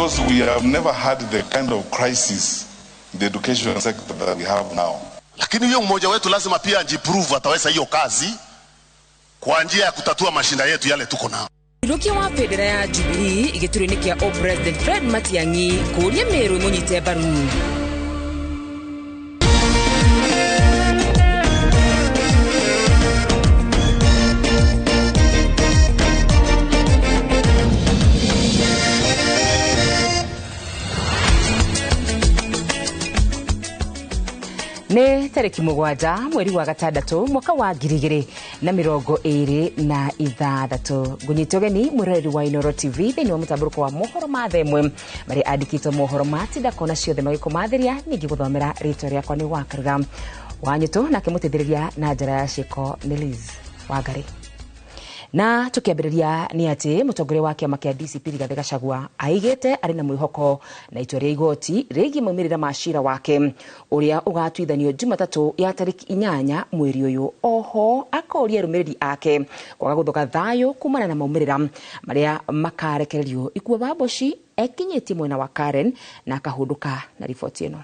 Because we have never had the kind of crisis in the education sector that we have now. Lakini huyo mmoja wetu lazima pia ajiprove ataweza hiyo kazi kwa njia ya kutatua mashinda yetu yale tuko nao. Rukia wa bendera ya Jubilee gĩturwa-inĩ kĩa President Fred Matiang'i kũria Meru ĩmũnyite mbaru. Nĩ tarĩki 7 mweri wa 6 mwaka wa 2026. Ngũnyita ũgeni mwĩroreri wa Inooro TV thĩinĩ wa mũtambũrũko wa mohoro ma thaa ĩmwe marĩa andĩkĩtwo mohoro ma tinda kona ciothe magĩkũmathĩria. Ningĩ gũthomera rĩtwa rĩakwa nĩ Wakaruga Wanyũtũ, nake mũteithĩrĩria na njĩra ya ciĩko nĩ Liz Wangari. Na tukiambĩrĩria nĩ atĩ mũtongoria wa kĩama kĩa DCP Rigathĩ Gachagua aigĩte arĩ na mwĩhoko na itua rĩa igoti rĩgiĩ maumĩrĩra ma cira wake ũrĩa ũgatuithanio Jumatatũ ya tarĩki 8 mweri ũyũ. Oho akoria arũmĩrĩri ake kwaga gũthoga thayũ kumana na maumĩrĩra marĩa makarekererio. Ikua wa Mboci ekinyĩtie mwena wa Karen na akahũndũka na riboti ĩno.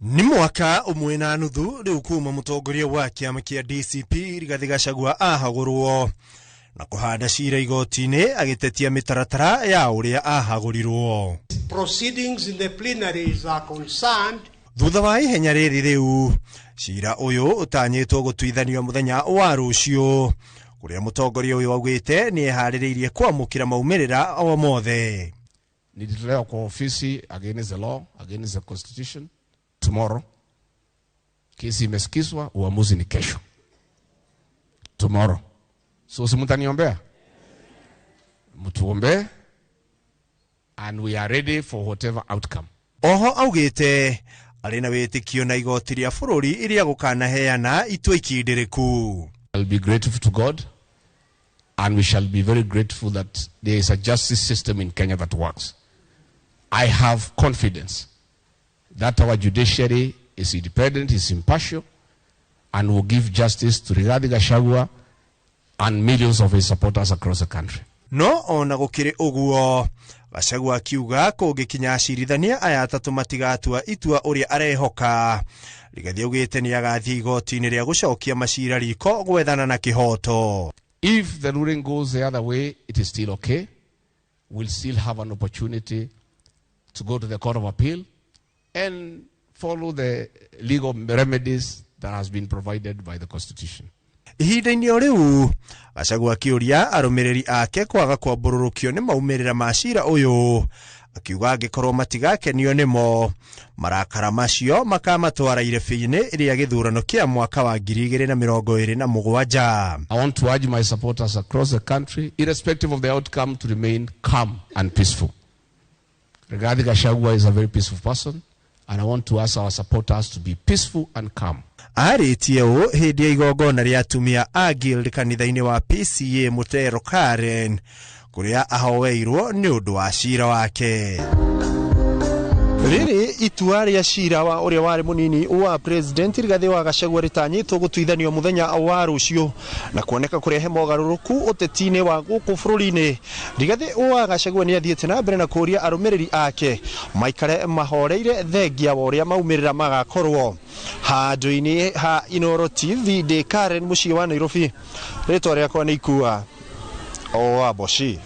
Nĩ mwaka 1.5 rĩu kuma mũtongoria wa kĩama kĩa DCP Rigathĩ Gachagua ahagũrwo na kũhanda cira igoti-inĩ agĩtetia mĩtaratara ya ũrĩa ahagũrirwo. Proceedings in the plenaries are concerned. Thutha wa ihenya rĩrĩ rĩu cira ũyũ ũtanyĩtwo gũtuithanio mũthenya wa rũciũ kũrĩa mũtongoria ũyũ augĩte nĩ eharĩrĩirie kwamũkĩra maumĩrĩra o mothe. Nilitolewa kwa ofisi against the law, against the constitution. Tomorrow kesi imesikizwa, uamuzi ni kesho. Tomorrow. So si mtaniombea? Mtuombe, and we are ready for whatever outcome. Oho augĩte arĩ na wĩtĩkio na igoti rĩa bũrũri iria gũkanaheana itua ikindĩrĩku. I'll be grateful to God, and we shall be very grateful that there is a justice system in Kenya that works. I have confidence that our judiciary is independent, is impartial, and will give justice to Rigathi Gachagua and millions of his supporters across the country. No ona gũkĩrĩ ũguo Gachagua akiuga kũngĩkinya acirithania aya atatũ matigatua itua ũrĩa arehoka. Rigathi augĩte nĩ agathiĩ igoti-inĩ rĩa gũcokia macira riko gwethana na kĩhoto. If the ruling goes the other way, it is still okay. We'll still have an opportunity to go to the Court of Appeal and follow the legal remedies that has been provided by the Constitution. Ihinda-inĩ o rĩu Gachagua akĩũria arũmĩrĩri ake kwaga kwambũrũrũkio nĩ maumĩrĩra ma cira ũyũ, akiuga angĩkorwo matigakenio nĩmo marakara macio makamatwara irebe-inĩ rĩa gĩthurano kĩa mwaka wa 2027. I want to urge my supporters across the country, irrespective of the outcome, to remain calm and peaceful. Rigathi Gachagua is a very peaceful person, and I want to ask our supporters to be peaceful and calm. Arĩtie ũũ hĩndĩ ya igongona rĩa atumia a Guild kanitha-inĩ wa PCA Mũtero Karen kũrĩa ahoeirwo nĩ ũndũ wa cira wake. Rĩrĩ itua rĩa cira wa ũrĩa warĩ mũnini wa President Rigathĩ wa Gachagua rĩtanyĩtwo gũtuithanio mũthenya wa rũciũ na kuoneka kũrehe mogarũrũku ũteti-inĩ wa gũkũ bũrũri-inĩ. Rigathĩ wa Gachagua nĩ athiĩte na mbere na kũũria arũmĩrĩri ake maikare mahoreire thengia wa ũrĩa maumĩrĩra magakorwo. Handũ-inĩ ha Inooro TV ndĩ Karen mũciĩ wa Nairobi, rĩtwa rĩakwa nĩ Ikua o Mboci.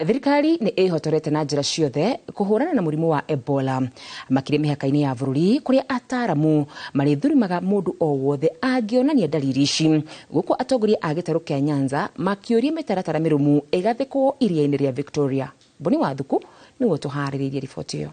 Thirikari nĩ ĩhotorete na njĩra ciothe kũhũrana na mũrimũ wa Ebola makĩria mĩhaka-inĩ ya bũrũri kũrĩa ataaramu marĩthũrimaga mũndũ o wothe angĩonania dalili ici, gũkũ atongoria a gĩtarũ kĩa Nyanza makĩũria mĩtaratara mĩrũmu ĩgathĩkwo iria-inĩ rĩa Victoria. Boni Wathuku nĩwe ũtũharĩrĩirie riboti ĩyo.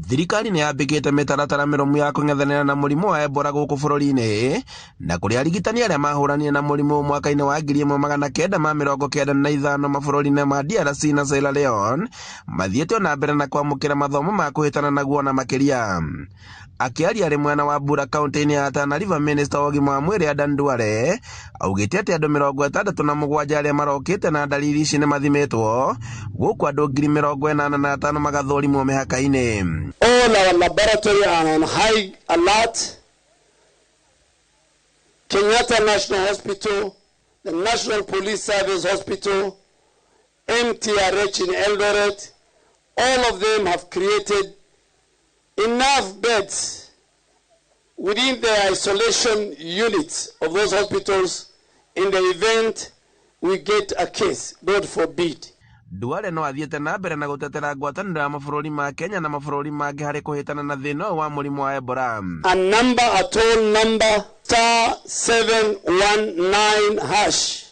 Thirikari nĩ yambĩkĩte mĩtaratara mĩrũmu ya kũng'ethanĩra na mũrimũ wa Ebola gũkũ bũrũri-inĩ, na kũrĩa arigitani arĩa mahũranire na mũrimũ mwaka-inĩ wa 1995 mabũrũri-inĩ ma DRC na Sierra Leone mathiĩte ona mbere na kwamũkĩra mathomo ma kũhĩtana naguo na makĩria. Akĩaria arĩ mwena wa Bura kaunti-inĩ ya Tana River, Minister wa ũgima wa mwĩrĩ Adan Duale augĩte atĩ andũ 67 arĩa marokĩte na dalili ici nĩ mathimĩtwo, gũkũ andũ 85,000 magathũrimwo mĩhaka-inĩ. All our laboratory are on high alert. Kenyatta National Hospital, the National Police Service Hospital, MTRH in Eldoret, all of them have created enough beds within the isolation units of those hospitals in the event we get a case, God forbid. Duale no athiĩte na mbere na gũtetera ngwatanĩro ya mabũrũri ma Kenya na mabũrũri mangĩ harĩ kũhĩtana na thĩna ũyũ wa mũrimũ wa Ebola. A number, a toll number, *719#,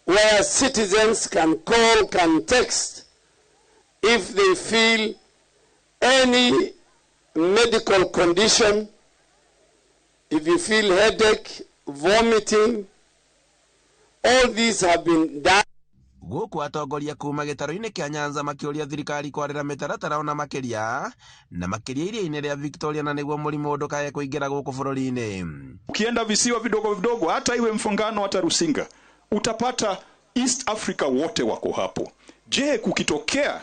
where citizens can call, can text if they feel any medical condition, if you feel headache, vomiting, all these have been done. Gũkũ atongoria kuma gĩtarũ-inĩ kĩa Nyanza makĩũria thirikari kwarĩra mĩtaratara ona makĩria na makĩria iria-inĩ rĩa Victoria na nĩguo mũrimũ ndũkae kũingĩra gũkũ bũrũri-inĩ. Ukienda visiwa vidogo vidogo, hata iwe Mfangano hata Rusinga, utapata East Africa wote wako hapo. Je, kukitokea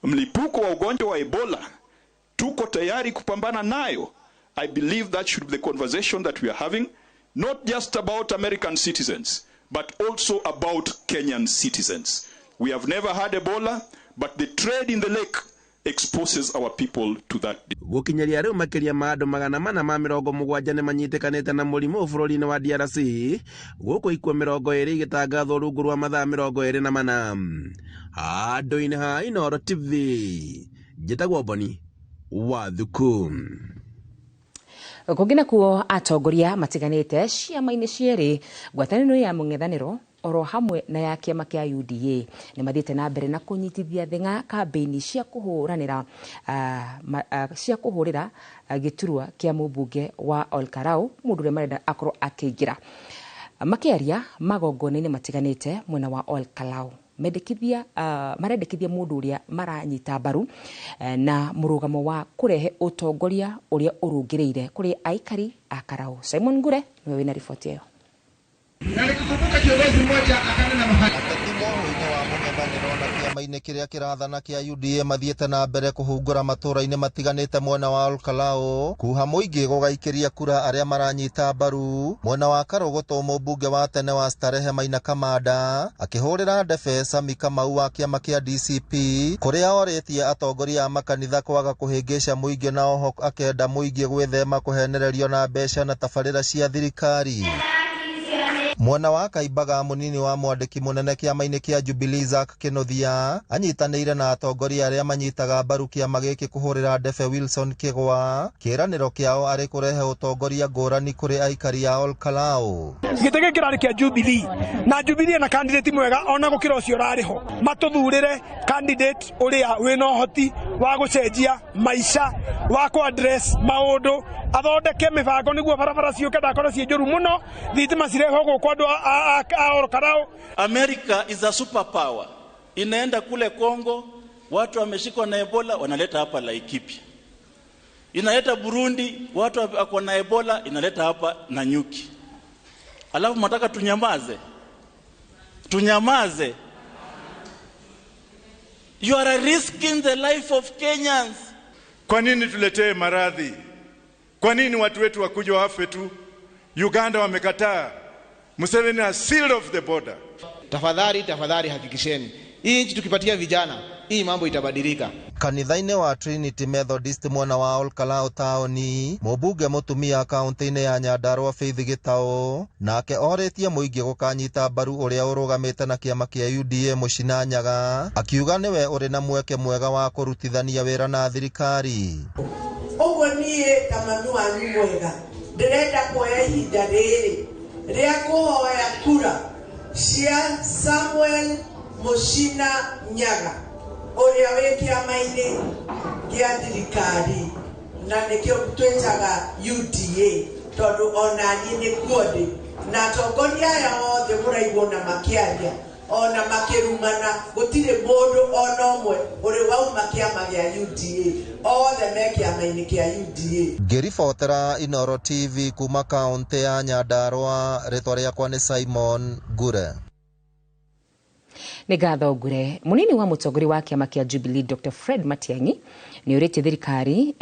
mlipuko wa ugonjwa wa Ebola, tuko tayari kupambana nayo? I believe that should be the conversation that we are having, not just about American citizens, but also about Kenyan citizens. We have never had Ebola, but the trade in the lake exposes our people to that. Gũkinyĩria rĩu makĩria ma andũ 470 nĩ manyitĩkanĩte na mũrimũ bũrũri-inĩ wa DRC, gũkũ ikuũ 20 igĩtangathwo rungu rwa mathaa 24. Handũ-inĩ ha Inooro TV, njĩtagwo Boni wa Thuku. Kũngĩ nakuo atongoria matiganĩte ciama-inĩ cierĩ ngwatanĩro ya mũng'ethanĩro oro hamwe na ya kĩama kĩa UDA nĩ mathiĩte na mbere na kũnyitithia thing'a kambĩini cia kũhũranĩra cia kũhũrĩra gĩturwa kĩa mũmbunge wa Olkarau mũndũ ũrĩa marenda akorwo akĩingĩra. Makĩaria magongona-inĩ matiganĩte mwena wa Olkarau, mendekithia marendekithia mũndũ ũrĩa maranyita mbaru na mũrũgamo wa kũrehe ũtongoria ũrĩa ũrũngĩrĩire kũrĩ aikari a Karau. Simon Ngure nĩwe wĩna riboti ĩyo. Na nikikumbuka kiongozi mmoja akanena mahali wa mũng'ethanĩro na kĩama-inĩ kĩrĩa kĩrathana kĩa UDA mathiĩte na mbere kũhungũra matũũra-inĩ matiganĩte mwena wa Olkalou kuha mũingĩ gũgaikĩria kura arĩa maranyita mbaru. Mwena wa Karũgũtũ mũmbunge wa tene wa Starehe Maina Kamanda akĩhũrĩra ndebe Sami Kamau wa kĩama kĩa DCP kũrĩa orĩtie atongoria a makanitha kwaga kũhĩngĩca mũingĩ na oho akenda mũingĩ gwĩthema kũhenererio na mbeca na tabarĩra cia thirikari. Mwena wa Kaimbaga mũnini wa mwandĩki mũnene kĩama-inĩ kĩa Jubilee Zack Kĩnuthia anyitanĩire na atongoria arĩa manyitaga mbaru kĩama gĩkĩ kũhũrĩra ndebe Wilson Kĩgwa kĩĩranĩro kĩao arĩ kũrehe ũtongoria ngũrani kũrĩ aikari a Olkalou. Gĩtĩ gĩkĩ kĩrarĩ kĩa Jubilee na Jubilee na candidate mwega ona gũkĩra ũcio ũrarĩ ho, matũthurĩre candidate ũrĩa wĩna ũhoti wa gũcenjia maica, wa kũ address maũndũ, athondeke mĩbango nĩguo barabara ciũke ndakorwo ciĩ njũru mũno, thitima cirehwo gũkũ andũ a Olkalou. America is a superpower. Inaenda kule Congo, watu wameshikwa na Ebola wanaleta hapa Laikipia. Inaleta Burundi, watu wako na Ebola inaleta hapa Nanyuki. Alafu mnataka tunyamaze? Tunyamaze? You are risking the life of Kenyans. Kwa nini tuletee maradhi? Kwa nini watu wetu wakuja wafe tu? Uganda wamekataa. Museveni has sealed off the border. Tafadhali, tafadhali hakikisheni hii nchi tukipatia vijana, hii mambo itabadilika. Kanitha-inĩ wa Trinity Methodist mwena wa Olkalou taũni, mũmbunge mũtumia kaunti-inĩ ya Nyandarua Faith Gĩtaũ nake orĩtie mũingĩ gũkanyita mbaru ũrĩa ũrũgamĩte na kĩama kĩa UDA Mũcina Nyaga, akiuga nĩwe ũrĩ na mweke mwega wa kũrutithania wĩra na thirikari. Ũguo niĩ ta mami wanyu mwega ndĩrenda kuoya ihinda rĩrĩ rĩa kũhoya kura cia Samuel Mũcina Nyaga ũrĩa wĩ kĩama-inĩ kĩa thirikari na nĩkĩo twĩtaga UDA tondũ onaniĩ nĩkuo ndĩ na atongoria aya othe mũraigua ona makĩaria ona makĩrumana gũtirĩ mũndũ ona ũmwe ũrĩ wauma kĩama gĩa UDA, othe me kĩama-inĩ kĩa UDA. Ngĩribotera Inooro TV kuma kaunti ya Nyandarua, rĩtwa rĩakwa nĩ Simon Ngure. Nĩ ngatho Ngure. Mũnini wa mũtongoria wa kĩama kĩa Jubilee Dr. Fred Matiang'i nĩ ũrĩtie thirikari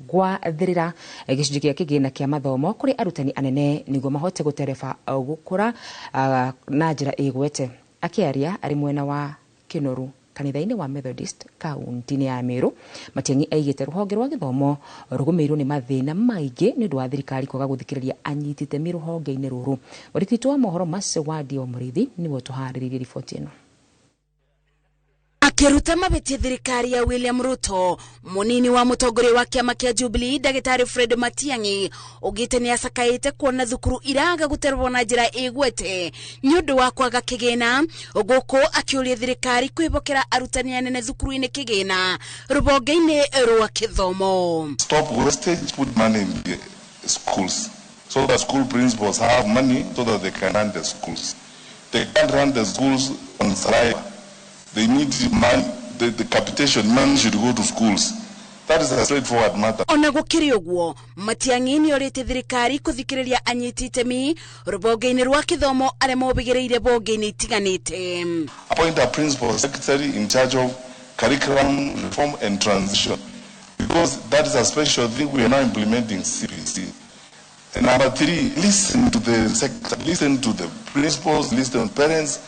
gwathĩrĩra gĩcunjĩ kĩa kĩgĩna kĩa mathomo kũrĩ arutani anene nĩguo mahote gũtereba gũkũra na njĩra ĩgwete. Akĩaria arĩ mwena wa Kinoru kanitha-inĩ wa Methodist kaunti-inĩ ya Meru, Matiang'i aigĩte rũhonge rwa gĩthomo rũgũmĩirwo nĩ mathĩna maingĩ nĩ ũndũ wa thirikari kwaga gũthikĩrĩria anyiti itemi rũhonge-inĩ rũrũ. Mwandĩki witũ wa mohoro Mercy Wadi wa Mũrĩithi nĩwe ũtũharĩrĩirie riboti ĩno. Akĩruta mabĩtie thirikari ya William Ruto, munini wa mũtongoria wa kĩama kĩa Jubilee ndagĩtarĩ Fred Matiang'i ugĩte nĩ acakaĩte kuona thukuru iraga gũterwo na njĩra ĩgwete nĩ ũndũ wa kwaga kĩgĩna, gũkũ akĩũria thirikari kwĩhokera arutani anene thukuru-inĩ kĩgĩna rũhonge-inĩ rwa kĩthomo. Stop wastage, put money in the schools so that school principals have money so that they can run the schools. They can't run the schools on saliva. They need money. The capitation money should go to schools. That is a straightforward matter. Ona gũkĩrĩ ũguo, Matiang'i nĩorĩtie thirikari kũthikĩrĩria anyiti itemi rũhonge-inĩ rwa kĩthomo arĩa mobĩgĩrĩire bonge-inĩ itiganĩte. Appoint a principal secretary in charge of curriculum reform and transition, because that is a special thing we are now implementing CBC. And number three, listen to the sector, listen to the principals, listen to parents.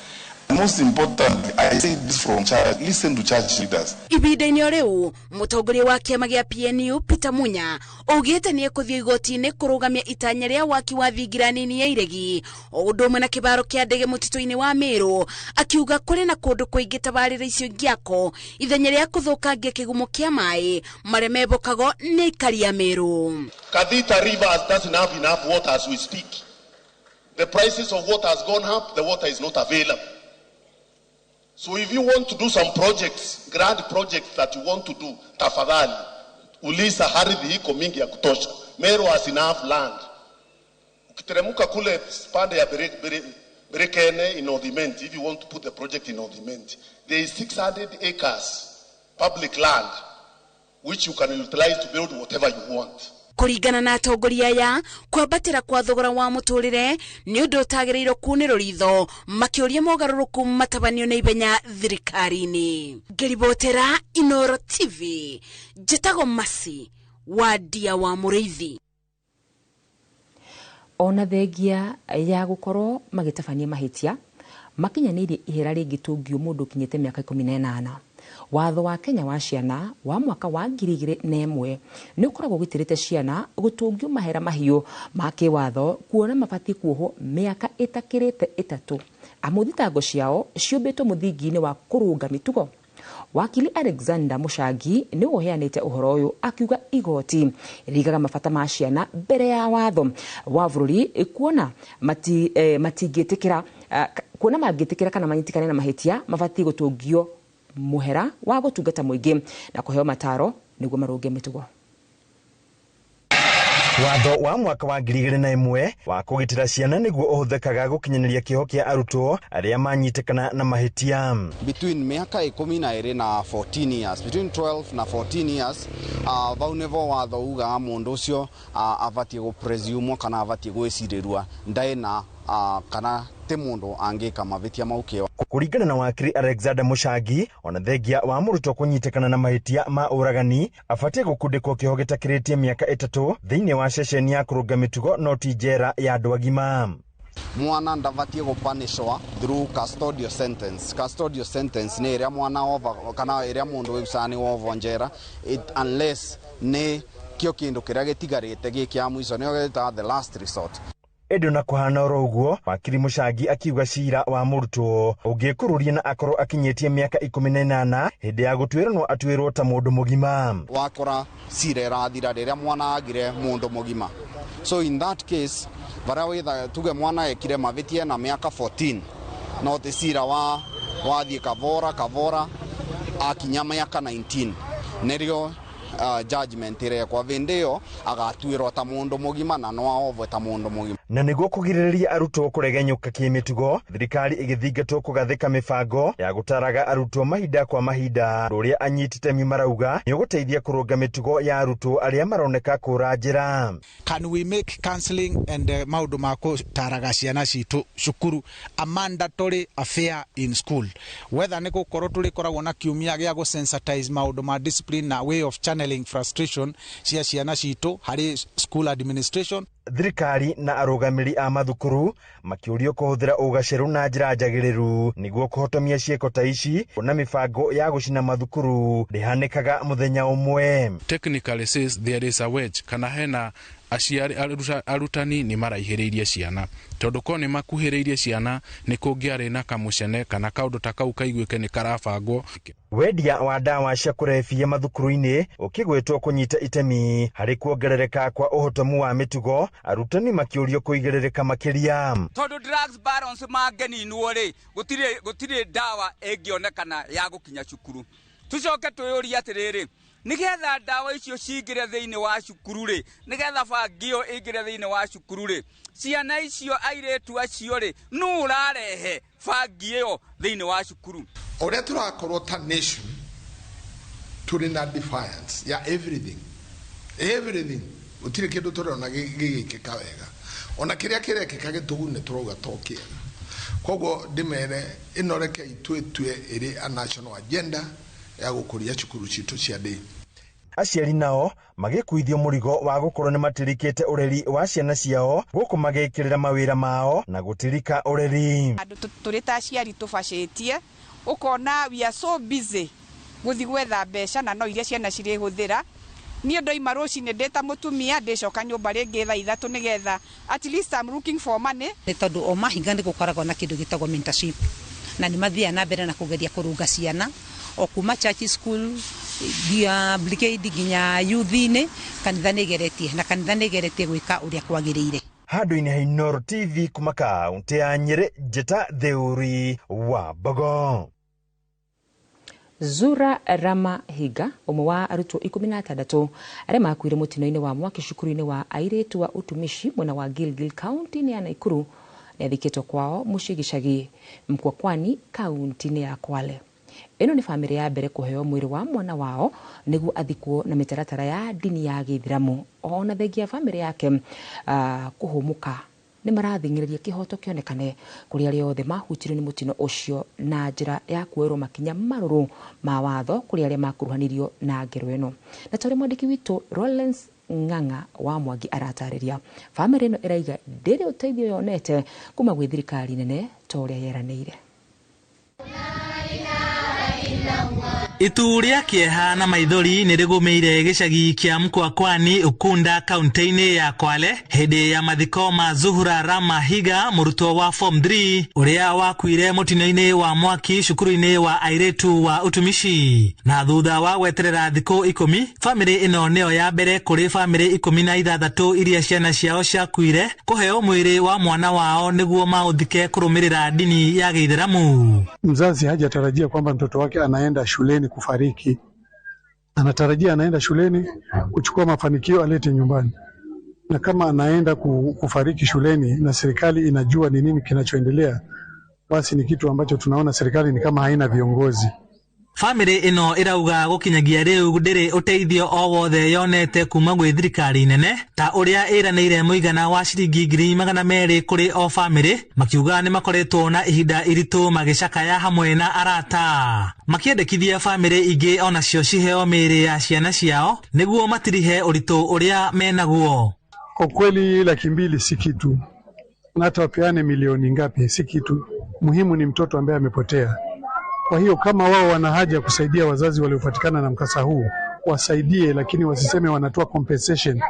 Most importantly, I say this from church, listen to church leaders. Ihinda-inĩ o rĩu, mũtongoria wa kĩama gĩa PNU Peter Munya augĩte nĩ ekũthiĩ igoti-inĩ kũrũgamia itanya rĩa waki wa thingira nini ya iregi o ũndũ ũmwe na kĩbaro kĩa ndege mũtitũ-inĩ wa Meru, akiuga kũrĩ na kũndũ kũingĩ tabarĩra icio ingĩakwo ithenya rĩa kũthũkangia kĩgumo kĩa maĩ marĩa mebokagwo nĩ aikari a Meru. Kathita River doesn't have enough water as we speak. The prices of water has gone up, the water is not available. So if you want to do some projects, grand projects that you want to do, tafadhali, uliza ardhi iko mingi ya kutosha. Meru has enough land. Ukiteremka kule pande ya Berekene in Odimenti, if you want to put the project in Odimenti, there is 600 acres public land which you can utilize to build whatever you want. Kũringana na atongoria aya, kwambatĩra kwa thogora wa mũtũrĩre nĩ ũndũ ũtagĩrĩirwo kunĩrwo ritho, makĩũria mogarũrũku matabanio na ihenya thirikari-inĩ. Ngĩribotera Inooro TV, njĩtagwo Mercy Wandia wa Mũrĩithi. Ona thengia ya gũkorwo magĩtabania mahĩtia makinyanĩirie ihera rĩngĩtũngio mũndũ ũkinyĩte mĩaka 18. Watho wa Kenya wa ciana wa mwaka wa 2001 nĩ ũkoragwo ũgitĩrĩte ciana gũtũngio mahera mahiũ ma kĩwatho kuona mabatiĩ kuohwo mĩaka ĩtakĩrĩte 3 amu thitango ciao ciũmbĩtwo mũthingi-inĩ wa kũrũnga mĩtugo. Wakili Alexander Mũcangi nĩwe ũheanĩte ũhoro ũyũ akiuga igoti rigaga mabata ma ciana mbere ya watho wa bũrũri kuona matingĩtĩkĩra kuona mangĩtĩkĩra kana manyitikane na mahĩtia mabatiĩ gũtũngio muhera wa gũtungata mũingĩ na kũheo mataro nĩguo marũnge mĩtugo. Watho wa mwaka wa 2001 wa kũgitĩra ciana nĩguo ũhũthĩkaga gũkinyanĩria kĩoho kĩa arutwo arĩa manyitĩkana na mahĩtia. Between mĩaka 12 na 14 years, between 12 na 14 years, vau nĩvo watho ugaga mũndũ ũcio abatiĩ gũpresumwo kana abatiĩ gwĩcirĩrua ndaĩ na kana ti mũndũ angĩka mahĩtia mau kĩo. Kũringana na wakiri Alexander Mũcangi, ona thengia wa mũrutwo kũnyitĩkana na mahĩtia ma ũragani abatiĩ gũkundĩkwo kĩoho gĩtakĩrĩtie mĩaka 3 thĩinĩ wa ceceni ya kũrũnga mĩtugo no ti njera ya andũ agima. Mwana ndabatiĩ gũpanishwa through custodial sentence. Custodial sentence nĩ ĩrĩa mwana ova kana ĩrĩa mũndũ wĩgucaga nĩ wovwo njera, unless nĩ kĩo kĩndũ kĩrĩa gĩtigarĩte gĩ kĩa mũico, nĩyo gĩtaga the last resort. Ĩndĩ ona kũhana oro ũguo, wakiri Mũcangi akiuga cira wa mũrutwo ũngĩkũrũria na akorwo akinyĩtie mĩaka 18 hĩndĩ ya gũtuĩrwo no atuĩrwo ta mũndũ mũgima. Wakora cira ĩrathira rĩrĩa mwana agire mũndũ mũgima. So in that case, varia witha tuge mwana ekire mahĩtia na mĩaka 14 no ti cira wa wathiĩ kavora kavora akinya mĩaka 19 nĩrĩo judgment irekwa vindi iyo agatuirwo ta mundu mugima na no aovwe ta mundu mugima. Na niguo kũgirĩrĩria arutwo kũregenyũka kĩmĩtugo, thirikari ĩgĩthingatwo kũgathĩka mĩbango ya gũtaraga arutwo mahinda kwa mahinda. Ũrĩa anyiti itemi marauga nĩ ũgũteithia kũrũnga mĩtugo ya arutwo arĩa maroneka kũra njĩra. Can we make counseling and maũndũ ma gũtaraga ciana citũ cukuru a mandatory affair in school? Whether nĩ gũkorwo tũrĩkoragwo na kiumia gĩa gũ sensitize maũndũ ma discipline na way of channeling Channeling frustration cia ciana citũ harĩ school administration. Thirikari na arũgamĩrĩri a mathukuru makĩũrio kũhũthĩra ũgaacĩru na njĩra njagĩrĩru nĩguo kũhotomia ciĩko ta ici, na mĩbango ya gũcina mathukuru ndĩhanĩkaga mũthenya ũmwe. Technically says there is a wedge, kana hena aciari arutani nĩ maraihĩrĩirie ciana, tondũ ko nĩ makuhĩrĩirie ciana nĩ kũngĩarĩ na kamũcene kana kaũndũ ta kau kaiguĩke nĩ karabangwo. Wendia wa ndawa cia kũrebia mathukuru-inĩ ũkĩgwetwo kũnyita itemi harĩ kuongerereka kwa ũhotomu wa mĩtugo, arutani makĩũrio kũigĩrĩrĩka makĩria. Tondũ drugs barons mangĩninwo rĩ, gũtirĩ ndawa ĩngĩonekana ya gũkinya cukuru. Tucoke twĩyũrie atĩrĩrĩ, nĩgetha ndawa icio cingĩre thĩinĩ wa cukuru rĩ, nĩgetha bangi ĩyo ĩingĩre thĩinĩ wa cukuru rĩ, ciana icio airĩtu acio rĩ, nũ ũrarehe bangi ĩyo thĩinĩ wa cukuru? Ũrĩa tũrakorwo ta nation tũrĩ na defiance ya everything, everything, gũtirĩ kĩndũ tũrona gĩgĩkĩka wega, ona kĩrĩa kĩrekĩka gĩtũgune tũrauga to kĩega. Koguo ndĩmere ĩno reke itwĩtue ĩrĩ a national agenda ya gũkũria cukuru citũ cia ndini. Aciari nao magĩkuithio mũrigo wa gũkorwo nĩ matirikĩte ũreri wa ciana ciao gũkũ magĩkĩrĩra mawĩra mao na gũtirika ũreri. Andũ tũrĩ ta aciari tũbacĩtie, ũkona we are so busy gũthiĩ gwetha mbeca na no iria ciana cirĩhũthĩra. Niĩ ndoima rũcinĩ ndĩ ta mũtumia, ndĩcoka nyũmba rĩngĩ thaa 3 nĩgetha at least I'm looking for money. Nĩ tondũ o mahinga nĩ gũkoragwo na kĩndũ gĩtagwo mentorship, na nĩ mathiaga na mbere na kũgeria kũrũnga ciana o kuma church school nginya brigade nginya youth-inĩ. Kanitha nĩ ĩgeretie na kanitha nĩ ĩgeretie gwĩka ũrĩa kwagĩrĩire. Handũ-inĩ ha Inooro TV kuma kaunti ya Nyĩrĩ, Njĩta Theuri wa Mbogo. Zura Rama Higa, ũmwe wa arutwo 16 arĩa makuire mũtino-inĩ wa mwaki cukuru-inĩ wa airĩtu wa utumishi mwena wa Gilgil kaunti-inĩ ya Nakuru, nĩathikĩtwo kwao mũciĩ gĩcagi Mkwakwani kaunti-inĩ ya Kwale. Ĩno nĩ bamĩrĩ ya mbere kũheo mwĩrĩ wa mwana wao nĩguo athikwo na mĩtaratara ya ndini ya gĩithĩramu. Ona thengia bamĩrĩ yake kũhũmũka, nĩ marathing'ĩrĩria kĩhoto kĩonekane kũrĩ arĩa othe mahutirio nĩ mũtino ũcio na njĩra ya kuoerwo makinya marũrũ ma watho kũrĩ arĩa makuruhanirio na ngero ĩno. Na ta ũrĩa mwandĩki witũ Lawrence Ng'ang'a wa Mwangi aratarĩria, bamĩrĩ ĩno ĩraiga ndĩrĩ ũteithio yonete kuma gwĩ thirikari nene ta ũrĩa yeranĩire. Itu rĩa kĩeha na maithori nĩ rĩgũmĩire gĩcagi kĩa Mkwakwani Ukunda kaunti-inĩ ya Kwale hĩndĩ ya mathiko ma Zuhura Rama Higa, mũrutwo wa form 3 ũrĩa wakuire mũtino-inĩ wa mwaki cukuru-inĩ wa airĩtu wa utumishi. Na thutha wa gweterera thikũ 10, bamĩrĩ ĩno nĩyo ya mbere kũrĩ bamĩrĩ 16 iria ciana ciao ciakuire kũheo mwĩrĩ wa mwana wao nĩguo maũthike kũrũmĩrĩra ndini ya Gĩithĩramu. Mzazi hajatarajia kwamba mtoto wake anaenda shuleni kufariki. Anatarajia anaenda shuleni kuchukua mafanikio alete nyumbani. Na kama anaenda kufariki shuleni na serikali inajua ni nini kinachoendelea, basi ni kitu ambacho tunaona serikali ni kama haina viongozi. Famĩlĩ ĩno ĩrauga gũkinyagia rĩu ndĩrĩ ũteithio o wothe yonete kuma gwĩ thirikari nene ta ũrĩa ĩranĩire mũigana wa ciringi 200,000 kũrĩ o famĩlĩ, makiuga nĩ makoretwo na ihinda iritũ magĩcakaya hamwe na arata, makĩendekithia famĩlĩ ingĩ onacio ciheo mĩĩrĩ ya ciana ciao nĩguo matirihe ũritũ ũrĩa menaguo. Kwa kweli 200,000 si kitu, na hata wapeane milioni ngapi si kitu. Muhimu ni mtoto ambaye amepotea. Kwa hiyo kama wao wana haja ya kusaidia wazazi waliopatikana na mkasa huu, wasaidie, lakini wasiseme wanatoa compensation.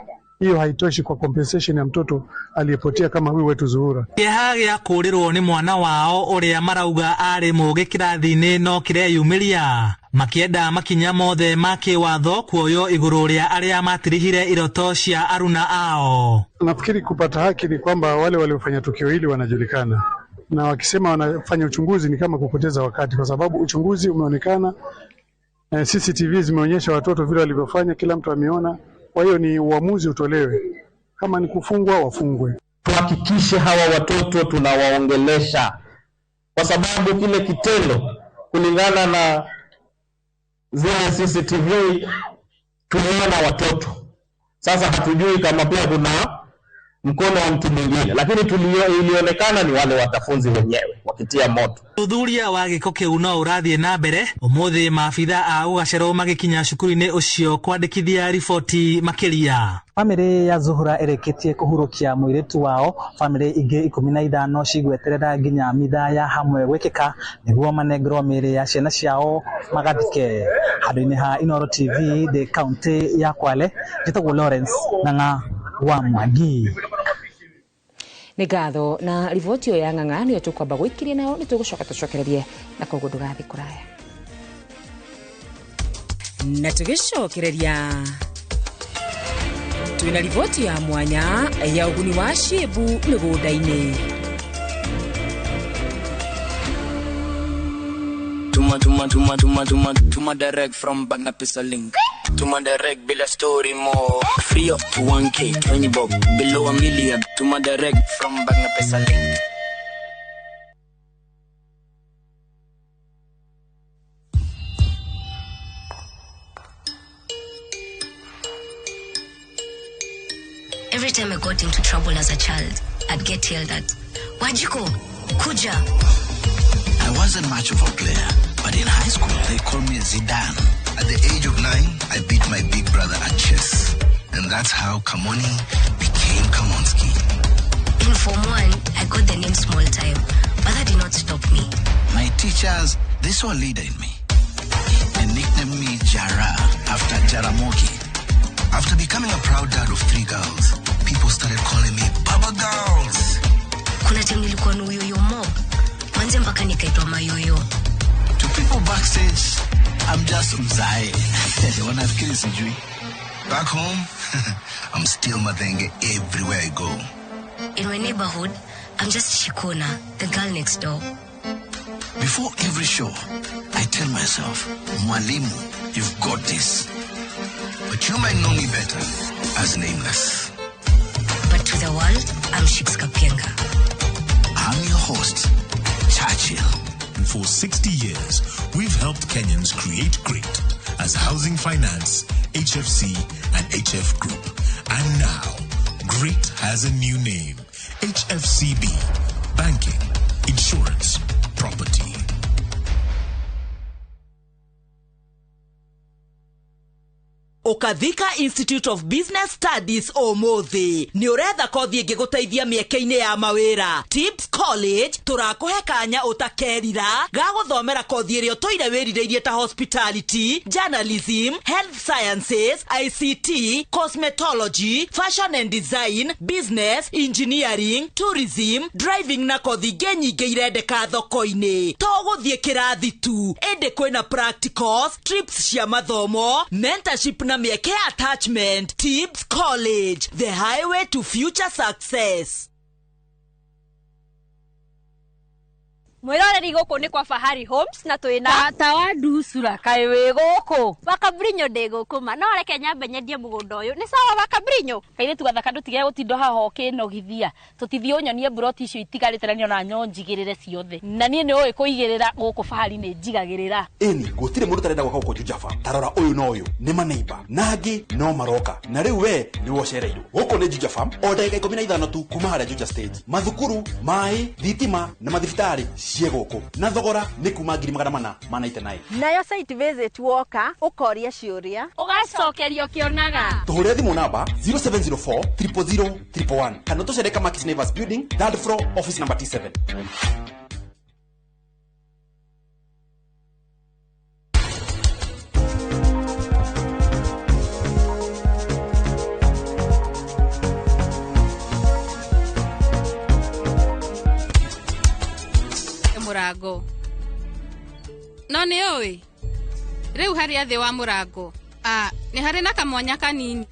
Hiyo haitoshi kwa compensation ya mtoto aliyepotea kama huyu wetu Zuhura. Kĩeha gĩa kũũrĩrwo nĩ mwana wao ũrĩa marauga arĩ mũũgĩ kĩrathi-inĩ no kĩreyumĩria, makĩenda makinya mothe ma kĩwatho kuoywo igũrũ rĩa arĩa matirihire iroto cia aruna ao. Nafikiri kupata haki ni kwamba wale waliofanya tukio hili wanajulikana, na wakisema wanafanya uchunguzi ni kama kupoteza wakati, kwa sababu uchunguzi umeonekana, CCTV zimeonyesha watoto vile walivyofanya, kila mtu ameona. Kwa hiyo ni uamuzi utolewe, kama ni kufungwa wafungwe. Tuhakikishe hawa watoto tunawaongelesha, kwa sababu kile kitendo kulingana na zile CCTV tuliona watoto. Sasa hatujui kama pia kuna mkono wa mtu mwingine, lakini ilionekana ni wale wanafunzi wenyewe. Wakitia moto. Ũthuthuria wa gĩko kĩu no ũrathiĩ na mbere. Ũmũthĩ maabitha a ũgacerwo magĩkinya cukuru-inĩ ũcio kwandĩkithia riboti makĩria. Bamĩrĩ ya Zuhura ĩrĩkĩtie kũhurũkia mũirĩtu wao. Bamĩrĩ ingĩ 15 cigweterera nginya mitha ya hamwe gwĩkĩka nĩguo manengerwo mĩĩrĩ ya ciana ciao magathike. Handũ-inĩ ha Inooro TV ndĩ kaũntĩ ya Kwale, njĩtagwo Lawrence Ng'ang'a wa Mwangi. Nĩ ngatho na riboti ĩyo ya Ng'ang'a nĩyo tũkwamba gwĩkiria nayo, nĩ tũgũcoka tũcokererie na koguo ndũgathiĩ kũraya. Na tũgĩcokereria twĩna riboti ya mwanya ya ũguni wa ciĩmbu mĩgũnda-inĩ. Tuma tuma tuma tuma tuma tuma direct from Bagna Pesa link. Tuma direct bila story more. Free up to 1K, 20 bob, below a million. Tuma direct from Bagna Pesa link. Every time I got into trouble as a child, I'd get yelled at. Wajiko, Kuja. I wasn't much of a player, but in high school they called me Zidane. At the age of 9, I beat my big brother at chess. And that's how Kamoni became Kamonski. In Form 1, I got the name Small Time, but that did not stop me. My teachers, they saw a leader in me. And nicknamed me Jara after Jaramogi. After becoming a proud dad of 3 girls, people started calling me Baba Girls. Kuna time nilikuwa na uyoyo mob. Manze mpaka nikaitwa mayoyo. To people backstage, I'm just mzae. Wanafikiri sijui. Back home, I'm still Mathenge everywhere I go. In my neighborhood, I'm just Shikona, the girl next door. Before every show, I tell myself, Mwalimu, you've got this. But you might know me better as Nameless. But to the world, I'm Shiks Kapienga. I'm your host, Churchill. For 60 years, we've helped Kenyans create great as Housing Finance, HFC, and HF Group. And now, Great has a new name, HFCB, Banking, Insurance, Property. Ũkathika Institute of Business Studies ũmũthĩ nĩ ũretha kothi ĩngĩgũteithia mĩeke-inĩ ya mawĩra. Tips College tũrakũhe kanya ũtakerira ga gũthomera kothi ĩrĩa ũtũire wĩrirĩirie ta hospitality, journalism, health sciences, ICT, cosmetology, fashion and design, business, engineering, tourism, driving na kothi ingĩ nyingĩ irendeka thoko-inĩ. To gũthiĩ kĩrathi tu, ĩndĩ kwĩna practicals, trips cia mathomo, mentorship na mĩeke attachment. Tips College, the highway to future success. Mwiroreri guku ni kwa Fahari Homes na twina tata wa nducura kaĩ wĩ gũkũ Wakabrinyo ndĩ gũkũ ma no reke nyambe nyendie mũgũnda ũyũ nĩ sawa Wakabrinyo. Kairĩtu gathaka ndũtige gũtinda haha ũkĩnogithia tũtithiĩ ũnyonie mburoti icio itigarĩte na niona nyo njigĩrĩre ciothe na niĩ nĩ ũĩ kũigĩrĩra gũkũ Fahari nĩ njigagĩrĩra. Ĩni gũtirĩ mũndũ ũtarenda gwaka gũkũ Juja Farm. Ta rora ũyũ na ũyũ nĩ maneiba na angĩ no maroka na rĩu we nĩwe ũcereirwo. Gũkũ nĩ Juja Farm o ndagĩka 15 tu kuma harĩa Juja stage. Mathukuru, maĩ, thitima na mathibitarĩ cie gũkũ na thogora nĩ kuma 499. Nayo site visit woka ũkoria ciũria ũgacokerio kĩonaga. Tũhũrĩre thimũ namba 0704 000 111 kana tũcere Kamakis Neighbors Building, third floor, office number T7. Mũrango no nĩ ũĩ rĩu harĩa thĩ wa mũrango nĩ harĩ na kamwanya kanini.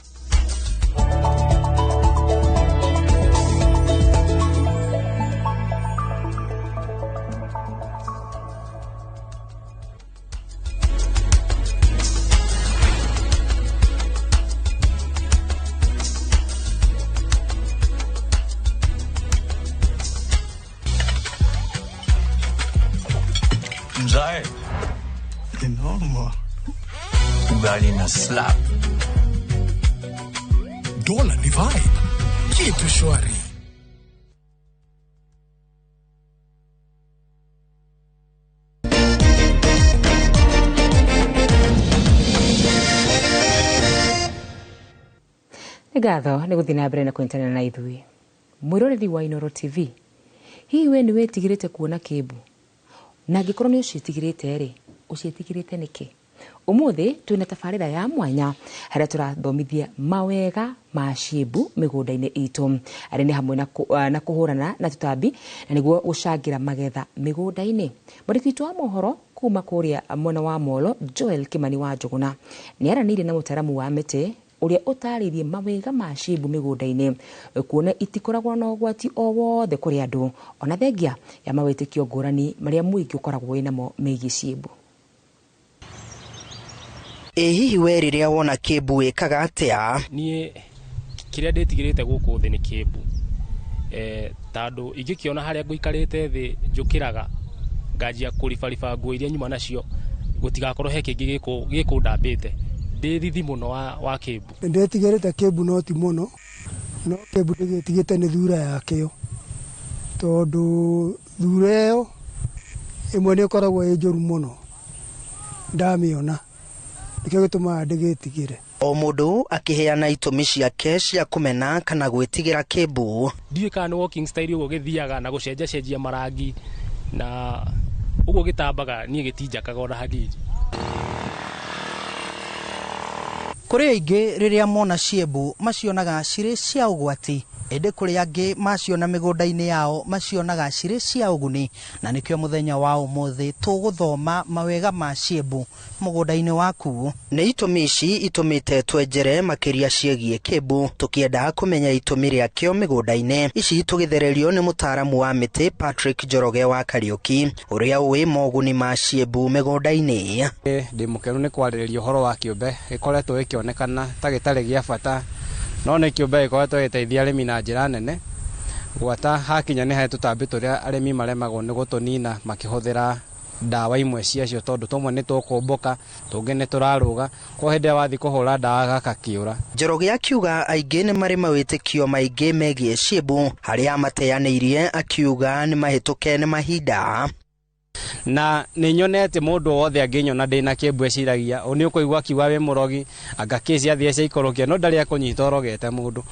Mzae ni normal. Ugali na slap. Dola ni vibe. Kitu shwari. Nĩ ngatho nĩ gũthiĩ na mbere na kũnyitanĩra na ithuĩ. Mwĩroreri wa Inooro TV, hihi we nĩ wĩtigĩrĩte kuona kĩmbu? Na angĩkorwo nĩ ũciĩtigĩrĩte rĩ, ũciĩtigĩrĩte nĩkĩ? Ũmũthĩ twĩna tabarĩra ya mwanya harĩa tũrathomithia mawega ma ciĩmbu mĩgũnda-inĩ itũ, arĩa nĩ hamwe na kũhũrana na tũtambi na nĩguo gũcangĩra magetha mĩgũnda-inĩ. Mwandĩki witũ wa mohoro kuma kũrĩa mwena wa Molo, Joel Kimani wa Njũgũna, nĩ aranĩirie na mũtaaramu wa mĩtĩ ũrĩa ũtarĩirie mawega ma ciĩmbu mĩgũnda-inĩ, kuona itikoragwo na ũgwati o wothe kũrĩ andũ, ona thengia ya mawĩtĩkio ngũrani marĩa mũingĩ ũkoragwo wĩnamo megiĩ ciĩmbu. Ĩ hihi we rĩrĩa wona kĩmbu wĩkaga atĩa? Niĩ kĩrĩa ndĩtigĩrĩte gũkũ thĩ nĩ kĩmbu, tondũ ingĩkĩona harĩa ngũikarĩte thĩ njũkĩraga nganjia kũribariba nguo iria nyuma nacio, gũtigakorwo he kĩngĩ gĩkũndambĩte. Ndĩ thithi mũno wa kĩmbu. Ndĩtigĩrĩte kĩmbu no ti mũno, no kĩmbu ndĩgĩtigĩte nĩ thura yakĩo, tondũ thura ĩyo ĩmwe nĩ ĩkoragwo ĩ njũru mũno ndamĩona, nĩkĩo gĩtũmaga ndĩgĩtigĩre. O mũndũ akĩheana itũmi ciake cia kũmena kana gwĩtigĩra kĩmbu. Ndiũĩ kana nĩ walking style ũguo gĩthiaga na gũcenjacenjia marangi na ũguo gĩtambaga, niĩ gĩtinjakaga ona hanini. Kũrĩ aingĩ rĩrĩa mona ciĩmbu macionaga cirĩ cia ũgwati, ĩndĩ kũrĩ angĩ maciona mĩgũnda-inĩ yao macionaga cirĩ cia ũguni, na nĩkĩo mũthenya wa ũmũthĩ tũgũthoma mawega ma ciĩmbu mũgũnda-inĩ waku. Nĩ itũmi ici itũmĩte twenjere makĩria ciĩgiĩ kĩmbu, tũkĩenda kũmenya itũmi rĩakĩo mĩgũnda-inĩ. Ici tũgĩthererio nĩ mũtaaramu wa mĩtĩ Patrick Njoroge wa Kariũki, ũrĩa ũĩ moguni ma ciĩmbu mĩgũnda-inĩ. Ndĩ mũkenu nĩ kwarĩrĩria ũhoro wa kĩũmbe gĩkoretwo gĩkĩonekana ta gĩtarĩ gĩa bata, no nĩ kĩũmbe gĩkoretwo gĩgĩteithia arĩmi na njĩra nene. Gwata hakinya nĩ harĩ tũtambi tũrĩa arĩmi maremagwo nĩ gũtũnina makĩhũthĩra ndawa imwe ciacio, tondũ tũmwe nĩ tũkũmbũka, tũngĩ nĩ tũrarũga, kwa hĩndĩ ĩrĩa wathiĩ kũhũra ndawa gakakĩũra. Njoroge akiuga aingĩ nĩ marĩ mawĩtĩkio maingĩ megiĩ ciĩmbu, harĩa mateanĩirie akiuga nĩ mahĩtũke nĩ mahinda. Na nĩ nyonete mũndũ wothe angĩnyona ndĩna kĩmbu eciragia nĩ ũkũigua akiuga wĩ mũrogi, anga kĩ ciathiĩ ciaikũrũkia, no ndarĩ akũnyita ũrogete mũndũ.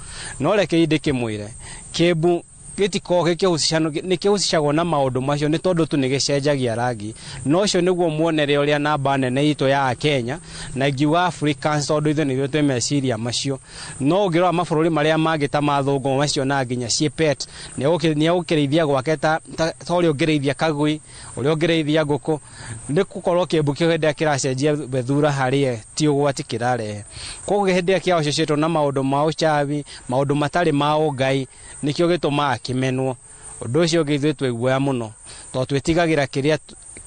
No reke ndĩkĩmwĩre kĩmbu gĩtikoragwo gĩkĩhusicano, nĩ kĩhusicagwo na maũndũ macio nĩ tondũ tu nĩ gĩcenjagia rangi. No ũcio nĩguo muonere ũrĩa namba nene itũ ya Kenya na ingiuga Africans, tondũ ithuĩ nĩithuĩ twĩ meciria macio. No ũngĩrora mabũrũri marĩa mangĩ ta mathũngũ macionaga nginya ciĩ pet, nĩ egũkĩrĩithia gwake ta ũrĩa ũngĩrĩithia kagui, ũrĩa ũngĩrĩithia ngũkũ. Nĩ gũkorwo kĩmbu kĩu hĩndĩ ĩrĩa kĩracenjia thura harĩ ye ti ũgwati kĩrarehe. Koguo hĩndĩ ĩrĩa kĩahoceetwo na maũndũ ma ũchawi, maũndũ matarĩ ma ũngai, nĩkĩo gĩtũmaga kĩmenwo. Ũndũ ũcio ũngĩ ithuĩ twĩ mũno, tondũ twĩtigagĩra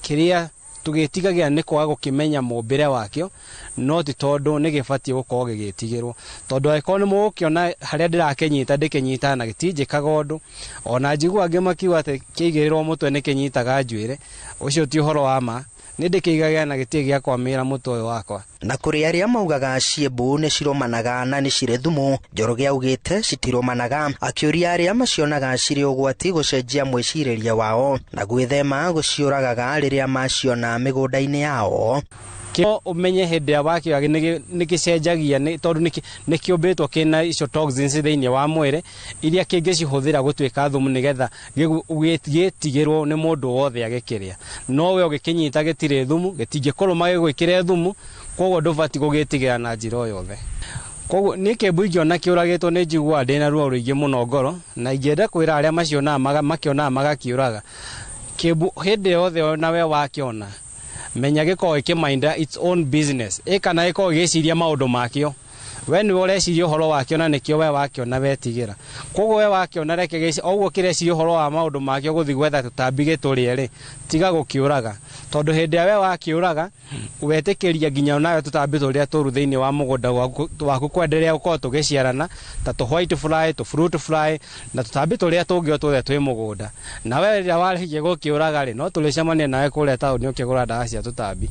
kĩrĩa tũgĩtigagĩra nĩ kwaga gũkĩmenya mũmbĩre wakĩo, no ti tondũ nĩ gĩbatiĩ gũkorwo gĩgĩtigĩrwo. Tondũ angĩkorwo nĩ mũgũkĩona harĩa ndĩrakĩnyita ndĩkĩnyitaga na gĩtinjĩkaga ũndũ, ona njiguaga angĩ makiuga atĩ kĩigĩrĩrwo mũtwe nĩ kĩnyitaga njuĩrĩ, ũcio ti ũhoro wa ma. Nĩ ndĩkĩigagĩra na gĩtirĩ gĩa kwamĩra mũtwe ũyũ wakwa. Na kũrĩ arĩa maugaga ciĩmbu nĩ cirũmanaga na nĩ cirĩ thumu, Njoroge augĩte citirũmanaga, akĩũria arĩa macionaga cirĩ ũgwati gũcenjia mwĩcirĩrie wao na gwĩthema gũciũragaga rĩrĩa maciona mĩgũnda-inĩ yao. Kĩo ũmenye hĩndĩ ĩrĩa wakĩoya nĩ gĩcenjagia, tondũ nĩ kĩũmbĩtwo kĩna icio toxins thĩinĩ wa mwĩrĩ iria kĩngĩcihũthĩra gũtuĩka thumu nĩgetha gĩtigĩrwo nĩ mũndũ wothe agĩkĩrĩa. No we ũgĩkĩnyita gĩtirĩ thumu, gĩtingĩkũrũma gĩgwĩkĩre thumu, koguo ndũbatiĩ gũgĩtigĩra na njĩra o yothe. Koguo niĩ kĩmbu ingĩona kĩũragĩtwo nĩ njiguaga ndĩna ruo rũingĩ mũno ngoro, na ingĩenda kwĩra arĩa macionaga makĩonaga magakĩũraga, kĩmbu hĩndĩ yothe onawe wakĩona menya gĩkoragwo gĩkĩmainda its own business, ĩ kana gĩkoragwo gĩgĩciria maũndũ makĩo. We nĩwe ũreciria ũhoro wakĩo na nĩkĩo we wakĩona wetigĩra. Koguo we wakĩona reke ũguo kĩreciria ũhoro wa maũndũ makĩo gũthiĩ gwetha tũtambi gĩtũrĩe rĩ, tiga gũkĩũraga, tondũ hĩndĩ ĩrĩa we wakĩũraga wetĩkĩria nginya nawe tũtambi tũrĩa tũru thĩinĩ wa mũgũnda waku kwenderea gũkorwo tũgĩciarana ta tũ white fly, tũ fruit fly na tũtambi tũrĩa tũngĩ o tuothe twĩ mũgũnda. Na we rĩrĩa warĩkia gũkĩũraga rĩ, no tũrĩcemania nawe kũrĩa taũni ũkĩgũra ndawa cia tũtambi.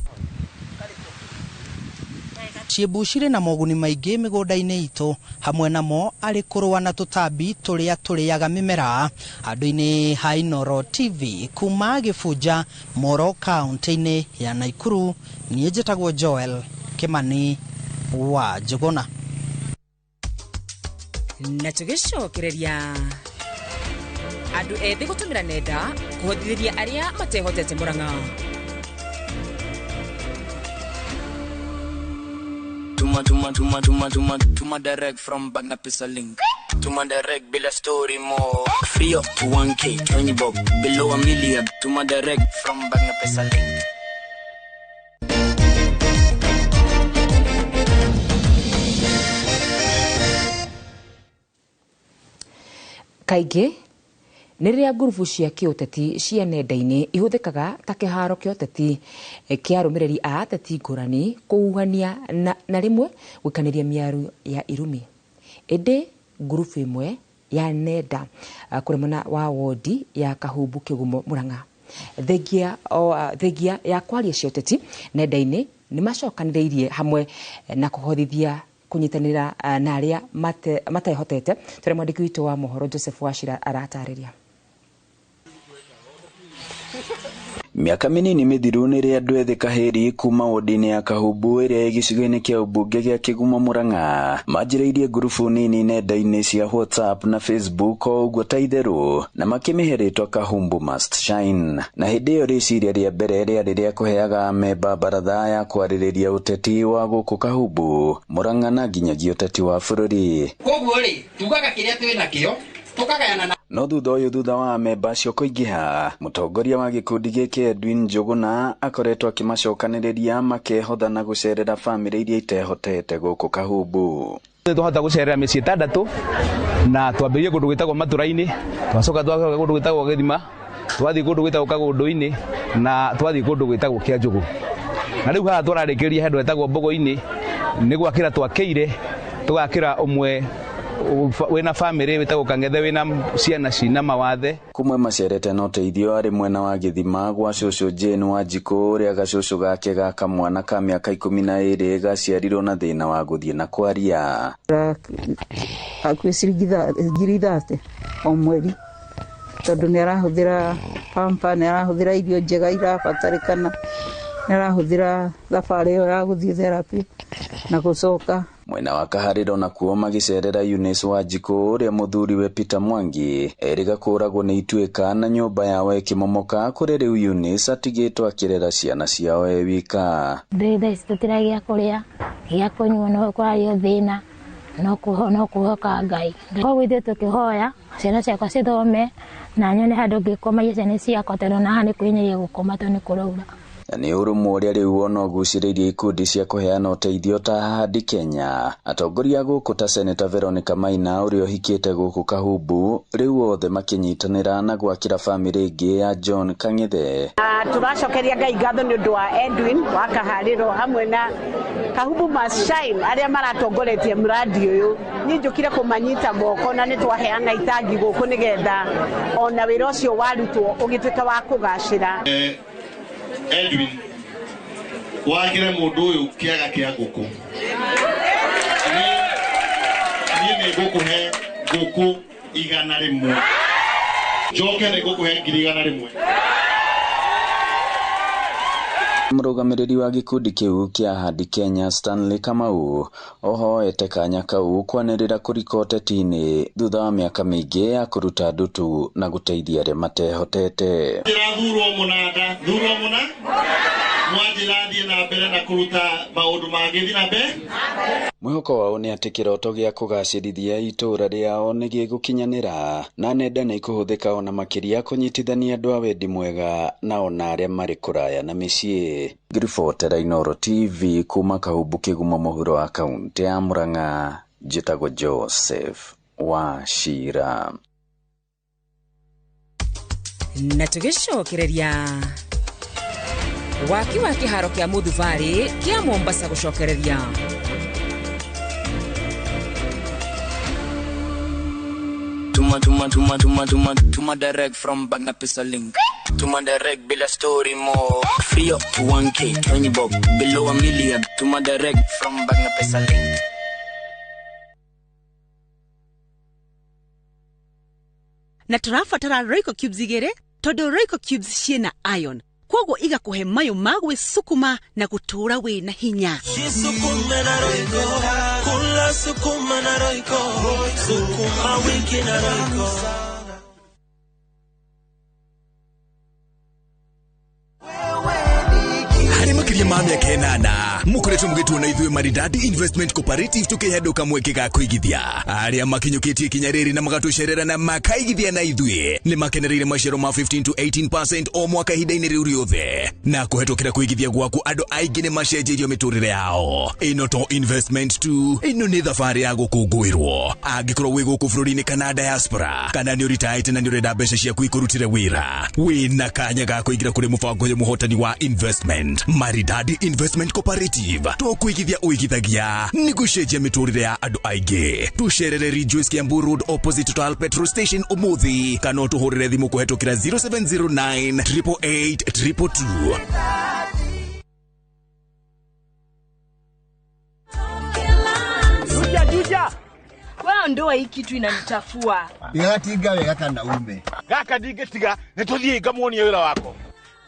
Ciĩmbu cirĩ na moguni maingĩ mĩgũnda-inĩ itũ, hamwe namo arĩ kũrũa na tũtambi tũrĩa tũrĩaga mĩmera. Handũ-inĩ ha Inooro TV kuma Gĩbunja, Moro, kaũntĩ-inĩ ya Naikuru, niĩ njĩtagwo Joel Kimani wa Njũgũna. Na tũgĩcokereria andũ ethĩ gũtũmĩra nenda kũhotithĩria arĩa matehotete Murang'a. Tuma tuma tuma tuma tuma tuma direct from Bagna Pesa link. Tuma direct bila story more. Free up to 1K, 20 bob, below a million. Tuma direct from Bagna Pesa link. Kaingĩ nĩ rĩrĩa ngurubu cia kĩũteti cia nenda-inĩ ihũthĩkaga ta kĩharo kĩa ũteti kĩa arũmĩrĩri a ateti ngũrani kũhuhania na rĩmwe gwĩkanĩria mĩario ya irumi. Ĩndĩ ngurubu ĩmwe ya nenda kũrĩ mwena wa wodi ya Kahumbu Kĩgumo Murang'a thengia ya kwaria cia ũteti nenda-inĩ nĩ macokanĩrĩirie hamwe na kũhothithia kunyitanira na aria matehotete. Tũrĩ mwandĩki witũ wa mohoro Joseph Wachira aratarĩria. Mĩaka mĩnini mĩthiru nĩrĩ andũ ethĩ kahĩri kuma wodi-inĩ ya Kahumbu ĩrĩa ĩ gĩcigo-inĩ kĩa ũmbunge gĩa Kĩgumo Murang'a manjĩrĩirie ngurubu nini nenda-inĩ cia WhatsApp na Facebook o ũguo ta itherũ na makĩmĩhe rĩtwa Kahumbu Must Shine. Na hĩndĩ ĩyo rĩciria rĩa mbere rĩarĩ rĩa kũheaga amemba baratha ya kwarĩrĩria ũteti wa gũkũ Kahumbu Murang'a na nginyagia ũteti wa bũrũri. Koguo rĩ tugaga kĩrĩa twĩ nakĩo tukagayana na no thutha ũyũ thutha wa amemba acio kũingĩha mũtongoria wa gĩkundi gĩkĩ Edwin Njũgũna akoretwo akĩmacokanĩrĩria makehotha na gũcerera bamĩrĩ iria itehotete gũkũ Kahumbu. Twahota gũcerera mĩciĩ ĩtandatũ na twambĩrĩrie kũndũ gwĩtagwo Matũra-inĩ, twacoka twacoka kũndũ gwĩtagwo Gĩthima, twathiĩ kũndũ gwĩtagwo Kagũndũ-inĩ na twathiĩ kũndũ gwĩtagwo Kĩanjũgũ. Na rĩu haha twararĩkĩria handũ hetagwo Mbogo-inĩ nĩ gwakĩra twakĩire tũgakĩra ũmwe wĩna family wĩtagwo Kang'ethe wĩna ciana cina mawathe. Kumwe macerete na ũteithio arĩ mwena wa Gĩthima gwa cũcũ Jane Wanjikũ ũrĩa gacũcũ gake ga kamwana ka mĩaka 12 gaciarirwo na thĩna wa gũthiĩ na kwaria. Hakuhĩ ciringi 30 o mweri tondũ nĩ arahũthĩra pampa, nĩ arahũthĩra irio njega irabatarĩkana, nĩ arahũthĩra thabarĩ ĩyo ya gũthiĩ therapy na gũcoka. Mwena wa Kaharĩro nakuo magĩcerera Eunice Wanjikũ ũrĩa mũthuriwe Peter Mwangi erĩga kũragwo nĩ ituĩka na nyũmba yao ĩkĩmomoka kũrĩa rĩu Eunice atigĩtwo akĩrera ciana ciao e wika. Thaa ici tũtirĩ gĩa kũrĩa gĩa kũnyua no kũrarĩ o thĩna no kũhoka Ngai. Koguo ithuĩ tũkĩhoya ciana ciakwa cithome na nyone handũ ngĩkomagia ciana ciakwa tondũ na haha nĩ kwĩnyagia gũkoma tondũ nĩ kũraura. Na nĩ ũrũmwe ũrĩa rĩu ona ũgucĩrĩirie ikundi cia kũheana ũteithio ta Ahadi Kenya. Atongoria gũkũ ta Senator Veronica Maina ũrĩa ũhikĩte gũkũ Kahumbu rĩu othe makĩnyitanĩra na gwakĩra bamĩrĩ ĩngĩ ya John Kang'ethe. Tũracokeria Ngai ngatho nĩ ũndũ wa Edwin wa Kaharĩro hamwe na Kahumbu Must Shine arĩa maratongoretie mradi ũyũ. Niĩ njũkire kũmanyita moko na nĩ twaheana itangi gũkũ nĩgetha ona wĩra ũcio warutwo ũgĩtuĩka wa kũgacĩra. Edwin wakire mundu uyu kiaga kia nguku ni ni ngukuhe nguku 100 njoke ni ngukuhe 100,000. Mũrũgamĩrĩri wa gĩkundi kĩu kĩa Ahadi Kenya Stanley Kamau ohoete kanya kau kwanĩrĩra kũrika ũteti-inĩ thutha wa mĩaka mĩingĩ ya kũruta ndutu na gũteithia arĩa matehotete. Ndĩrathurwo mũnanda thurwo mũna mwanjĩra thiĩ na mbere na kũruta maũndũ mangĩ na mbere. Mwĩhoko wao nĩ atĩ kĩroto gĩa kũgacĩrithia itũũra rĩao nĩ gĩgũkinyanĩra na nenda nĩ ikũhũthĩka ona makĩria kũnyitithania andũ a wendi mwega na ona arĩa marĩ kũraya na mĩciĩ. Ngĩribotera Inooro TV kuma Kahumbu Kĩgumo mũhuro wa kaũntĩ ya Murang'a, njĩtagwo Joseph Wachira. Na tũgĩcokereria waki wa kĩharo kĩa Mũthubarĩ kĩa Mombasa gũcokereria. Tuma tuma tuma tuma tuma tuma direct from Bagna Pesa link. Tuma direct bila story more. Free up to 1K, 20 bob, below a million. Tuma direct from Bagna Pesa link. Na tũrabatara Royco cubes igĩrĩ tondũ Royco cubes ciĩna iron. Koguo igakũhe mayũ ma gwĩcukuma na gũtũũra wĩna hinya. Jisukume na Royco, kula sukuma na Royco, sukuma wiki na Royco. Harĩ makĩria ma mĩaka 8 mũkoretwo mũgĩtuona ithuĩ Maridadi Investment Cooperative tũkĩhenduka mweke ga kũigithia. Arĩa makinyũkĩtie ikinya rĩrĩ na magatũcerera na makaigithia na ithuĩ nĩ makenereire maciaro ma 15 to 18% o mwaka ihinda-inĩ rĩu rĩothe, na kũhetũkĩra kũigithia gwaku andũ aingĩ nĩ macenjeirio mĩtũrĩre yao. Ĩno to investment tu, ĩno nĩ thabarĩ ya gũkũngũĩrwo. Angĩkorwo wĩ gũkũ bũrũri-inĩ kana diaspora, kana nĩ ũritaĩte na nĩ ũrenda mbeca ciaku ikũrutĩre wĩra, wĩna kanya ga kũingĩra kũrĩ mũbango ũyũ mũhotani wa investment. Maridadi Investment Cooperative, to kũigithia ũigithagia nĩ gũcenjia mĩtũrĩre ya andũ aingĩ. Tũcerere Ridgeways Kiambu Road opposite Total petrol station ũmũthĩ, kana ũtũhũrĩre thimũ kũhetũkĩra 0709 888 222. Juja, juja. Wewe ndoa hii kitu inanichafua. Ndigatinga wega kana ume. Gaka ndingĩtiga nĩ tũthiĩ ngamuonie wĩra wako.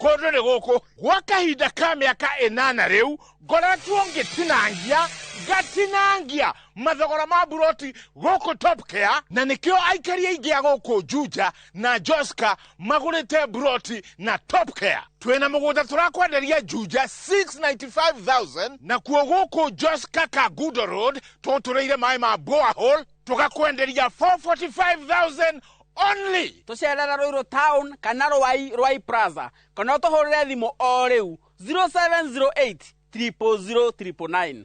Kũndũ nĩ gũkũ gwa kahinda ka mĩaka 8 rĩu ngoretwo ngĩtinangia ngatinangia mathogora ma buroti gũkũ Top Care, na nĩkĩo aikari aingĩ a gũkũ Juja na Joska magũrĩte buroti na Top Care. Twĩna mũgũnda tũrakwenderia Juja 695,000, nakuo gũkũ Joska Kangundo Road tũtũrĩire maĩ ma borehole tũgakwenderia 445,000 only. Tũcerera Ruiru Town kana Ruai Ruai Plaza, kana ũtũhũrĩre thimũ o rĩu 0708 000 999.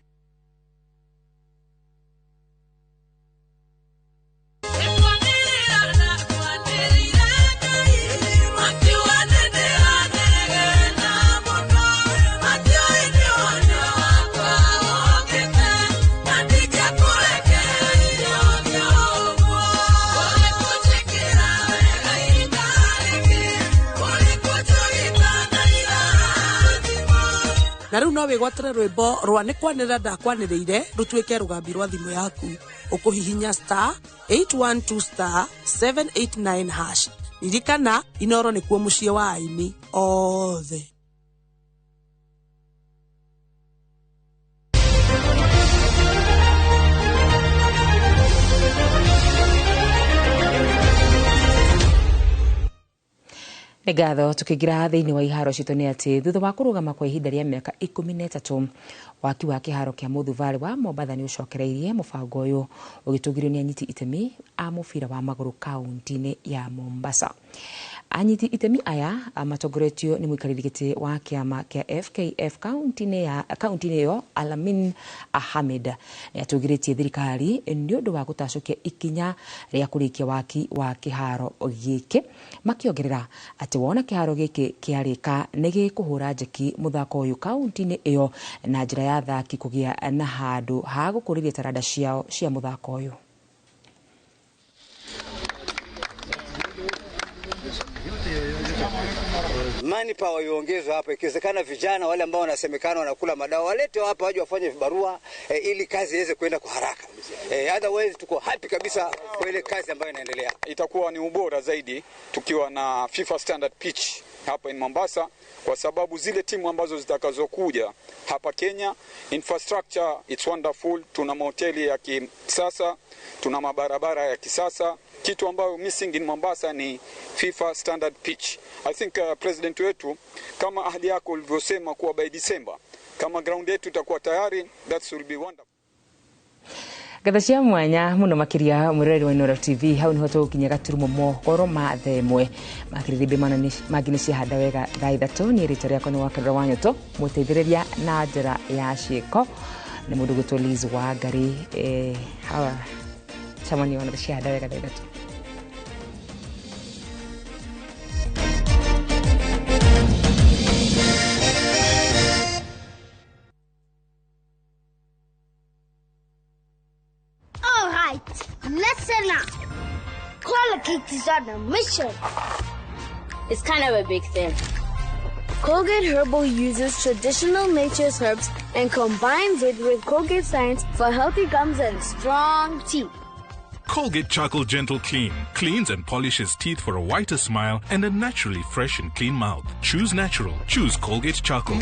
Na rĩu no wĩgwatĩre rwĩmbo rwa nĩ kwanĩrĩra ndakwanĩrĩire rũtuĩke rũgambi rwa thimũ yaku. Ũkũhihinya star 812 star 789 hash. Ririkana Inoro nĩkuo mũciĩ wa aini othe. Nĩ ngatho tukĩingĩra thĩinĩ wa iharo citũ nĩ atĩ thutha wa kũrũgama kwa ihinda rĩa mĩaka 13 waki wa kĩharo kĩa Mũthubarĩ wa Mombatha nĩ ũcokereirie. Mũbango ũyũ ũgĩtũgĩrio nĩ anyiti itemi a mũbira wa magũrũ kaunti-inĩ ya Mombasa. Anyiti itemi aya matongoretio nĩ mũikarĩri gĩtĩ wa kĩama kĩa FKF kaunti-inĩ ĩyo Alamin Ahmed. Nĩ atũgĩrĩtie thirikari nĩ ũndũ wa gũtacũkia ikinya rĩa kũrĩkia waki wa kĩharo gĩkĩ, makĩongerera atĩ wona kĩharo gĩkĩ kĩarĩka nĩ gĩkũhũra njeki mũthako ũyũ kaunti-inĩ ĩyo na njĩra ya athaki kũgĩa na handũ ha gũkũrĩria taranda ciao cia mũthako ũyũ. Manpower iongezwe hapa, ikiwezekana vijana wale ambao wanasemekana wanakula madawa walete hapa waje wafanye vibarua ili kazi iweze kwenda kwa haraka. Otherwise tuko happy kabisa kwa ile kazi ambayo inaendelea. Itakuwa ni ubora zaidi tukiwa na FIFA standard pitch hapa in Mombasa, kwa sababu zile timu ambazo zitakazokuja hapa Kenya, infrastructure it's wonderful. Tuna mahoteli ya kisasa, tuna mabarabara ya kisasa. Kitu ambayo missing in Mombasa ni FIFA standard pitch. I think president wetu, kama ahadi yako ulivyosema kuwa by December kama ground yetu itakuwa tayari, that will be wonderful. Ngatho cia mwanya muno makiria mwiroreri wa Inooro TV. Hau niho tũgũkinyia gaturumo mohoro ma thaa ĩmwe. Makĩrĩrĩmbĩ mangĩ nĩ ciahanda wega thaa 3. Niĩ rĩtwa rĩakwa nĩ Wakerera wa Nyoto, mũteithĩrĩria na njĩra ya ciĩko nĩ mũndũ gwĩtwo Liz Wangari. Hawa camanio na ciahanda wega thaa 3. Listen up. Colgate is on a mission. It's kind of a big thing. Colgate Herbal uses traditional nature's herbs and combines it with Colgate science for healthy gums and strong teeth. Colgate Charcoal Gentle Clean cleans and polishes teeth for a whiter smile and a naturally fresh and clean mouth. Choose natural. Choose Colgate Charcoal.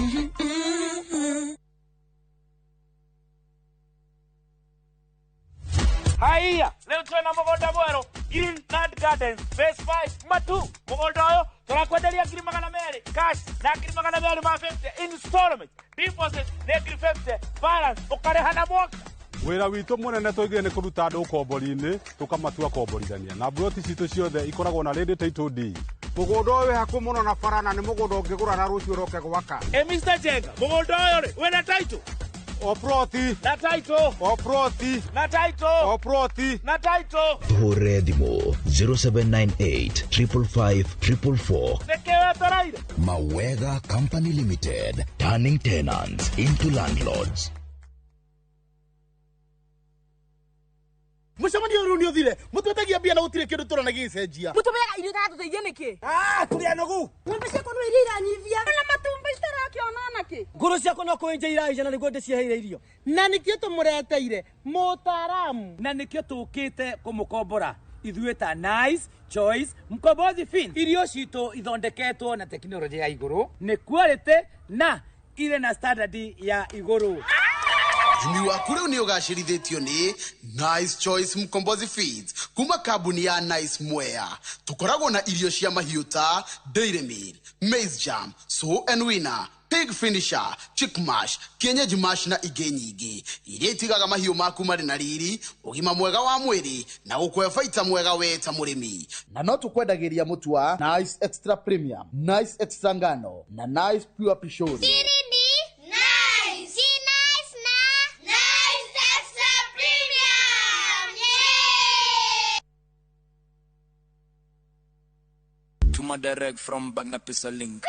Haiya, leo twena mũgũnda mwerũ Green Nut Gardens Phase 5 Matu. Mũgũnda ũyũ tũrakwenderia 200,000 cash na 250,000 installment. Deposit nĩ 50,000, balance ũkarĩha na mwaka. Wĩra witũ mũnene tũigire nĩ kũruta andũ ũkombori-inĩ tũkamatua komborithania na mburoti citũ ciothe ikoragwo na ready title deed. Mũgũnda ũyũ wĩ hakuhĩ mũno na bara na nĩ mũgũnda ũngĩgũra na rũciũ ũroke gwaka. Ĩ Mr. Jenga, mũgũnda ũyũ rĩ wĩna title? O ploti. Na title. O ploti. Na title. O ploti. Na title. Tũhũrĩre thimũ 0798 555 444. Nĩkĩ wetereire? Mawega Company Limited, turning tenants into landlords. Mũcemanio ũyũ nĩ ũthire mũtwetagia mbia na gũtirĩ kĩndũ tũrona gĩgĩcenjia. Mũtũmĩraga irio itaratũteithia nĩkĩ? Tũrĩ anogu. Ng'ombe ciakwa no iria iranyivia na matumbĩ citarakĩona nakĩ. Ngũrũ ciakwa no kũenja iraija na nĩguo ndĩciheire irio. Na nĩkĩo tũmũreteire mũtaaramu. Na nĩkĩo tũkĩte kũmũkombora ithuĩ ta Nice Choice Mkombozi Fin. Irio citũ ithondeketwo na tekinoronjĩ ya igũrũ, nĩ quality na irĩ na standard ya igũrũ. Ũrĩmi waku rĩu nĩ ũgacĩrithĩtio nĩ Nice Choice Mkombozi Feeds kuma kambuni ya Nice Mwea. Tũkoragwo na irio cia mahiũ ta Dairy Meal, Maize Jam, Sow and Winner, Pig Finisher, Chick Mash, Kienyeji Mash na ingĩ nyingĩ iria itigaga mahiũ maku marĩ na riri, ũgima mwega wa mwĩrĩ na gũkũhe baita mwega we ta mũrĩmi. Na no tũkwendagĩria mũtu wa Nice Extra Premium, Nice Extra Ngano na Nice Pure Pishori. Tuma direct from Bagna Pesa link.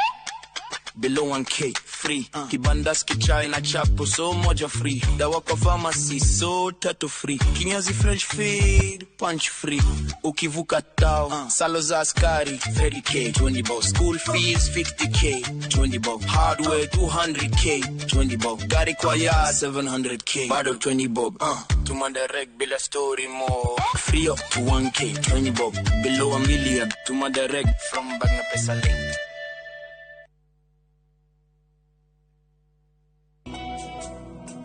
Below 1K free. Kibandas kichai na chapo so moja free. Dawa kwa pharmacy so tatu free. Kinyazi French feed punch free. Ukivuka tao salo za askari 30K 20 bob. School fees 50K 20 bob. Hardware 200K 20 bob. Gari kwa ya 700K bado 20 bob. Tuma direct bila story more. Free up to 1K 20 bob. Below a million. Tuma direct from Bagna Pesa link.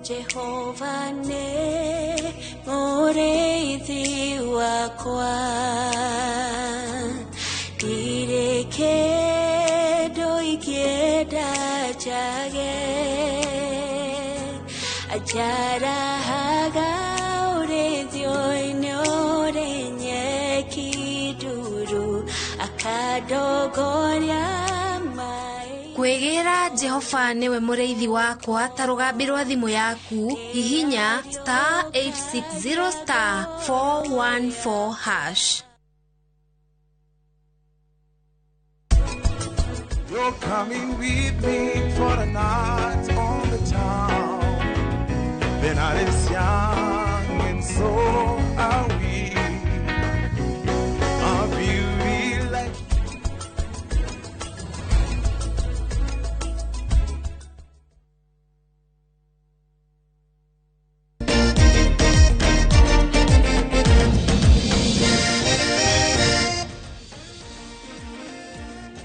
Jehova ne mũrĩithi wakwa, ndirĩ kĩndũ ingĩenda njage, anjarahaga ũrĩithio-inĩ ũrĩ nyeki nduru, akandongoria. Kwĩgĩra Jehova nĩwe mũrĩithi wakwa ta rũgambi rwa thimũ yaku, hihinya *860 *414#. You're coming with me for the night on the town. The night is young and so are we. Our beauty like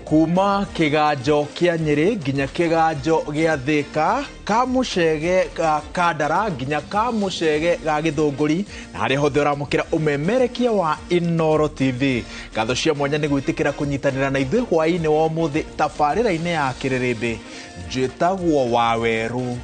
kuma kiganjo kia Nyeri nginya kiganjo gia Thika, ka mucege ga Kandara nginya ka mucege ga Githunguri, na haria hothe uramukira umemerekia wa Inooro TV. Ngatho cia mwanya ni gwitikira kunyitanira na ithuĩ hwaĩ-inĩ wa ũmũthĩ tabarĩra-inĩ ya Kĩrĩrĩmbĩ. Njĩtagwo Waweru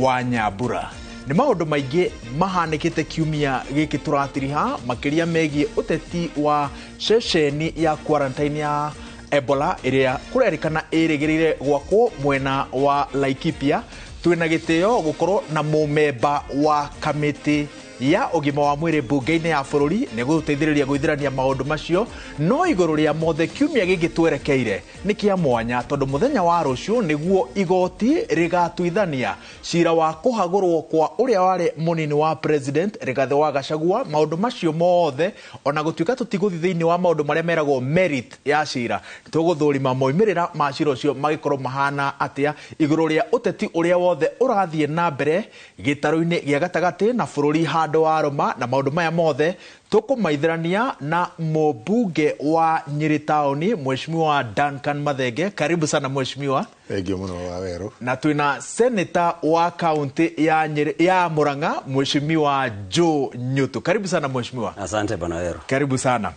wa Nyambura. Nĩ maũndũ maingĩ mahanĩkĩte kiumia gĩkĩ tũratiriha, makĩria megiĩ ũteti wa ceceni ya quarantine ya Ebola ĩrĩa kũrerĩkana ĩrĩgĩrĩire gwakwo mwena wa Laikipia. Twĩna gĩtĩo gũkorwo na mũmemba wa kamĩtĩ ya ũgima wa mwĩrĩ mbunge-inĩ ya bũrũri nĩ gũteithĩrĩria gwĩthirania maũndũ macio. No igũrũ rĩa mothe, kiumia gĩkĩ twerekeire nĩ kĩa mwanya tondũ mũthenya wa rũciũ nĩguo igoti rĩgatuithania cira wa kũhagũrwo kwa ũrĩa warĩ mũnini wa president Rigathĩ wa Gachagua. Maũndũ macio mothe, ona gũtuĩka tũtigũthiĩ thĩinĩ wa maũndũ marĩa meragwo merit ya cira, tũgũthũrima moimĩrĩra ma cira ũcio magĩkorwo mahana atĩa igũrũ rĩa ũteti ũrĩa wothe ũrathiĩ na mbere gĩtarũ-inĩ gĩa gatagatĩ na bũrũri handũ handũ warũma na maũndũ maya mothe tũkũmaithĩrania na mũmbunge wa Nyeri taũni Mheshimiwa Duncan Mathenge. Karibu sana mheshimiwa. Thengiũ mũno wa Werũ. Na twĩna senator wa kaunti ya Nyeri ya Murang'a Mheshimiwa Joe Nyutu. Karibu sana mheshimiwa. Asante bwana Werũ. Karibu sana.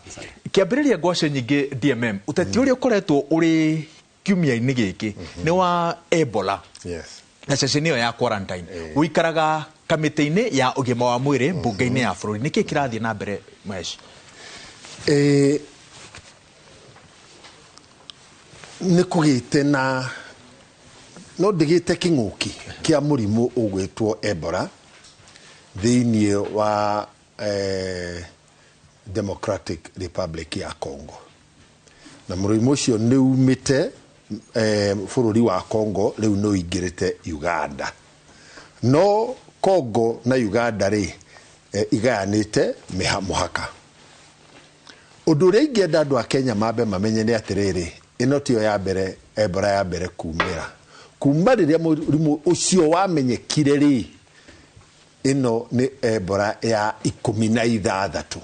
Kĩambĩrĩria ngwacĩ nyingĩ DMM ũteti ũrĩa ũkoretwo ũrĩ kiumia-inĩ gĩkĩ nĩ wa Ebola. Yes. Na ceceni ĩyo ya quarantine. Ũikaraga kamĩtĩ-inĩ ya ũgima wa mwĩrĩ mbunge-inĩ ya bũrũri. Nĩkĩ kĩrathiĩ na mbere Mhesh? Nĩ kũgĩte na no ndĩgĩte kĩng'ũki kĩa mũrimũ ũgwĩtwo Ebola thĩinĩ wa Democratic Republic ya Congo. Na mũrimũ ũcio nĩ umĩte bũrũri wa Congo rĩu nĩ ũingĩrĩte Uganda. No Congo na Uganda rĩ igayanĩte mũhaka. Ũndũ ũrĩa ingĩenda andũ a Kenya mambe mamenye nĩ atĩrĩrĩ, ĩno tiyo ya mbere Ebola ya mbere kumĩra. Kuma rĩrĩa mũrimũ ũcio wamenyekire rĩ, ĩno nĩ Ebola ya 16.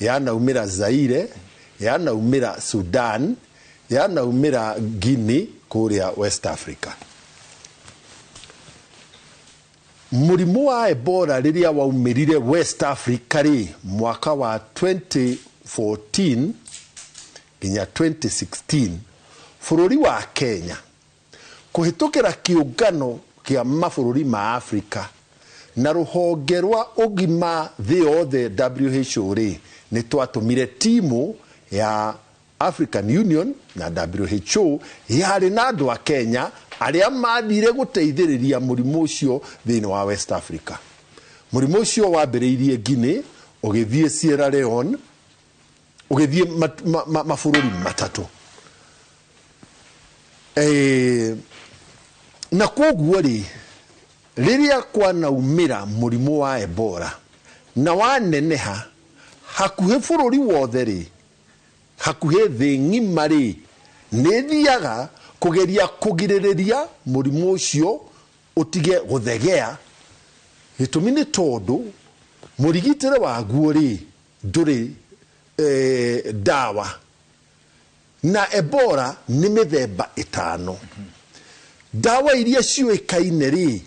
Yanaumĩra Zaire, yanaumĩra Sudan, yanaumĩra Guinea kũrĩa West Africa. Mũrimũ wa Ebola rĩrĩa waumĩrire West Africa rĩ mwaka wa 2014 nginya 2016, bũrũri wa Kenya kũhĩtũkĩra kĩũngano kĩa mabũrũri ma Africa na rũhonge rwa ũgima thĩ yothe WHO rĩ, nĩ twatũmire timu ya African Union na WHO yarĩ na andũ a Kenya arĩa mathire gũteithĩrĩria mũrimũ ũcio thĩinĩ wa West Africa. Mũrimũ ũcio wambĩrĩirie Guinea, ũgĩthiĩ Sierra Leone, ũgĩthiĩ mabũrũri matatũ. Na kwoguo rĩ, rĩrĩa kwanaumĩra mũrimũ wa Ebola na waneneha hakuhĩ bũrũri wothe rĩ, hakuhĩ thĩ ng'ima rĩ, nĩ thiaga kũgeria kũgirĩrĩria mũrimũ ũcio ũtige gũthegea. Gĩtũmi nĩ tondũ mũrigitĩre waguo rĩ ndũrĩ dawa. Na Ebola nĩ mĩthemba 5. Dawa iria ciũĩkaine rĩ,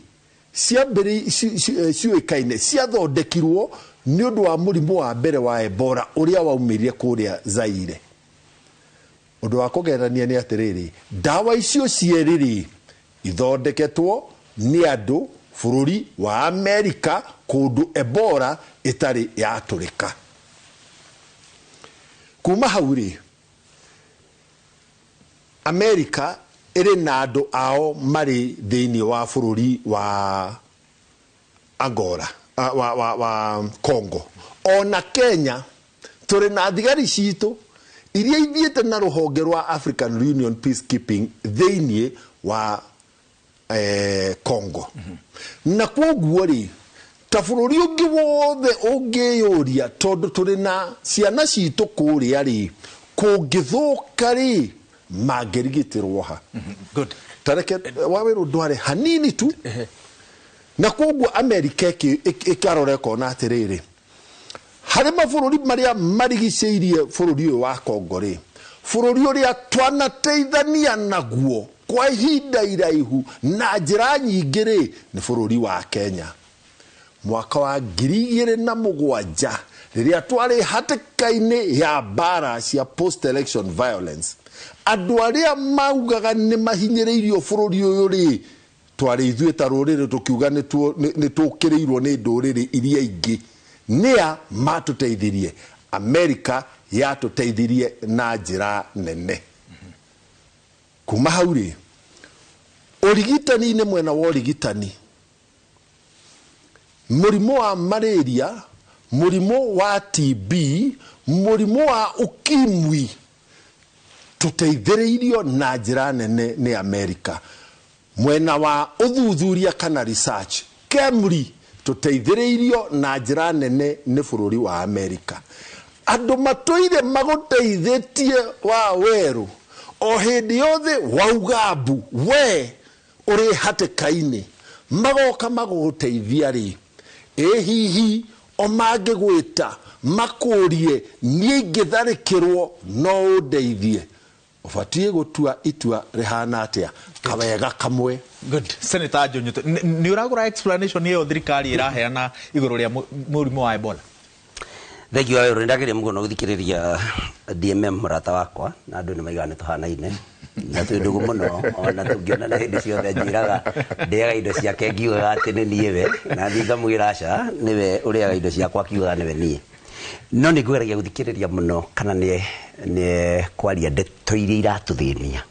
ciũĩkaine ciathondekirwo nĩ ũndũ wa mũrimũ wa mbere wa Ebola ũrĩa waumĩrire kũrĩa Zaire. Ũndũ wa kũgerania nĩ atĩrĩrĩ, dawa icio cierĩ rĩ ithondeketwo nĩ andũ bũrũri wa Amerika kũndũ Ebola ĩtarĩ yatũrĩka. Kuma hau rĩ, Amerika ĩrĩ na andũ ao marĩ thĩinĩ wa bũrũri wa Angola, wa Congo. Ona Kenya tũrĩ na thigari citũ iria ithiĩte na rũhonge rwa African Union Peacekeeping thĩinĩ wa Congo. Na kwoguo rĩ, ta bũrũri ũngĩ wothe ũngĩyũria tondũ tũrĩ na ciana citũ kũrĩa rĩ, kũngĩthũka rĩ, mangĩrigitĩrwo ha. Good. Tareke Wawerũ ndware hanini tu. Na kwoguo Amerika ĩkarora ĩkona atĩrĩrĩ, harĩ mabũrũri marĩa marigicĩirie bũrũri ũyũ wa Congo rĩ, bũrũri ũrĩa twanateithania naguo kwa ihinda iraihu na njĩra nyingĩ rĩ, nĩ bũrũri wa Kenya. Mwaka wa 2007 rĩrĩa twarĩ hatĩka-inĩ ya mbara cia post election violence, andũ arĩa maugaga nĩ mahinyĩrĩirio bũrũri ũyũ rĩ, twarĩ ithuĩ ta rũrĩrĩ tũkiuga nĩ tũkĩrĩirwo nĩ ndũrĩrĩ iria ingĩ. Nĩa matũteithirie? Amerika yatũteithirie na njĩra nene. Kuma hau rĩ, ũrigitani-inĩ, mwena wa ũrigitani, mũrimũ wa malaria, mũrimũ wa TB, mũrimũ wa ukimwi, tũteithĩrĩirio na njĩra nene nĩ Amerika. Mwena wa ũthuthuria kana research, KEMRI, tũteithĩrĩirio na njĩra nene nĩ bũrũri wa Amerika. Andũ matũire magũteithĩtie wa Werũ o hĩndĩ yothe wauga mbu we ũrĩ hatĩka-inĩ, magoka magũgũteithia rĩ, ĩ hihi O mangĩgwĩta makũrie niĩ ingĩtharĩkĩrwo no ũndeithie, ũbatiĩ gũtua itua rĩhana atĩa? Kawega kamwe. Good. Senator Njunyuto, nĩ ũragũra explanation ĩyo thirikari ĩraheana igũrũ rĩa mũrimũ wa Ebola? Thengiũ wa wĩrũ, nĩndageria mũno gũthikĩrĩria DMM mũrata wakwa, na andũ nĩ maigaga nĩ tũhanaine na twĩ ndũgũ mũno, ona tũngĩonana hĩndĩ ciothe anjĩraga ndĩaga indo ciake ngiugaga atĩ nĩ niĩ we, na thiĩ ngamwĩra aca, nĩwe ũrĩaga indo ciakwa akiugaga nĩwe niĩ. No nĩ ngũgeragia gũthikĩrĩria mũno kana nĩ kwaria ndeto iria iratũthĩnia.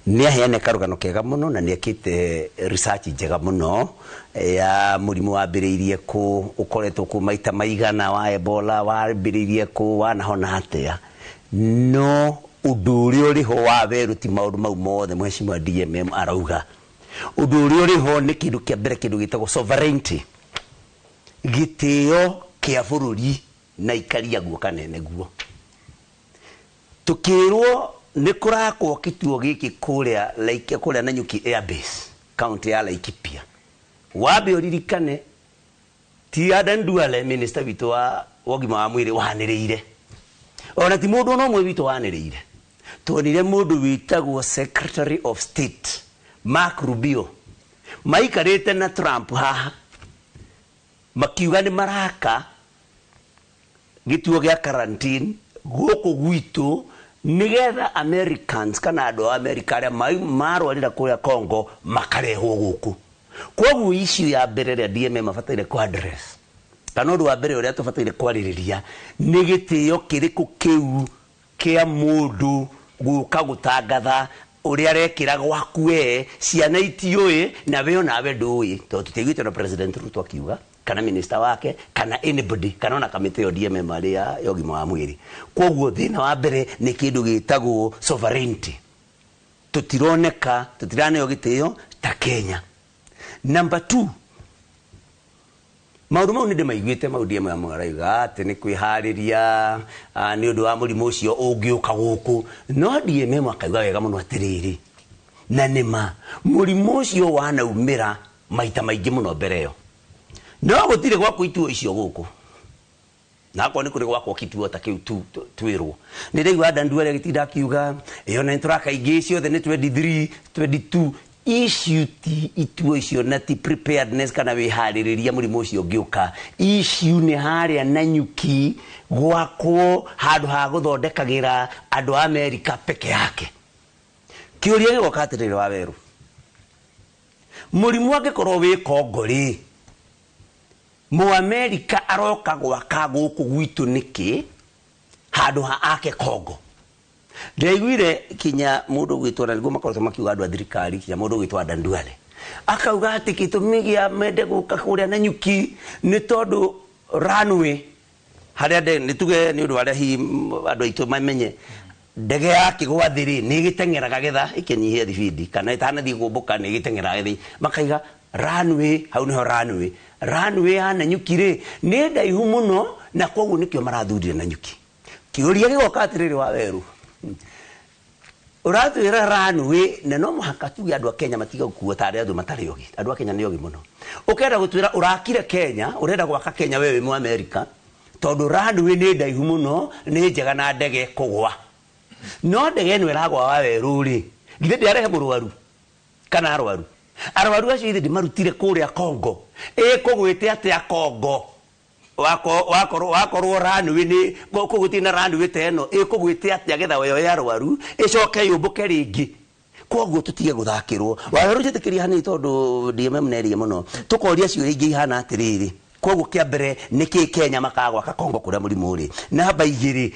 Nĩ aheane karũgano kega mũno na nĩ ekĩte research njega mũno ya mũrimũ wambĩrĩirie kũ, ũkoretwo kũ maita maigana wa Ebola, wambĩrĩirie kũ, wanahona atĩa. No ũndũ ũrĩa ũrĩ ho wa werũ ti maũndũ mau mothe mheshimiwa DMM arauga. Ũndũ ũrĩa ũrĩ ho nĩ kĩndũ kĩa mbere, kĩndũ gĩtagwo sovereignty, gĩtĩo kĩa bũrũri na ikaria guo kanene guo. Tukĩrwo nĩ kũrakwo kĩtuo gĩkĩ kũrĩa like kũrĩa Nanyuki Air Base, county ya Laikipia. Wambe ũririkane ti Aden Duale minister witũ wa ũgima wa mwĩrĩ wanĩrĩire, ona ti mũndũ ona ũmwe witũ wanĩrĩire. Tuonire mũndũ wĩtagwo Secretary of State Mark Rubio maikarĩte na Trump haha makiuga nĩ maraka gĩtuo gĩa quarantine gũkũ gwitũ nĩgetha Americans kana andũ a America arĩa marwarĩra kũrĩa Congo makarehwo gũkũ. Koguo issue ya mbere ĩrĩa DMM mabataire ku address kana ũndũ wa mbere ũrĩa tũbataire kwarĩrĩria nĩ gĩtĩo kĩrĩkũ kĩu kĩa mũndũ gũka gũtangatha ũrĩa arekĩra gwaku we, ciana itiũĩ na we onawe ndũĩ, tondũ tũtiaiguĩte na President Ruto akiuga kana minister wake kana anybody kana ona kamĩtĩ ĩyo DMM arĩ ya ũgima wa mwĩrĩ. Koguo thĩna wa mbere nĩ kĩndũ gĩtagwo sovereignty, tũtironeka, tũtiraneo gĩtĩo ta Kenya. Number 2, maũndũ mau nĩ ndĩmaiguĩte mau DMM marauga atĩ nĩ kwĩharĩria nĩ ũndũ wa mũrimũ ũcio ũngĩũka gũkũ, no DMM akauga wega mũno atĩrĩrĩ, na nĩma mũrimũ ũcio wanaumĩra maita maingĩ mũno mbere ĩyo, no gũtirĩ gwakwo ituo icio gũkũ, na akorwo nĩ kũrĩ gwakwo kituo ta kĩu twĩrwo. Nĩ ndaigua Adan Duale agĩtinda akiuga ĩyo na nĩtũraka ingĩ ciothe nĩ 23, 22. Issue ti ituo icio na ti preparedness kana wĩharĩrĩria mũrimũ ũcio ũngĩũka. Issue nĩ harĩa Nanyuki gwakwo handũ ha gũthondekagĩra andũ a Amerika peke yake. Kĩũria gĩgoka atĩrĩrĩ wa werũ, mũrimũ angĩkorwo wĩ Congo rĩ, Mũamerika aroka gwaka gũkũ gwitũ nĩkĩ handũ ha ake Congo? Ndaiguire kinya mũndũ ũgwĩtwo, na nĩguo makoretwo makiuga andũ a thirikari, kinya mũndũ ũgwĩtwo Adan Duale akauga atĩ gĩtũmi gĩa mende gũka kũrĩa Nanyuki nĩ tondũ runway harĩa nĩ tuge nĩ ũndũ wa arĩa hihi andũ aitũ mamenye ndege ya kĩgwa thĩ rĩ nĩ ĩgĩteng'eraga getha ĩkĩnyihia thibindi kana ĩtanathiĩ kũmbũka nĩ ĩgĩteng'eraga gĩthĩ, makaiga runway hau nĩho runway, runway ya Nanyuki rĩ nĩ ndaihu mũno na koguo nĩkĩo marathurire Nanyuki. Kĩũria gĩgoka atĩrĩrĩ wa werũ, ũratwĩra runway na no mũhaka tuge andũ a Kenya matige gũkuo ta arĩa andũ matarĩ ogĩ. Andũ a Kenya nĩ ogĩ mũno. Ũkenda gũtwĩra ũrakire Kenya, ũrenda gwaka Kenya we wĩ Mũamerika tondũ runway nĩ ndaihu mũno, nĩ njega na ndege kũgwa. No ndege ĩno ĩragwa wa werũ rĩ, githĩ ndĩarehe mũrwaru kana arwaru? Arwaru acio ithe ndĩmarutire kũrĩa Congo. Ĩkũgwĩte atĩa Congo? Wakorwo runway nĩ kũgũtirĩ na runway ta ĩno, ĩkũgwĩte atĩa getha yoye arwaru ĩcoke yũmbũke rĩngĩ? Koguo tũtige gũthakĩrwo. Wawerũ njĩtĩkĩria hanini tondũ DMM nĩerie mũno, tũkoria ciũria ingĩ ihana atĩrĩrĩ. Koguo kĩa mbere nĩkĩ Kenya makagwaka Congo kũrĩa mũrimũ ũrĩ? Namba 2,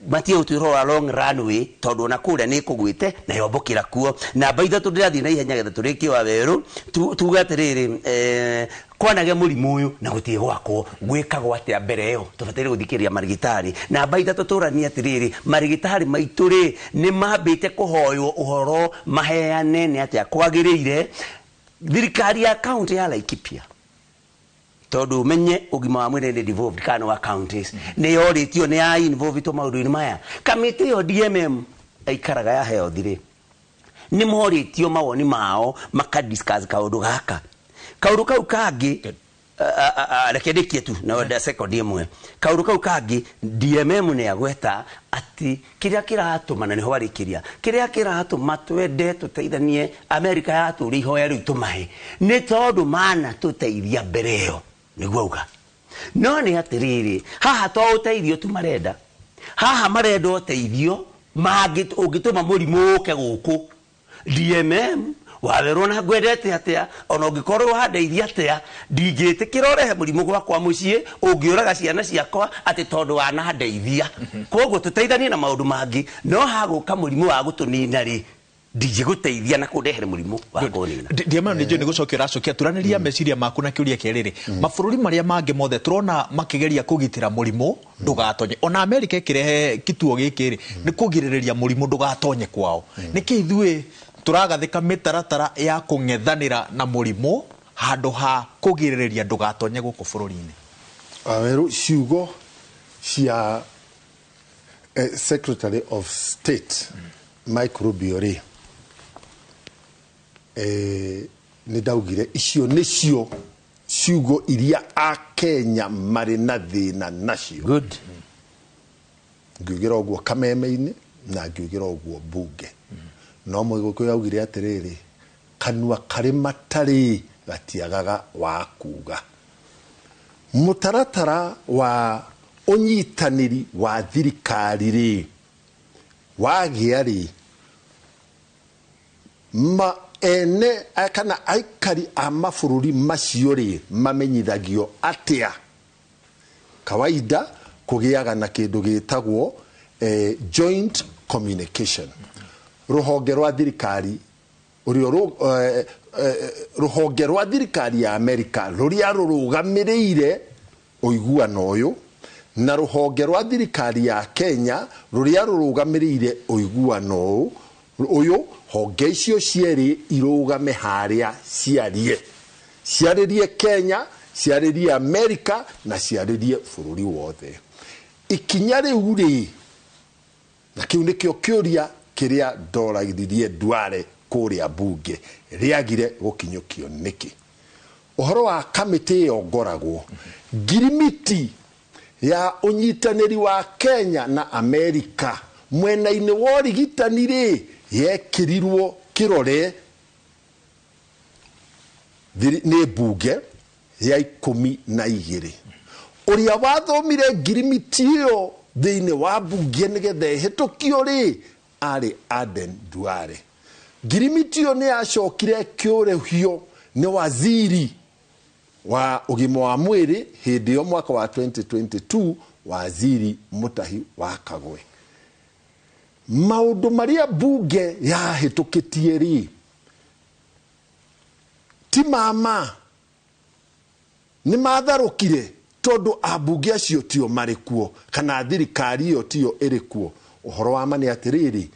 matige gũtwĩra wa long runway tondũ ona kũrĩa nĩ ĩkũgwĩte na yombũkĩra kuo. Namba 3 ndĩrathiĩ na ihenya getha tũrĩkie wa werũ, tuge atĩrĩrĩ, kwanagĩa mũrimũ ũyũ na gũtirĩ gwakwo, gwĩkagwo atĩa mbere ĩyo? Tũbataire gũthikĩrĩria marigitari. Namba 3 tũranie atĩrĩrĩ, marigitari maitũ rĩ nĩ mambĩte kũhoywo ũhoro maheane nĩ atĩa kwagĩrĩire thirikari ya county ya Laikipia, tondũ ũmenye ũgima wa mwĩrĩ nĩ devolved kana wa counties nĩ yorĩtio nĩ ya involved maũndũ-inĩ maya. Kamĩtĩ ĩyo DMM aikaraga ya health rĩ nĩ morĩtio mawoni mao maka discuss kaũndũ gaka. Kaũndũ kau kangĩ Reke ndĩkie tu na wenda second ĩmwe. Kaũndũ kau kangĩ, DMM nĩ agweta atĩ kĩrĩa kĩratũma, na nĩho warĩkĩria, kĩrĩa kĩratũma twende tũteithanie, Amerika yatũria ihoya rĩu tũmahe, nĩ tondũ mana tũteithia mbere ĩyo, nĩguo auga. No nĩ atĩrĩrĩ, haha to ũteithio tu marenda, haha marenda ũteithio mangĩ ũngĩtũma mũrimũ ũke gũkũ. DMM wawerwo na ngwendete atĩa, ona ũngĩkorwo wandeithia atĩa, ndingĩtĩkĩra ũrehe mũrimũ gwakwa mũciĩ ũngĩũraga ciana ciakwa atĩ tondũ wanandeithia. Koguo tũteithanie na maũndũ mangĩ, no hagũka mũrimũ wa gũtũnina rĩ, ndingĩgũteithia na kũndehere mũrimũ wa kũnina. Ndiamano nĩ njũĩ nĩ gũcokia ũracokia, turanĩria meciria maku na kĩũria kĩa rĩrĩ. Mabũrũri marĩa mangĩ mothe tũrona makĩgeria kũgitĩra mũrimũ ndũgatonye, ona Amerika ĩkĩrehe kituo gĩkĩ rĩ, nĩ kũgirĩrĩria mũrimũ ndũgatonye kwao. Nĩkĩ ithuĩ tũragathĩka mĩtaratara ya kũng'ethanĩra na mũrimũ handũ ha kũgirĩrĩria ndũgatonye gũkũ bũrũri-inĩ? Awerũ, ciugo cia Secretary of State Mike Rubio rĩ, nĩ ndaugire icio nĩcio ciugo iria Akenya marĩ na thĩna nacio. Good. Ngiugĩra ũguo kameme-inĩ na ngiugĩra ũguo mbunge. No Mũgĩkũyũ augire atĩrĩrĩ, kanua karĩ matarĩ gatiagaga wa kuga. Mũtaratara wa ũnyitanĩri wa thirikari rĩ, wagĩa rĩ, ma ene kana aikari a mabũrũri macio rĩ, mamenyithagio atĩa? Kawaida kũgĩaga na kĩndũ gĩtagwo joint communication. Rũhonge rwa thirikari ũrĩa rũhonge rwa thirikari ya Amerika rũrĩa rũrũgamĩrĩire ũiguano ũyũ, na rũhonge rwa thirikari ya Kenya rũrĩa rũrũgamĩrĩire ũiguano ũyũ, honge icio cierĩ irũgame harĩa ciarie, ciarĩrie Kenya, ciarĩrie Amerika na ciarĩrie bũrũri wothe. Ikinya rĩu rĩ, na kĩu nĩkĩo kĩũria kĩrĩa ndoragiririe Duale kũrĩa mbunge, rĩagire gũkinyũkio nĩkĩ? Ũhoro wa kamĩtĩ ĩyo ngoragwo ngirimiti ya ũnyitanĩri wa Kenya na Amerika mwena-inĩ wa ũrigitani rĩ, yekĩrirwo kĩrore nĩ mbunge ya 12. Ũrĩa wathomire ngirimiti ĩyo thĩinĩ wa mbunge nĩgetha ĩhĩtũkio rĩ, arĩ Aden Duale. Ngirimiti ĩyo nĩ yacokire kĩũrĩhio nĩ waziri wa ũgima wa mwĩrĩ hĩndĩ ĩyo mwaka wa 2022, waziri Mutahi wa Kagwe. Maũndũ marĩa mbunge yahĩtũkĩtie rĩ, ti mama, nĩ matharũkire tondũ ambunge acio tio marĩ kuo kana thirikari ĩyo tio ĩrĩ kuo. Ũhoro wa ma nĩ atĩrĩrĩ,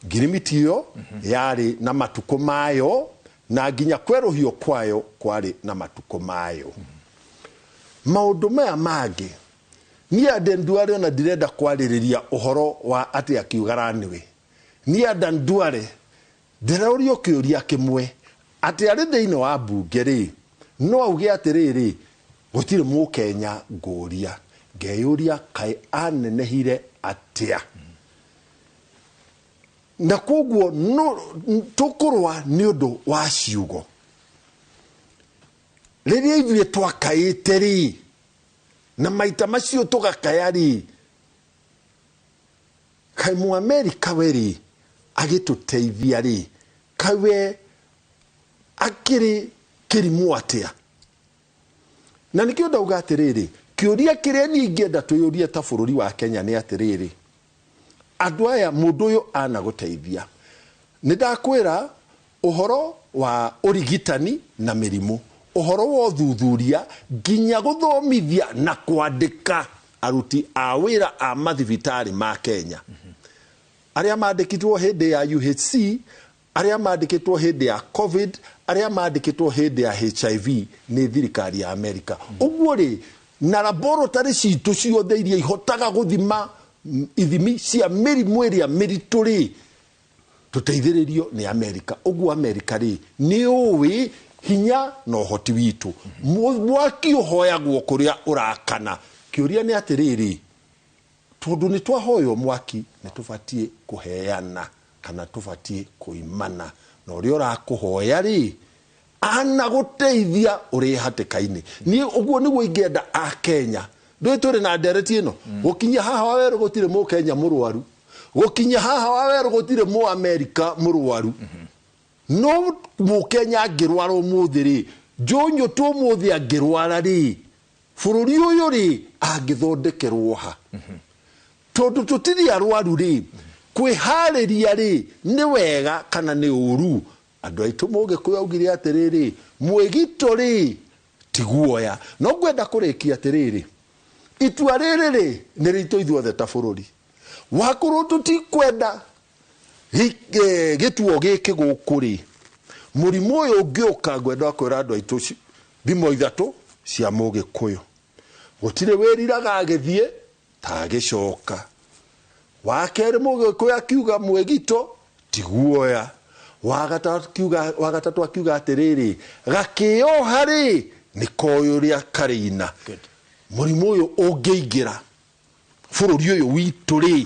ngirimiti ĩyo yarĩ na matukũ mayo na nginya kwerũhio kwayo kwarĩ na matukũ mayo. Maũndũ maya mangĩ niĩ Aden Duale ona ndirenda kwarĩrĩria ũhoro wa atĩ akiuga runway. Niĩ Aden Duale ndĩrorio kĩũria kĩmwe, atĩ arĩ thĩinĩ wa mbunge rĩ, no auge atĩrĩrĩ, gũtirĩ mũkenya ngũria, ngeyũria kaĩ anenehire atĩa. Na koguo no tũkũrũa nĩ ũndũ wa ciugo. Rĩrĩa ithuĩ twakaĩte rĩ, na maita macio tũgakaya rĩ, kaĩ Mũamerika we rĩ, agĩtũteithia rĩ, kaĩ we akĩrĩ kĩrimũ atĩa? Na nĩkĩo ndauga atĩrĩrĩ, kĩũria kĩrĩa niĩ ingĩenda twĩyũrie ta bũrũri wa Kenya nĩ atĩrĩrĩ, andũ aya mũndũ ũyũ anagũteithia. Nĩ ndakwĩra ũhoro wa ũrigitani na mĩrimũ, ũhoro wa ũthuthuria, nginya gũthomithia na kwandĩka aruti a wĩra a mathibitarĩ ma Kenya. Arĩa mandĩkĩtwo hĩndĩ ya UHC, arĩa mandĩkĩtwo hĩndĩ ya COVID, arĩa mandĩkĩtwo hĩndĩ ya HIV nĩ thirikari ya Amerika. Ũguo rĩ, na laboratory citũ ciothe iria ihotaga gũthima ithimi cia mĩrimũ ĩrĩa mĩritũ rĩ, tũteithĩrĩrio nĩ Amerika. Ũguo Amerika rĩ, nĩ ũĩ Hinya na ũhoti witũ. Mwaki ũhoyagwo kũrĩa ũrakana. Kĩũria nĩ atĩrĩrĩ, tondũ nĩ twahoywo mwaki, nĩ tũbatiĩ kũheana kana tũbatiĩ kũimana, na ũrĩa ũrakũhoya rĩ anagũteithia ũrĩ hatĩka-inĩ. Niĩ ũguo nĩguo ingĩenda Akenya. Ndũĩ tũrĩ na ndereti ĩno, gũkinyia haha Wawerũ gũtirĩ Mũkenya mũrwaru, gũkinyia haha Wawerũ gũtirĩ Mũamerika mũrwaru. No Mũkenya angĩrwara ũmũthĩ rĩ, Njũnyũ tu ũmũthĩ angĩrwara rĩ, bũrũri ũyũ rĩ angĩthondekerwo ha? Tondũ tũtirĩ arwaru rĩ, kwĩharĩria rĩ nĩ wega kana nĩ ũru? Andũ aitũ Mũgĩkũyũ augire atĩrĩrĩ, mwĩgito rĩ ti guoya. No ngwenda kũrĩkia atĩrĩrĩ, itua rĩrĩ rĩ nĩ rĩitũ ithuothe ta bũrũri. Wakorwo tũtikwenda gĩtuo gĩkĩ gũkũ rĩ, mũrimũ ũyũ ũngĩũka, ngwenda kwĩra andũ aitũ thimo ithatũ cia Mũgĩkũyũ. Gũtirĩ wĩriraga agĩthiĩ ta agĩcoka. Wa kerĩ Mũgĩkũyũ akiuga mwĩgito ti guoya. Wa gatatũ akiuga atĩrĩrĩ, gakĩoha rĩ nĩ koĩ ũrĩa karĩina. Mũrimũ ũyũ ũngĩingĩra bũrũri ũyũ witũ rĩ,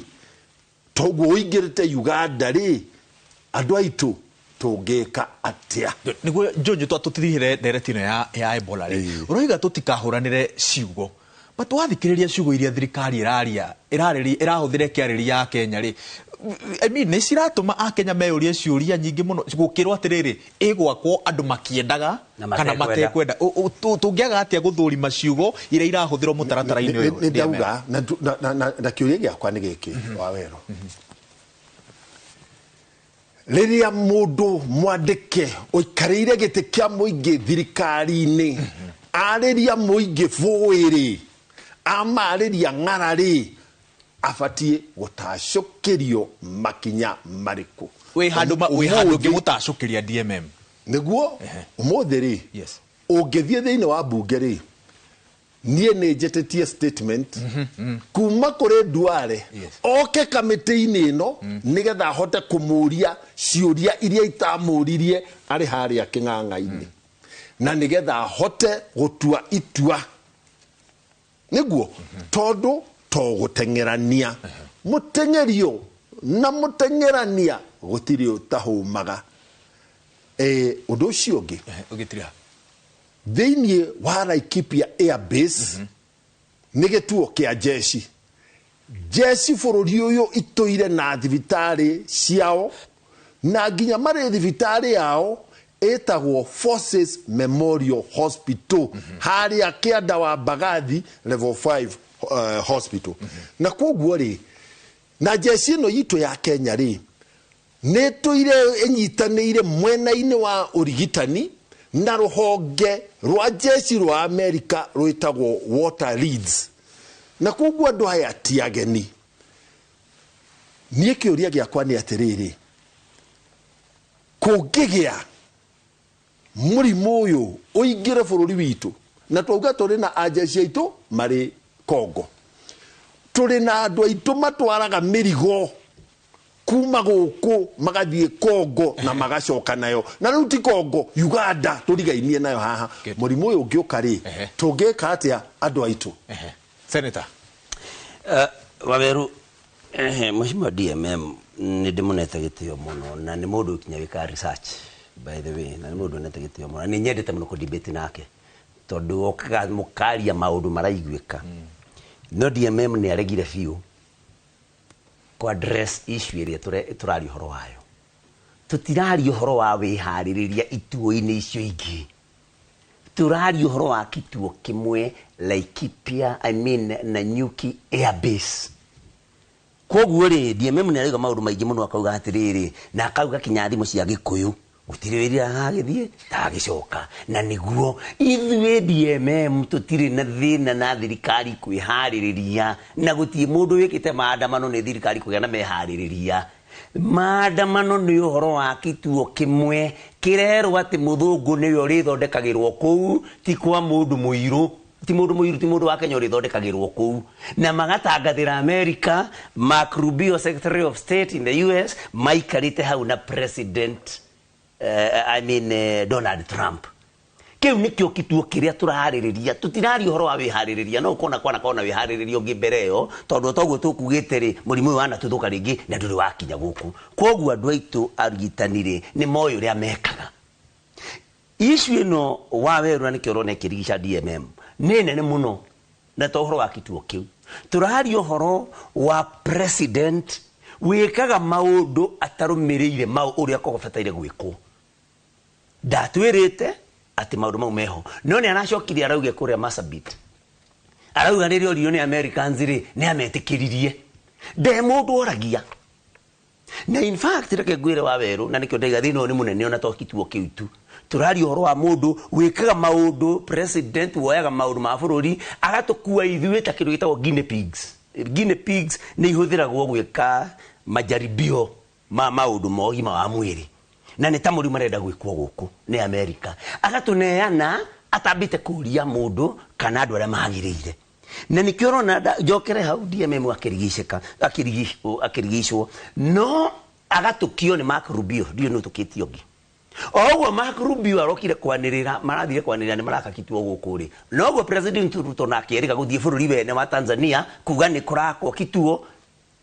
toguo ũingĩrĩte Uganda rĩ, andũ aitũ tũngĩka atĩa? Nĩguo Njũnjũ tũtirihĩre ndereti ĩno ya Ebola rĩ, ũroiga tũtikahũranĩre ciugo. But wathikĩrĩria ciugo iria thirikari ĩraria, ĩrahũthĩra ĩkĩarĩria ya Kenya rĩ, I mean, nĩ ciratũma Akenya meyũrie ciũria nyingĩ mũno, gũkĩrwo atĩrĩrĩ, ĩgwakwo andũ makĩendaga kana matekwenda. Tũngĩaga atĩa gũthũrima ciugo iria irahũthĩrwo mũtaratara-inĩ ũyũ? Nĩ ndauga, na kĩũria gĩakwa nĩ gĩkĩ, Wawerũ. Rĩrĩa mũndũ mwandĩke ũikarĩire gĩtĩ kĩa mũingĩ thirikari-inĩ, arĩria mũingĩ bũĩ-rĩ, amarĩria ng'ara-rĩ, abatiĩ gũtacũkĩrio makinya marĩkũ? Wĩ handũ ũngĩmũtacũkĩria DMM? Nĩguo, ũmũthĩ rĩ, ũngĩthiĩ thĩinĩ wa mbunge rĩ, niĩ nĩ njĩtĩtie statement kuma kũrĩ Duale oke kamĩtĩ-inĩ ĩno nĩgetha ahote kũmũria ciũria iria itamũririe arĩ harĩa kĩng'ang'a-inĩ, na nĩgetha ahote gũtua itua. Nĩguo, tondũ to gũteng'erania mũteng'erio na mũteng'erania gũtirĩ ũtahũmaga. Ũndũ ũcio ũngĩ thĩinĩ wa Laikipia Air Base nĩ gĩtuo kĩa jeshi. Jeshi bũrũri ũyũ itũire na thibitarĩ ciao, na nginya marĩ thibitarĩ yao ĩtagwo Forces Memorial Hospital harĩa kĩanda wa Mbagathi level 5 hospital. Na kwoguo rĩ, na jeshi ĩno itũ ya Kenya rĩ, nĩ tũire ĩnyitanĩire mwena-inĩ wa ũrigitani na rũhonge rwa jeshi rwa Amerika rwĩtagwo Water Leads. Na kwoguo andũ aya ti ageni. Niĩ kĩũria gĩakwa nĩ atĩrĩrĩ, kũngĩgĩa mũrimũ ũyũ ũingĩre bũrũri witũ, na twauga tũrĩ na ajeshi aitũ marĩ Kongo, tũrĩ na andũ aitũ matwaraga mĩrigo kuma gũkũ magathiĩ Kongo na magacoka nayo, na rĩu ti Kongo, Uganda tũrigainie nayo haha. Mũrimũ ũyũ ũngĩũka rĩ, tũngĩka atĩa andũ aitũ? Senator Waweru, Mheshimiwa DMM nĩ ndĩmũnete gĩtĩo mũno, na nĩ mũndũ ũkinya wĩkaga research by the way, na nĩ mũndũ ũnete gĩtĩo mũno, nĩ nyendete mũno kũ-debate nake tondũ okaga mũkaria maũndũ maraiguĩka. No DMM nĩ aregire biũ kũ address issue ĩrĩa tũraria ũhoro wayo. Tũtiraria ũhoro wa wĩharĩrĩria ituo-inĩ icio ingĩ, tũraria ũhoro wa kituo kĩmwe Laikipia, I mean Nanyuki Air Base. Kwoguo rĩ, DMM nĩ arauga maũndũ maingĩ mũno, akauga atĩrĩrĩ, na akauga kinya thimũ cia Gĩkũyũ gũtirĩ wĩriraga agĩthiĩ ta agĩcoka. Na nĩguo ithuĩ DMM tũtirĩ na thĩna na thirikari kwĩharĩrĩria, na gũtirĩ mũndũ wĩkĩte maandamano nĩ thirikari kũgĩa na meharĩrĩria. Maandamano nĩ ũhoro wa kituo kĩmwe kĩrerwo atĩ mũthũngũ nĩwe ũrĩthondekagĩrwo kũu, ti kwa mũndũ mũirũ, ti mũndũ mũirũ, ti mũndũ wa Kenya ũrĩthondekagĩrwo kũu. Na magatangathĩra America, Mark Rubio, Secretary of State in the US, maikarĩte hau na President Donald Trump. Kĩu nĩkĩo kituo kĩrĩa tũrarĩrĩria. Tũtiraria ũhoro wa wĩharĩrĩria, no ũkona kwana kona wĩharĩrĩria ũngĩ mbere ĩyo, tondũ toguo tũkugĩte rĩ, mũrimũ ũyũ wanatuthũka rĩngĩ na ndũrĩ wakinya gũkũ. Koguo andũ aitũ arigitani rĩ, nĩ moĩ ũrĩa mekaga. Issue ĩno wa werũ na nĩkĩo ũrona ĩkĩrigica DMM nĩ nene mũno, na to ũhoro wa kituo kĩu. Tũraria ũhoro wa president wĩkaga maũndũ atarũmĩrĩire mau ũrĩa kũbataire gwĩkwo. Ndatwĩrĩte atĩ maũndũ mau meho, no nĩ aracokire arauge kũrĩa Marsabit, arauga rĩrĩa oririo nĩ Americans rĩ, nĩ ametĩkĩririe. Nde mũndũ oragia. Na in fact reke ngwĩre wa werũ, na nĩkĩo ndaiga thĩna ũyũ nĩ mũnene ona to kituo kĩu tu. Tũraria ũhoro wa mũndũ wĩkaga maũndũ, president woyaga maũndũ ma bũrũri agatũkua ithuĩ ta kĩndũ gĩtagwo guinea pigs. Guinea pigs nĩ ihũthĩragwo gwĩka majaribio ma maũndũ ma ũgima wa mwĩrĩ, na nĩ ta mũrimũ marenda gwĩkwo gũkũ nĩ America. Agatũneana atambĩte kũria mũndũ kana andũ arĩa magĩrĩire. Na nĩkĩo ũrona njokere hau DMM akĩrigicĩka, akĩrigicwo, no agatũkio nĩ Mark Rubio. Ndiũĩ nĩ ũtũkĩtie ũngĩ. O ũguo Mark Rubio arokire kwanĩrĩra, marathire kwanĩrĩra nĩ maraka kituo gũkũ rĩ, noguo President Ruto nake erĩga gũthiĩ bũrũri wene wa Tanzania kuga nĩ kũrakwo kituo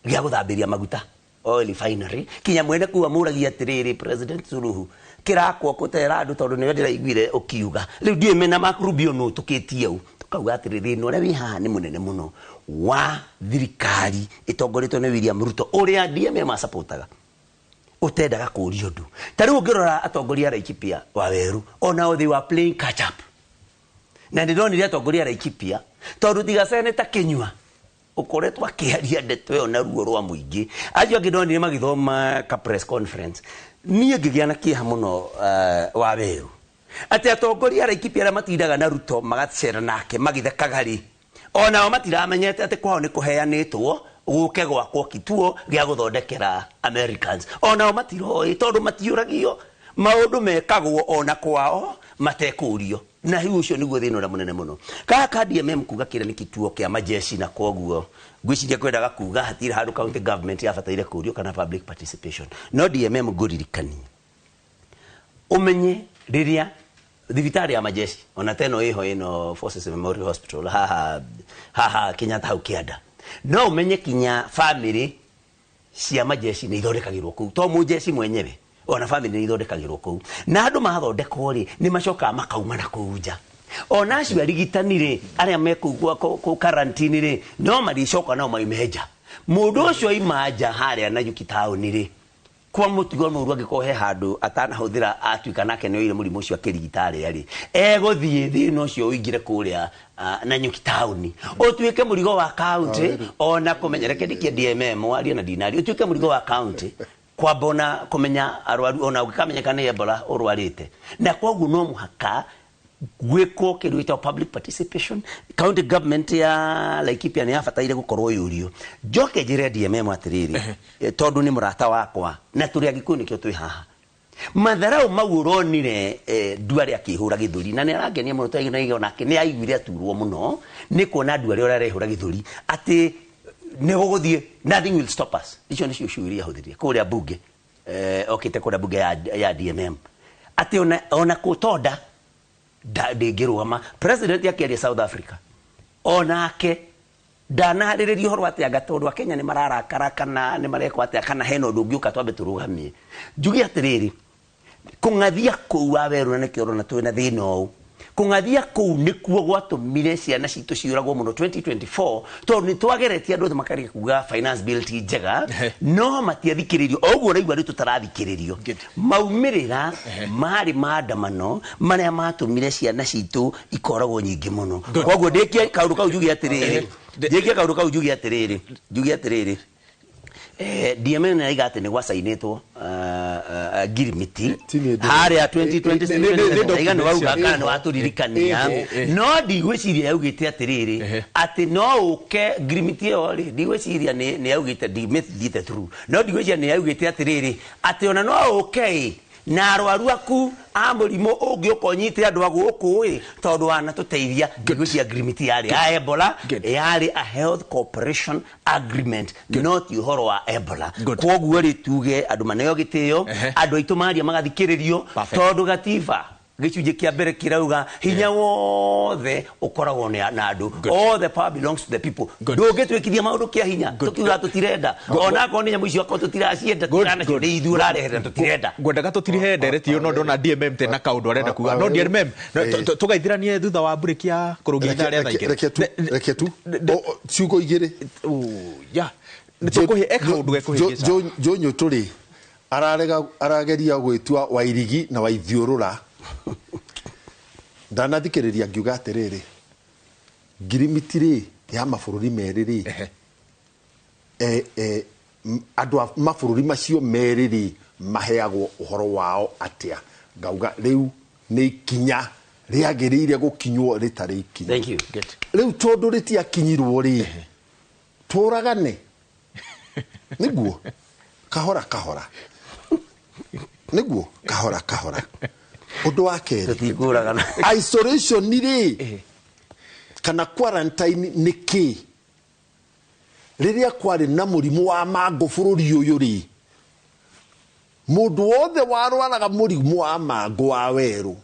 gĩa gũthambĩria maguta, oil refinery. Kinya mwene kuu amũragia atĩrĩrĩ, President Suluhu, kĩrakwo kũtera andũ tondũ nĩwe ndĩraiguire ũkiuga. Rĩu ndiũĩ mena Mark Rubio nũ ũtũkĩtie ũũ. Tũkauga atĩrĩ, thĩna ũrĩa wĩ haha nĩ mũnene mũno wa thirikari ĩtongoretio nĩ William Ruto ũrĩa DMM acapotaga, ũtendaga kũũria ũndũ. Ta rĩu ũngĩrora atongoria a Laikipia wa werũ, onao they were playing catch up. Na nĩ ndonire atongoria a Laikipia, tondũ tiga Senator Kinyua ũkoretwo akĩaria ndeto ĩyo na ruo rwa mũingĩ, acio angĩ ndonire magĩthoma ka press conference. Niĩ ngĩgĩa na kĩeha mũno wa werũ atĩ atongoria a Laikipia arĩa matindaga na Ruto magacera nake magĩthekaga rĩ, onao matiramenyete atĩ kwao nĩ kũheanĩtwo gũke gwakwo kituo gĩa gũthondekera Americans. Onao matiroĩ tondũ matiũragio, maũndũ mekagwo ona kwao matekũrio. Na hiu ũcio nĩguo thĩna ũrĩa mũnene mũno. Kaka DMM kuga kĩrĩa nĩ kituo kĩa majeshi, na koguo ngwĩciria kwendaga kuga hatirĩ handũ county government yabataire kũrio kana public participation. No DMM ngũririkanie ũmenye rĩrĩa thibitarĩ ya majeshi ona teno ĩho ĩno Forces Memorial Hospital haha haha Kenyatta hau kĩanda, no ũmenye kinya family cia majeshi nĩ ithondekagĩrwo kũu, to mũjeshi mwenyewe ona family nĩ ithondekagĩrwo kũu. Na andũ mathondekwo rĩ, nĩ macokaga makauma na kũu nja. Ona acio arigitani rĩ, arĩa me kũu kũu quarantine rĩ, no marĩcoka nao maume nja. Mũndũ ũcio aima nja harĩa Nanyuki taũni rĩ, kwa mũtugo mũru angĩkorwo he handũ atanahũthĩra atuĩka nake nĩ oire mũrimũ ũcio akĩrigita arĩa rĩ, egũthiĩ thĩna ũcio ũingĩre kũrĩa Nanyuki taũni, ũtuĩke mũrigo wa county. Ona kũmenya reke ndikie DMM warie na ndinari, ũtuĩke mũrigo wa county kwamba ona kũmenya arwaru, ona ũngĩkamenyeka nĩ Ebola ũrwarĩte. Na koguo no mũhaka gwĩkwo kĩndũ gĩtagwo public participation. County government ya Laikipia nĩ yabataire gũkorwo yũrio. Njoke njĩre DMM atĩrĩrĩ, tondũ nĩ mũrata wakwa na tũrĩ Agĩkũyũ nĩkĩo twĩ haha, matharau mau ũronire Nduare akĩhũra gĩthũri, na nĩ arangenia mũno tondũ onake nĩ aiguire aturwo mũno nĩ kuona Nduare ũrĩa arehũra gĩthũri atĩ nĩ gũgũthiĩ, nothing will stop us. Icio nĩcio ciugo iria ahũthĩrire kũrĩa bunge, okĩte kũrĩa bunge ya DMM atĩ ona kũtonda ndĩngĩrũgama. President akĩaria South Africa onake ndanaharĩrĩria ũhoro atĩ anga tondũ Akenya nĩ mararakara kana nĩ marekwo atĩa kana hena ũndũ ũngĩũka twambe tũrũgamie. Njuge atĩrĩrĩ, kũng'athia kũu wa werũ, na nĩkĩo ũrona twĩna thĩna ũũ, kũng'athia kũu nĩkuo gwatũmire ciana citũ ciũragwo mũno 2024, tondũ nĩ twageretie andũ othe makarĩkia kuga finance bill ti njega, no matiathikĩrĩrio. O ũguo ũraigua rĩu tũtarathikĩrĩrio, maumĩrĩra marĩ maandamano marĩa matũmire ciana citũ ikoragwo nyingĩ mũno. Koguo ndĩkie kaũndũ kau njuge atĩrĩrĩ, ndĩkie kaũndũ kau njuge atĩrĩrĩ, njuge atĩrĩrĩ, DMN nĩ yaiga atĩ nĩ gwacainĩtwo ngirimiti harĩa 2020, aiga nĩ wauga kana nĩ watũririkania, no ndigwĩciria yaugĩte atĩrĩrĩ atĩ no ũke ngirimiti ĩyo rĩ, ndigwĩciria nĩ yaugĩte, ndimĩthiĩte through, no ndigwĩciria nĩ yaugĩte atĩrĩrĩ atĩ ona no ũke ĩ na arwaru aku a mũrimũ ũngĩ ũkonyite andũ a gũkũ ĩ, tondũ wanatũteithia. Ndigwĩciria ngirimiti yarĩ ya Ebola, yarĩ a health cooperation agreement, no ti ũhoro wa Ebola. Koguo rĩ, tuge andũ maneo gĩtĩo, andũ aitũ maria magathikĩrĩrio, tondũ gatiba Gĩcunjĩ kĩa mbere kĩrauga hinya wothe ũkoragwo na andũ. All the power belongs to the people. Ndũngĩtwĩkithia maũndũ kĩa hinya tũkiuga tũtirenda, onakorwo nĩ nyamũ icio akorwo tũtiracienda, tũtiranacio, nĩ ithuĩ ũrareherera, tũtirenda. Ngwendaga tũtirihe ndereti ĩyo, no ndona DMM tena kaũndũ arenda kuga, no DMM tũgaithiranie thutha wa mburĩki ya kũrũgia ithaa rĩa thaa igĩrĩ. Reke tu ciugo igĩrĩ. Ya nĩtũkũhe e kaũndũ gekũhĩngĩca. Njũnyũ tũrĩ ararega arageria gwĩtua Wairigi na Waithiũrũra. Ndanathikĩrĩria ngiuga atĩrĩrĩ, ngirimiti rĩ ya mabũrũri merĩ rĩ, andũ a mabũrũri macio merĩ rĩ maheagwo ũhoro wao atĩa? Ngauga rĩu nĩ ikinya rĩagĩrĩire gũkinywo rĩtarĩ ikinya. Thank you. Rĩu tondũ rĩtiakinyirwo rĩ, tũragane nĩguo kahora kahora, nĩguo kahora kahora. Ũndũ wa kerĩ, isolation rĩ kana quarantine nĩ kĩ? Rĩrĩa kwarĩ na mũrimũ wa mangũ bũrũri ũyũ rĩ, mũndũ wothe warwaraga mũrimũ wa mangũ wa werũ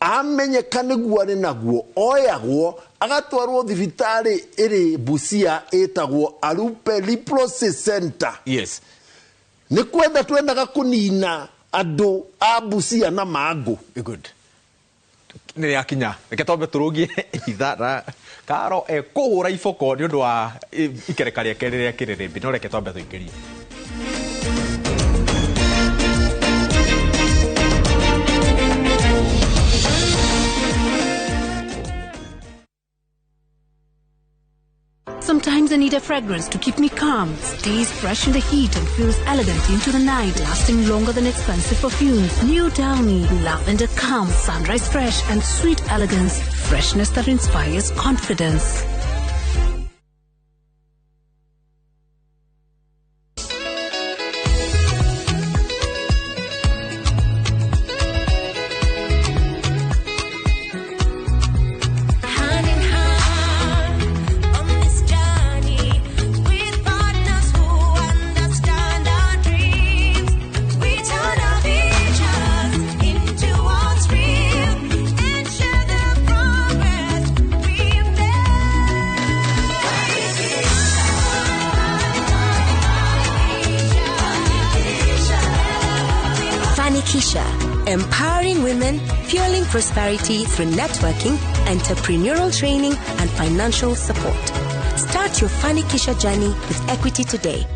amenyeka nĩguo arĩ naguo, oyagwo agatwarwo thibitarĩ ĩrĩ Busia ĩtagwo Arupe Leprosy Center. Yes. Nĩ kwenda twendaga kũnina andũ a Busia na mangũ. Good. Nĩ rĩakinya, reke twambe tũrũgie ithaa na Karo ekũhũra iboko nĩ ũndũ wa ikereka rĩake rĩrĩa kĩrĩrĩmbĩ, no reke twambe tũingĩrie. Sometimes I need a fragrance to keep me calm, stays fresh in the heat and feels elegant into the night, lasting longer than expensive perfumes. New Downy, lavender calm, sunrise fresh and sweet elegance, freshness that inspires confidence. Hand in hand on this journey with partners who understand our dreams. We turn our visions into what's real and share the progress we make. Fanikisha, empowering women, fueling prosperity through networking, entrepreneurial training, and financial support. Start your Fanikisha journey with Equity today.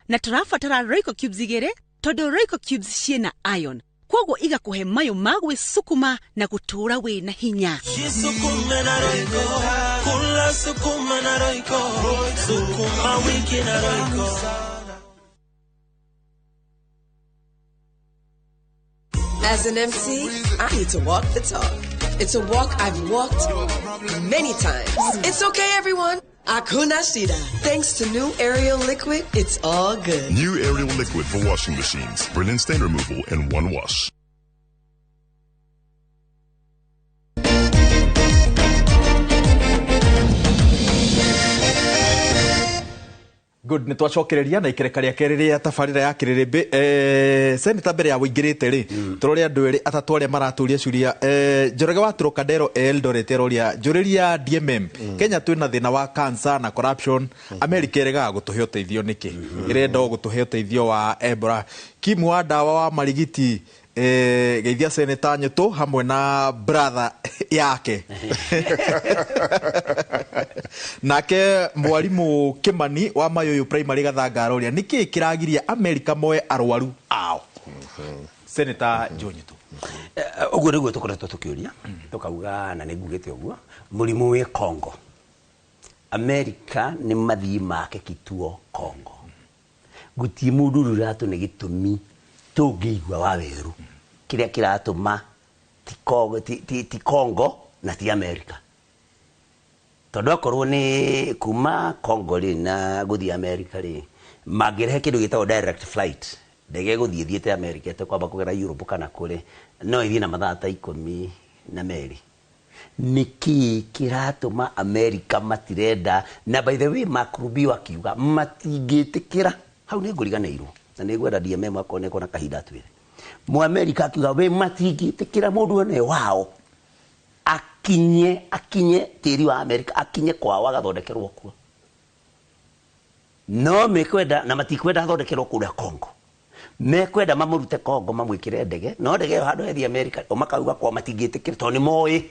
Na tũrabatara Royco cubes igĩrĩ tondũ Royco cubes ciĩna iron, kwoguo igakũhe mayũ ma gwĩcukuma na gũtũũra wĩna hinya. Jisukume na Royco, kula sukuma na Royco, sukuma wiki na Royco. As an MC, I need to walk the talk. It's a walk I've walked many times. It's okay, everyone. Akuna Shida. Thanks to new Ariel Liquid, it's all good. New Ariel Liquid for washing machines. Brilliant stain removal in one wash. Good, nĩ twacokereria na ikereka rĩa kerĩ rĩa tabarĩra ya kĩrĩrĩmbĩ. Senator, mbere ya wũingĩrĩte rĩ, tũrore andũ erĩ atatũ arĩa maratũria ciũria. Njoroge wa Trocadero Eldoret aroria, njũrĩria DMM, Kenya twĩna thĩna wa cancer na corruption, America ĩregaga gũtũhe ũteithio nĩkĩ? Ĩrenda o gũtũhe ũteithio wa Ebola. Kimu wa ndawa wa Marigiti, geithia Senator Nyũtũ hamwe na brother yake. Nake mwarimu Kimani wa Mayuyu Primary Gathanga aroria, nĩkĩ kĩragiria America moe arwaru ao? Senator Joe Nyũtũ. Ũguo nĩguo tũkoretwo tũkĩũria, tũkauga na nĩ ngugĩte ũguo, mũrimũ wĩ Congo. America nĩ mathiĩ make kituo Congo. Gũtirĩ mũndũ ũratũ nĩ gĩtũmi tũngĩigua wa werũ kĩrĩa kĩratũma ti Congo, ti Congo na ti America. Tondũ akorwo nĩ kuma Congo rĩ na gũthiĩ America rĩ, mangĩrehe kĩndũ gĩtagwo direct flight, ndege ĩgũthiĩ ĩthiĩte America ĩtekwamba kũgera Europe kana kũrĩ, no ĩthiĩ na mathaa ta 12. Nĩkĩ kĩratũma America matirenda? Na by the way, Mark Rubio akiuga matingĩtĩkĩra, hau nĩ ngũriganĩirwo. Na nĩ ngwenda DMM akorwo nĩ ekuona kahinda atwĩre. Mũamerika akiuga we matingĩtĩkĩra mũndũ one wao akinye tĩri wa Amerika, akinye kwao agathondekerwo kuo. No mekwenda na matikwenda athondekerwo kũrĩa Congo. Mekwenda mamũrute Congo mamwĩkĩre ndege, no ndege ĩyo handũ hethiĩ Amerika, o makauga kwao matingĩtĩkĩra tondũ nĩ moĩ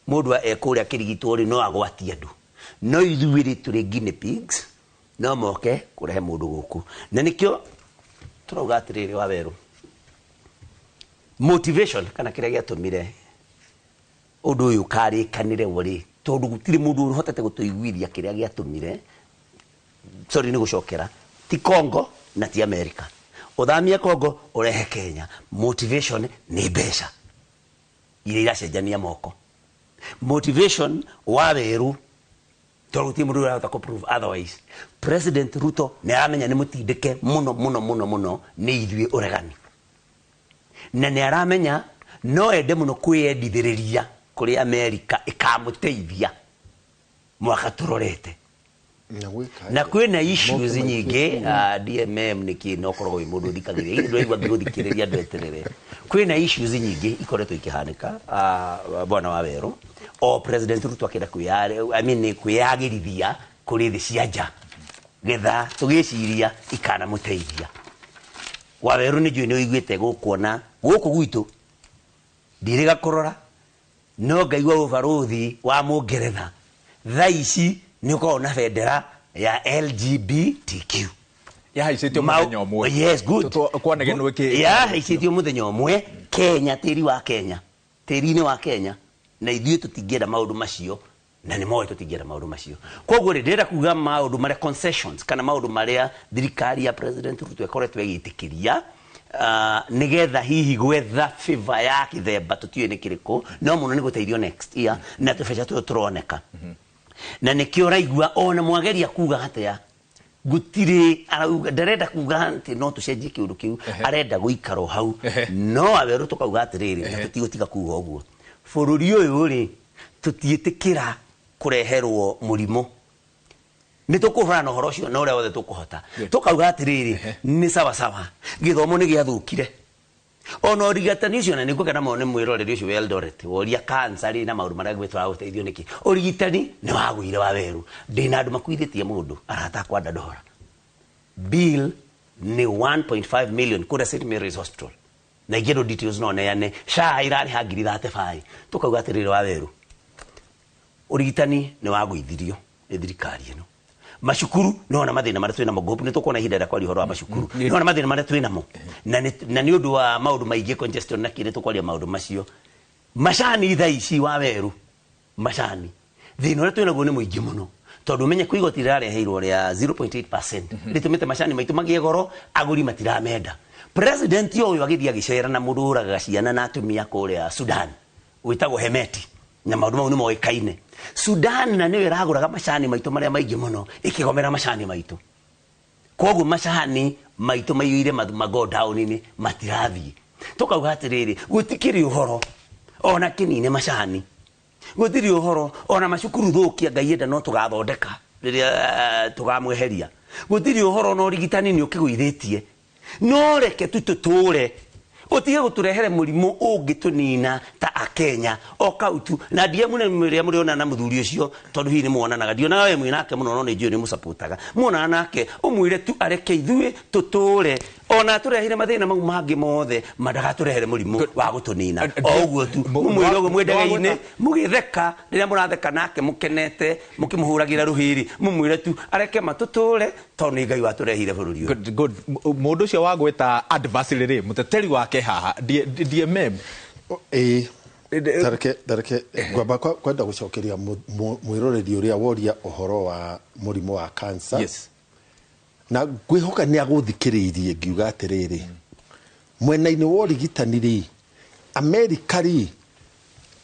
mũndũ ekũrĩa akĩrigitwo rĩ no agwatie andũ. No ithuĩ rĩ tũrĩ guinea pigs, no moke kũrehe mũndũ gũkũ. Na nĩkĩo tũrauga atĩrĩrĩ Wawerũ, motivation kana kĩrĩa gĩatũmire ũndũ ũyũ ũkarĩkanĩre wo rĩ, tondũ gũtirĩ mũndũ ũhotete gũtũiguithia kĩrĩa gĩatũmire, sorry nĩ gũcokera, ti Congo na ti America. Ũthamie Congo ũrehe Kenya. Motivation nĩ mbeca iria iracenjania moko. Motivation Wawerũ, tondũ gũtirĩ mũndũ ũrahota kũ prove otherwise. President Ruto nĩ aramenya nĩ mũtindĩke mũno mũno mũno mũno nĩ ithuĩ ũregani. Na nĩ aramenya no ende mũno kwĩyendithĩrĩria kũrĩ Amerika ĩkamũteithia mwaka tũrorete. Na kwĩna issues nyingĩ, DMM nĩkĩ no ũkoragwo wĩ mũndũ ũthikagĩrĩria, ndũraigua ngĩgũthikĩrĩria ndweterere. Kwĩna issues nyingĩ ikoretwo ikĩhanĩka, bwana Wawerũ, o President Ruto akĩenda kwĩyagĩrithia kũrĩ thĩ cia nja getha tũgĩciria ikanamũteithia. Wawerũ nĩ njũĩ nĩ ũiguĩte gũkuona gũkũ gwitũ ndirĩga kũrora no ngaigua ũbarũthi wa Mũngeretha thaa ici nĩ ũkoragwo na bendera ya LGBTQ yahaicĩtio mũthenya ũmwe. Yes, good. Kwanegenwo ĩkĩ yahaicĩtio mũthenya ũmwe Kenya, tĩri wa Kenya, tĩri-inĩ wa Kenya, na ithuĩ tũtingĩenda maũndũ macio, na nĩ moĩ tũtingĩenda maũndũ macio. Koguo rĩ, ndĩrenda kuga maũndũ marĩa concessions kana maũndũ marĩa thirikari ya President Ruto ĩkoretwo ĩgĩtĩkĩria, nĩgetha hihi gwetha favor ya kĩthemba tũtiũĩ nĩ kĩrĩkũ, no mũno nĩ gũteithio next year na tũbeca tũtũ tũroneka. Na nĩkĩo ũraigua ona mwageria kuga atĩa, gũtirĩ arauga, ndarenda kuga atĩ no tũcenjie kĩũndũ kĩu, arenda gũikara o hau. No Wawerũ tũkauga atĩrĩrĩ, na tũtigũtiga kuga ũguo, bũrũri ũyũ rĩ tũtiĩtĩkĩra kũreherwo mũrimũ. Nĩ tũkũhũrana na ũhoro ũcio na ũrĩa wothe tũkũhota. Tũkauga atĩrĩrĩ, nĩ sawa sawa, gĩthomo nĩ gĩathũkire. Ona ũrigitani ũcio, na nĩngũkena mũno nĩ mwĩroreri ũcio wa Eldoret, woria cancer rĩ na maũndũ marĩa gwĩtwo gũteithio nĩkĩ. Ũrigitani nĩ wagũire Wawerũ. Ndĩna andũ makuithĩtie mũndũ, arata akwa Dandora. Bill nĩ 1.5 million kũrĩa St Mary's Hospital. Na ingĩ details no neane, SHA irarĩha ngiri 35. Tũkauga atĩrĩrĩ Wawerũ, ũrigitani nĩ wagũithirio nĩ thirikari ĩno. Macukuru nĩwona mathĩna marĩa twĩ namo, nĩ tũkuona ihinda rĩa kwaria ũhoro wa macukuru, nĩwona mathĩna marĩa twĩ namo, na nĩ ũndũ wa maũndũ maingĩ congestion na kĩrĩ tũkwaria maũndũ macio. Macani thaa ici Wawerũ, macani thĩna ũrĩa twĩ naguo nĩ mũingĩ mũno, tondũ ũmenye kwĩ igoti rĩrareheirwo rĩa 0.8% rĩtũmĩte macani maitũ magĩe goro, agũri matiramenda. President ũyũ agĩthiĩ agĩcera na mũndũ ũragaga ciana na atumia kũrĩa Sudan wĩtagwo Hemeti, na maũndũ mau nĩ moĩkaine. Sudan na nĩyo ĩragũraga macani maitũ marĩa maingĩ mũno, ĩkĩgomera macani maitũ. Koguo macani maitũ maiyũire magodown-inĩ matirathiĩ. Tũkauga atĩrĩrĩ, gũtikĩrĩ ũhoro ona kĩnine macani, gũtirĩ ũhoro ona macukuru thũkia, Ngai enda no tũgathondeka rĩrĩa tũkamweheria. Gũtirĩ ũhoro ona ũrigitani nĩ ũkĩgũithĩtie, no reke tu tũtũre, ũtige gũtũrehere mũrimũ ũngĩtũnina ta Akenya o kau tu. Na DM rĩrĩa mũrĩona na mũthuri ũcio, tondũ hihi nĩ muonanaga, ndionaga we mwĩ nake mũno, no nĩ njũĩ nĩ mũcapotaga, muonana nake ũmwĩre tu areke ithuĩ tũtũre, ona atũrehere mathĩna mau mangĩ mothe, ma ndagatũrehere mũrimũ wa gũtũnina. O ũguo tu mũmwĩre ũguo mwĩ ndege-inĩ, mũgĩtheka, rĩrĩa mũratheka nake mũkenete, mũkĩmũhũragĩra rũhĩrĩ, mũmwĩre tu areke matũtũre, tondũ nĩ Ngai watũrehire bũrũri ũyũ. Good, good. Mũndũ ũcio wa gwĩta adversary rĩ, mũteteri wake haha, DMM. Ĩĩ, tareke ngwamba kwenda gũcokeria mwĩroreri ũrĩa woria ũhoro wa mũrimũ wa cancer. Yes. Na ngwĩhoka nĩ agũthikĩrĩirie ngiuga atĩrĩrĩ, mwena-inĩ wa ũrigitani rĩ, Amerika rĩ,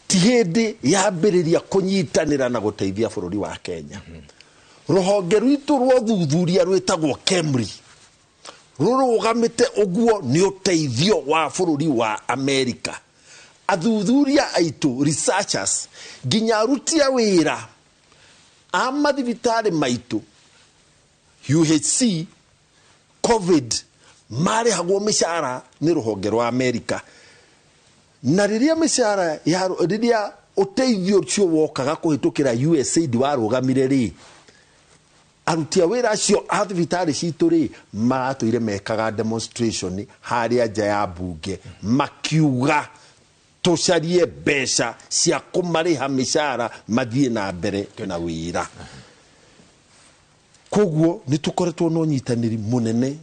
ti hĩndĩ yambĩrĩria kũnyitanĩra na gũteithia bũrũri wa Kenya. Rũhonge rwitũ rwa ũthuthuria rwĩtagwo KEMRI rũrũgamĩte ũguo nĩ ũteithio wa bũrũri wa Amerika. Athuthuria aitũ, researchers, nginya aruti a wĩra a mathibitarĩ maitũ, UHC, COVID, Marĩhagwo mĩcara nĩ rũhonge rwa Amerika. Na rĩrĩa mĩcara ya rĩrĩa ũteithio ũcio wokaga kũhĩtũkĩra USAID warũgamire rĩ, aruti a wĩra acio a thibitarĩ citũ rĩ, maratũire mekaga demonstration harĩa nja ya mbunge makiuga tũcarie mbeca cia kũmarĩha mĩcara mathiĩ na mbere na wĩra. Koguo nĩ tũkoretwo na ũnyitanĩri mũnene,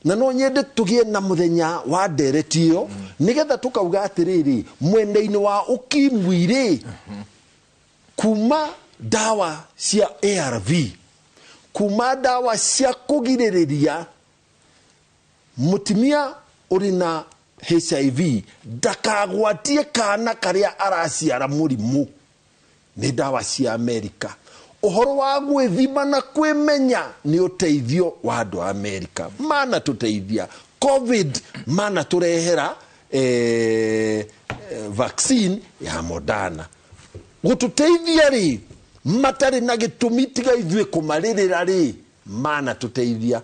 na no nyende tũgĩe na mũthenya wa ndereti ĩyo, nĩgetha tũkauga atĩrĩrĩ, mwena-inĩ wa ukimwi rĩ, kuma ndawa cia ARV, kuma ndawa cia kũgirĩrĩria mũtumia ũrĩ na HIV ndakagwatie kana karĩa araciara mũrimũ, nĩ ndawa cia Amerika. Ũhoro wa gwĩthima na kwĩmenya nĩ ũteithio wa andũ a Amerika. Mana tũteithia COVID, mana tũrehera vaccine ya Moderna. Gũtũteithia rĩ, matarĩ na gĩtũmi tiga ithuĩ kũmarĩrĩra rĩ, mana tũteithia.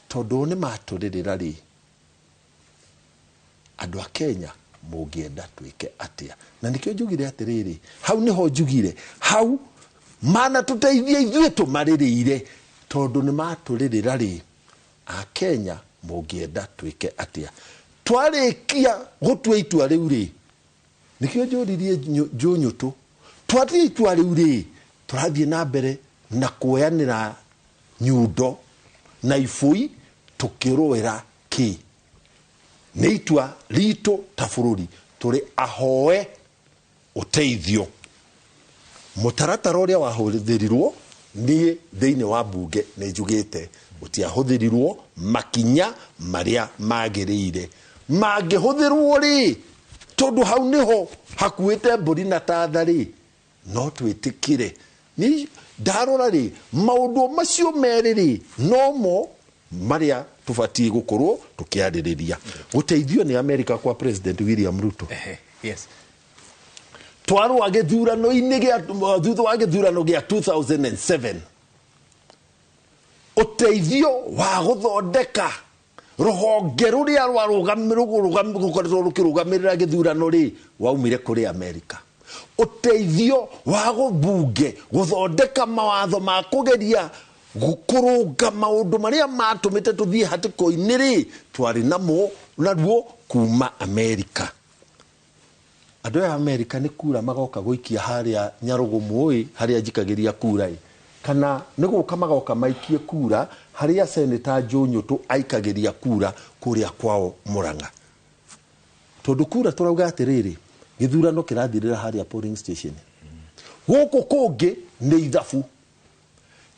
Tondũ nĩ matũrĩrĩra rĩ, andũ a Kenya mũngĩenda twĩke atĩa? Na nĩkĩo njugire atĩrĩrĩ, hau nĩho njugire, hau mana tũteithie ithuĩ tũmarĩrĩire, tondũ nĩ matũrĩrĩra rĩ, a Kenya mũngĩenda twĩke atĩa? Twarĩkia gũtua itua rĩu rĩ, nĩkĩo njũririe Njũnyũtũ, twatua itua rĩu rĩ, tũrathiĩ na mbere na kuoyanĩra nyundo na ibũi tũkĩrũĩra kĩ? Nĩ itua ritũ ta bũrũri tũrĩ ahoe ũteithio. Mũtaratara ũrĩa wahũthĩrirwo niĩ thĩinĩ wa mbunge nĩ njugĩte ũtiahũthĩrirwo makinya marĩa magĩrĩire. Mangĩhũthĩrwo rĩ, tondũ hau nĩho hakuĩte mbũri na tatha rĩ, no twĩtĩkĩre. Ni ndarora rĩ, maũndũ macio merĩ rĩ, nomo marĩa tũbatiĩ gũkorwo tũkĩarĩrĩria. Gũteithio nĩ Amerika kwa President William Ruto. Yes. Twarũa gĩthurano-inĩ gĩa thutha wa gĩthurano gĩa 2007, ũteithio wa gũthondeka rũhonge rũrĩa rũkoretwo rũkĩrũgamĩrĩra gĩthurano rĩ, waumire kũrĩ Amerika. Ũteithio wa mbunge gũthondeka mawatho ma kũgeria kũrũnga maũndũ marĩa matũmĩte tũthiĩ hatĩko-inĩ rĩ, twarĩ namo naruo kuma Amerika. Andũ aya Amerika nĩ kura magoka gũikia harĩa Nyarũgũmũ ĩ, harĩa njikagĩria kura ĩ, kana nĩ gũka magoka maikie kura harĩa Senator Njũnyũtũ aikagĩria kura kũrĩa kwao Mũrang'a. Tondũ kura tũrauga atĩrĩrĩ, gĩthurano kĩrathirĩra harĩa polling station. Gũkũ kũngĩ nĩ ithabu.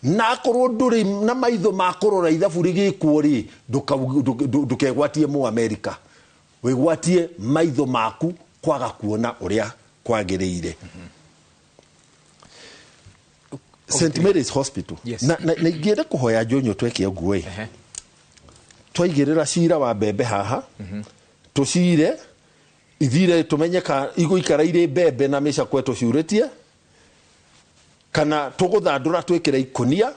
Na akorwo ndũrĩ na maitho ma kũrora ithabu rĩgĩkwo rĩ, ndũkegwatie mũ Amerika. Wĩgwatie maitho maku kwaga kuona ũrĩa kwagĩrĩire. St Mary's Hospital. Yes. Na ingĩenda kũhoya Njũnyũ tweke ũguo ĩ. Twaigĩrĩra cira wa mbembe haha, tũcire ithire tũmenye ka igũikara irĩ mbembe na mĩcakwe tũciurĩtie, kana tũgũthandũra twĩkĩre ikũnia,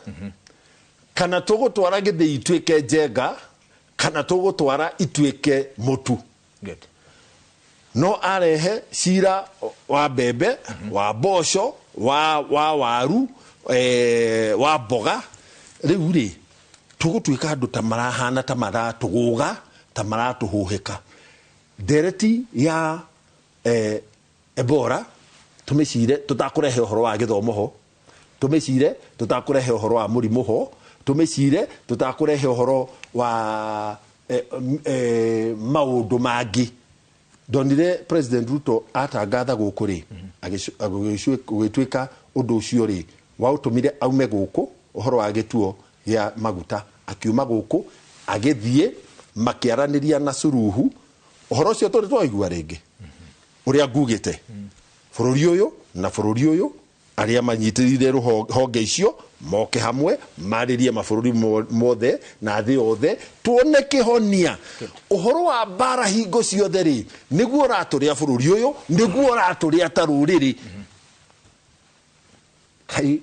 kana tũgũtwara gĩthĩi ituĩke njenga, kana tũgũtwara ituĩke mũtu. Good. No arehe cira wa mbembe, wa mboco, wa waru, wa mboga. Rĩu rĩ, tũgũtuĩka andũ ta marahana ta maratũgũga, ta maratũhũhĩka. Ndereti ya Ebola tũmĩcire tũtakũrehe ũhoro wa gĩthomo ho, tũmĩcire tũtakũrehe ũhoro wa mũrimũ ho, tũmĩcire tũtakũrehe ũhoro wa maũndũ mangĩ. Ndonire President Ruto atangatha gũkũ rĩ, agĩtuĩka ũndũ ũcio rĩ waũtũmire aume gũkũ ũhoro wa gĩtuo gĩa maguta, akiuma gũkũ agĩthiĩ makĩaranĩria na Suluhu. Ũhoro ũcio tũrĩ twaigua rĩngĩ ũrĩa ngugĩte, bũrũri ũyũ na bũrũri ũyũ arĩa manyitĩrĩire honge icio moke hamwe marĩrie mabũrũri mothe na thĩ yothe, tuone kĩhonia. Ũhoro wa mbara hingo ciothe rĩ, nĩguo ũratũrĩa bũrũri ũyũ, nĩguo ũratũrĩa ta rũrĩrĩ. Kai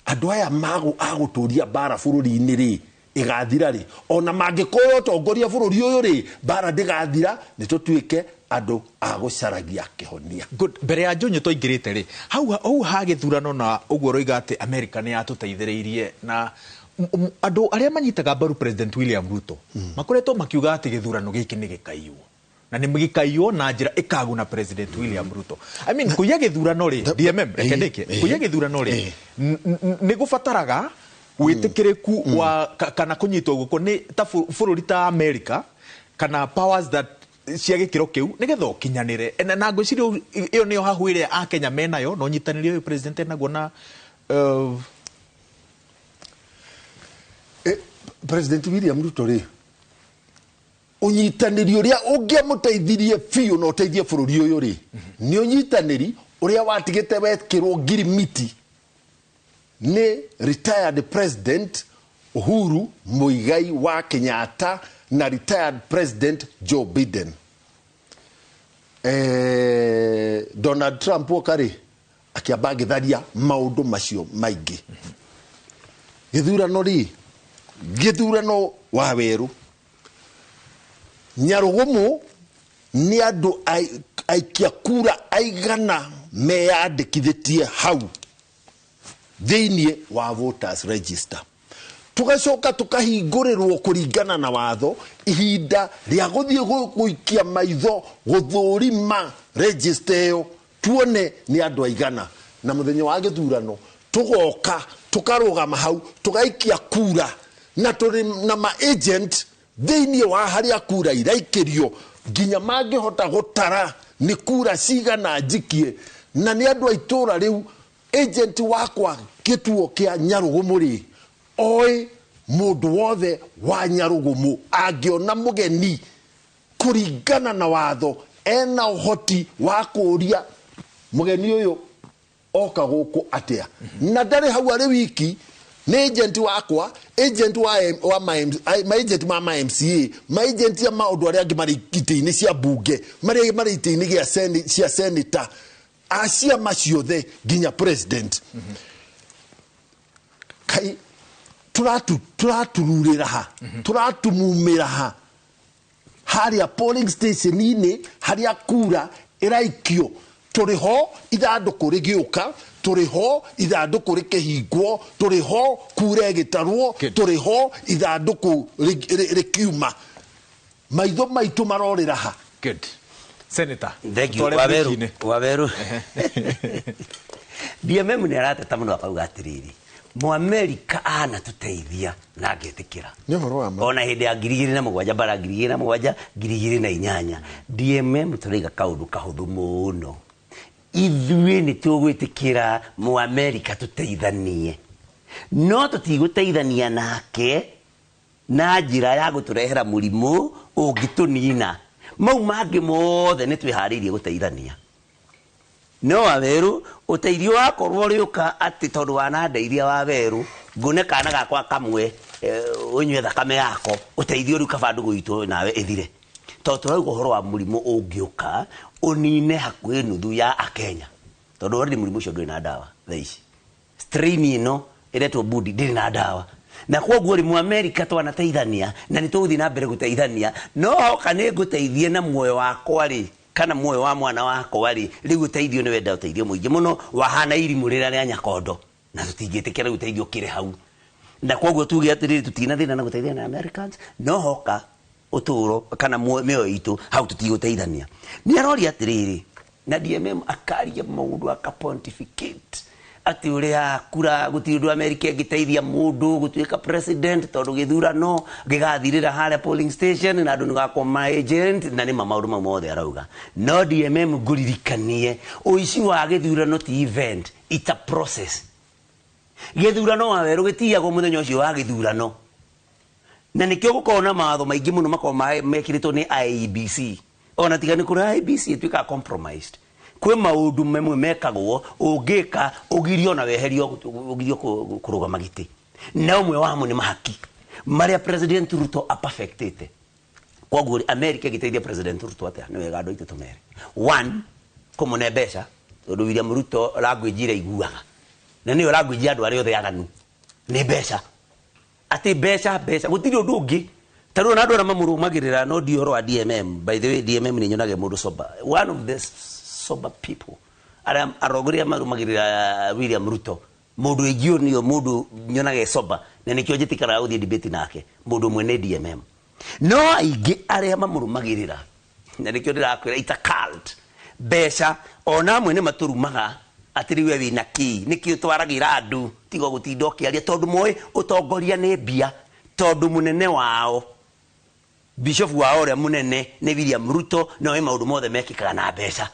andũ aya agũtũria mbara bũrũri-inĩ rĩ, Ĩgathira rĩ? Ona mangĩkorwo ũtongoria bũrũri ũyũ rĩ, mbara ndĩgathira, nĩ tũtuĩke andũ a gũcaragia kĩhonia. Good. Mbere ya Njũnyũ twaingĩrĩte rĩ, hau hau ha gĩthurano na ũguo ũroiga atĩ America nĩ yatũteithĩrĩirie na andũ arĩa manyitaga mbaru President William Ruto makoretwo makiuga atĩ gĩthurano gĩkĩ nĩ gĩkaiywo na nĩ gĩkaiywo na njĩra ĩkaguna President William Ruto. I mean, kũiya gĩthurano rĩ, DMM, reke ndĩkie, kũiya gĩthurano rĩ, nĩ gũbataraga wĩtĩkĩrĩku wa kana kũnyitwo guoko nĩ ta bũrũri ta America kana powers that cia gĩkĩro kĩu nĩgetha ũkinyanĩre na ngwĩciria ĩyo nĩyo hahũ ĩrĩa akenya menayo na ũnyitanĩri ũyũ president enaguo na President William Ruto rĩ, ũnyitanĩri ũrĩa ũngĩamũteithirie biũ na ũteithie bũrũri ũyũ rĩ, nĩ ũnyitanĩri ũrĩa watigĩte wekĩrwo ngirimiti nĩ retired President Uhuru Muigai wa Kenyatta na retired President Joe Biden. Donald Trump oka rĩ, akĩamba agĩtharia maũndũ macio maingĩ. Gĩthurano rĩ, gĩthurano wa werũ, Nyarũgũmũ nĩ andũ aikia kura aigana meyandĩkithĩtie hau thĩinĩ wa voters register. Tugacoka tukahingũrĩrwo kũringana na watho ihinda rĩa gũthiĩ gũikia maitho gũthũrima register ĩyo tuone nĩ andũ aigana, na mũthenya wa gĩthurano tũgoka tũkarũgama hau tũgaikia kura na tũrĩ na ma agent thĩinĩ wa harĩa kura iraikĩrio nginya mangĩhota gũtara nĩ kura cigana njikie, na nĩ andũ a itũra rĩu. Agent wakwa gĩtuo kĩa Nyarũgũmũ rĩ, oĩ mũndũ wothe wa Nyarũgũmũ angĩona mũgeni kũringana na watho ena ũhoti wa kũũria mũgeni ũyũ oka gũkũ atĩa, na ndarĩ hau arĩ wiki. Nĩ agent wakwa, agent wa ma agent ma MCA, ma agent ya maũndũ arĩa angĩ marĩ itĩ-inĩ cia bunge, marĩa marĩ itĩ-inĩ gĩa cia senator, a ciama ciothe nginya president. Kai tũratururĩra ha, tũratumumĩra ha harĩa polling station-inĩ harĩa kura ĩraikio, tũrĩ ho ithandũkũ rĩgĩũka, tũrĩ ho ithandũkũ rĩkĩhingwo, tũrĩ ho kura ĩgĩtarwo, tũrĩ ho ithandũkũ rĩkiuma. Maitho maitũ marorĩra ha. Good. Senator, Thank you. tware Waweru. mbici-inĩ. Waweru. DMM nĩ arateta mũno akauga atĩrĩrĩ, Mũamerika anatũteithia na ngĩtĩkĩra. Nĩ ũhoro wa ma. Ona hĩndĩ ya 2007, bara 2007, 2008. DMM tũraiga kaũndũ kahũthũ mũno. Ithuĩ nĩ tũgwĩtĩkĩra Mũamerika tũteithanie, no tũtigũteithania nake na njĩra ya gũtũrehera mũrimũ ũngĩtũnina. Mau mangĩ mothe nĩ twĩharĩirie gũteithania. No Waweru, ũteithio wakorwo ũrĩũka atĩ tondũ wanandeithia Waweru, ngune kana gakwa kamwe, ũnyue thakame yako, ũteithio rĩu kaba ndũgũ itũ nawe ĩthire. Tondũ tũrauga ũhoro wa mũrimũ ũngĩũka ũnine hakuhĩ nuthu ya Akenya. Tondũ already mũrimũ ũcio ndũrĩ na ndawa thaa ici. Strain ĩno ĩretwo Budi ndĩrĩ na ndawa. Na kwoguo rĩ, Mũamerika twanateithania na nĩ tũgũthiĩ na mbere gũteithania, no hoka nĩ ngũteithie na muoyo wakwa rĩ, kana muoyo wa mwana wakwa rĩ, rĩu ũteithio nĩ wenda ũteithio mũingĩ mũno wahana irimũ rĩrĩa rĩa Nyakondo, na tũtingĩtĩkĩra rĩu ũteithio ũkĩre hau. Na kwoguo tuge atĩrĩrĩ, tũtina thĩna na gũteithania na Americans, no hoka ũtũũro kana mĩoyo itũ hau tũtigũteithania. Nĩ aroria atĩrĩrĩ, na DMM akaria maũndũ aka pontificate atĩ ũrĩa kura gũtirĩ ũndũ America ĩngĩteithia mũndũ gũtuĩka president tondũ gĩthurano gĩgathirĩra harĩa polling station na andũ nĩ gakorwo ma agent, na nĩ ma maũndũ mau mothe arauga. No DMM ngũririkanie, ũici wa gĩthurano ti event, it's a process. Gĩthurano Waweru gĩtiyagwo mũthenya ũcio wa gĩthurano, na nĩkĩo gũkorwo na mawatho maingĩ mũno makorwo mekĩrĩtwo nĩ IEBC. Ona tiga nĩ kũrĩ IEBC ĩtuĩkaga compromised. Kwĩ maũndũ mamwe mekagwo ũngĩka ũgirio na weherio, ũgirio kũrũgama gĩtĩ. Na ũmwe wamo nĩ mahaki marĩa President Ruto aperfectĩte. Kwoguo rĩ, America ĩgĩteithia President Ruto atĩa? Nĩ wega andũ aitũ tũmere. One, kũmũne mbeca, tondũ William Ruto language ĩrĩa aiguaga, na nĩyo language ya andũ arĩa othe aganu, nĩ mbeca. Atĩ mbeca mbeca gũtirĩ ũndũ ũngĩ. Ta rĩu ona andũ arĩa mamũrũmagĩrĩra no ndiũĩ ũhoro wa DMM. By the way, DMM nĩ nyonage mũndũ sober, one of the sober people arĩa arongoria marũmagĩrĩra William Ruto, mũndũ ingĩonio mũndũ nyonage sober, na nĩkĩo njĩtĩkaraga gũthiĩ debate nake, mũndũ ũmwe nĩ DMM. No aingĩ arĩa mamũrũmagĩrĩra, na nĩkĩo ndĩrakwĩra it's a cult. Mbeca ona amwe nĩ matũrumaga atĩ rĩu we wĩna kĩ, nĩkĩo twaragĩra andũ tiga gũtinda ũkĩaria, tondũ moĩ ũtongoria nĩ mbia, tondũ mũnene wao, bishofu wao ũrĩa mũnene nĩ William Ruto, na oĩ maũndũ mothe mekĩkaga na mbeca.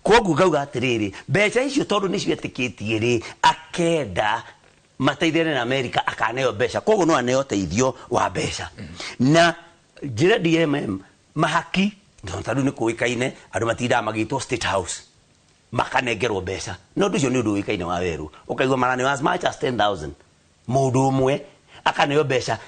Koguo ngauga atĩrĩrĩ, mbeca icio tondũ nĩcio etĩkĩtie rĩ, akenda mateithane na America, akaneo mbeca, koguo no aneo ũteithio wa mbeca. Na njĩra DMM mahaki, ta rĩu nĩ kũĩkaine andũ matindaga magĩtwo State House makanengerwo mbeca, no ũndũ ũcio nĩ ũndũ ũĩkaine wa werũ, ũkaigua maraneo as much as 10,000 mũndũ ũmwe akaneo mbeca.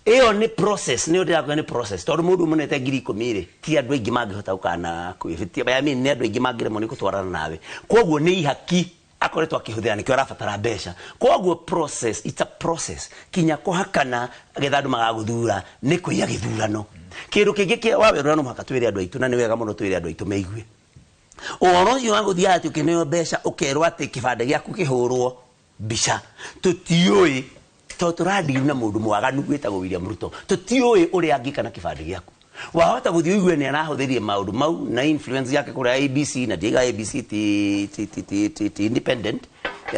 Ĩyo nĩ process, nĩ ndĩrakwĩra nĩ process, tondũ mũndũ ũmwe nete 10,000 rĩ, ti andũ aingĩ mangĩhota gũkana kwĩhĩtia, I mean, nĩ andũ aingĩ mangĩremwo nĩ gũtwarana nawe. Koguo nĩ ihaki akoretwo akĩhũthĩra, nĩkĩo arabatara mbeca. Koguo process, it's a process kinya kũhakana getha andũ magagũthura nĩ kũiya gĩthurano. Kĩndũ kĩngĩ kĩa wawerũ, no mũhaka twĩre andũ aitũ, na nĩ wega mũno twĩre andũ aitũ meigue ũhoro ũcio wa gũthiaga atĩ ũkĩneo mbeca ũkerwo atĩ kĩbandĩ gĩaku kĩhũrwo mbica. Tũtiũĩ, tondũ tũrandiru na mũndũ mwaganu wĩtagwo William Ruto, tũtiũĩ ũrĩa angĩka na kĩbandĩ gĩaku. Wahota gũthiĩ ũigue nĩ arahũthĩrie maũndũ mau na influence yake kũrĩa ABC, na ndiaiga ABC ti independent.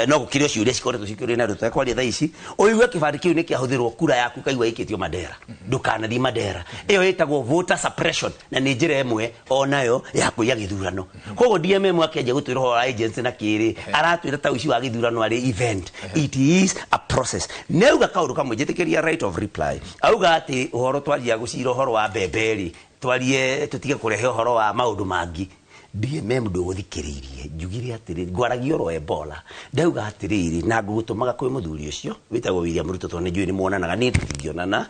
No gũkĩrĩ o ciũria cikoretwo cikĩũrio na andũ tũtekwaria thaa ici. Ũigue kĩbandĩ kĩu nĩ kĩahũthĩrwo, kura yaku kaigua ĩikĩtio Mandera, ndũkanathiĩ Mandera. Ĩyo ĩtagwo voter suppression, na nĩ njĩra ĩmwe onayo ya kũiya gĩthurano. Koguo DMM akĩanjia gũtwĩra ũhoro wa agency na kĩrĩ, aratwĩra ta ũici wa gĩthurano arĩ event. It is a process. Nĩ auga kaũndũ kamwe, njĩtĩkĩria right of reply. Auga atĩ ũhoro twaria gũcira ũhoro wa mbembe rĩ, twarie tũtige kũrehe ũhoro wa maũndũ mangĩ. DMM ndũgũthikĩrĩirie, njugire atĩrĩrĩ, ngwaragia oro Ebola, ndauga atĩrĩrĩ, na ngũgũtũmaga kwĩ mũthuri ũcio wĩtagwo William Ruto, tondũ nĩ njũĩ nĩ muonanaga, niĩ tũtingĩonana,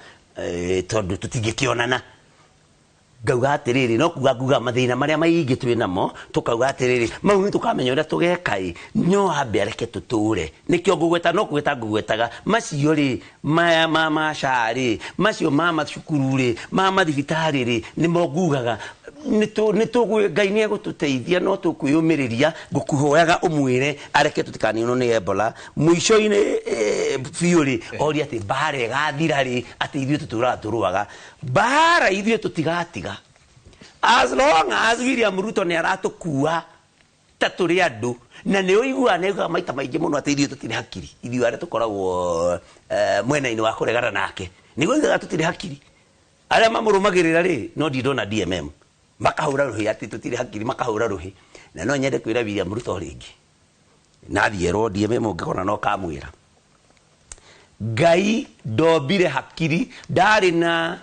tondũ tũtingĩkĩonana. Ngauga atĩrĩrĩ, no kuga nguga mathĩna marĩa maingĩ twĩ namo, tũkauga atĩrĩrĩ, mau nĩ tũkamenya ũrĩa tũgeka ĩ, no ambe areke tũtũre. Nĩkĩo ngũgweta, no kũgweta ngũgwetaga macio rĩ, maya ma maca rĩ, macio ma macukuru rĩ, ma mathibitarĩ rĩ, nĩmo ngugaga. Nĩ Ngai nĩ egũtũteithia, no tũkwĩyũmĩrĩria. Ngũkũhoyaga ũmwĩre areke tũtikaninwo nĩ Ebola. Mũico-inĩ biũ rĩ, oria atĩ mbara ĩgathira rĩ, atĩ ithuĩ tũtũraga tũrũaga mbara, ithuĩ tũtigatiga as long as William Ruto nĩ aratũkua ta tũrĩ andũ. Na nĩ ũiguaga nĩ augaga maita maingĩ mũno atĩ ithuĩ tũtirĩ hakiri, ithuĩ arĩa tũkoragwo mwena-inĩ wa kũregana nake, nĩguo oigaga tũtirĩ hakiri. Arĩa mamũrũmagĩrĩra rĩ, no ndindona DMM makahũra rũhĩ atĩ tũtirĩ hakiri, makahũra rũhĩ. Na no nyende kwĩra William Ruto rĩngĩ, nathiĩ erwo DMM ũngĩkona no kamwĩra Ngai ndombire hakiri, ndarĩ na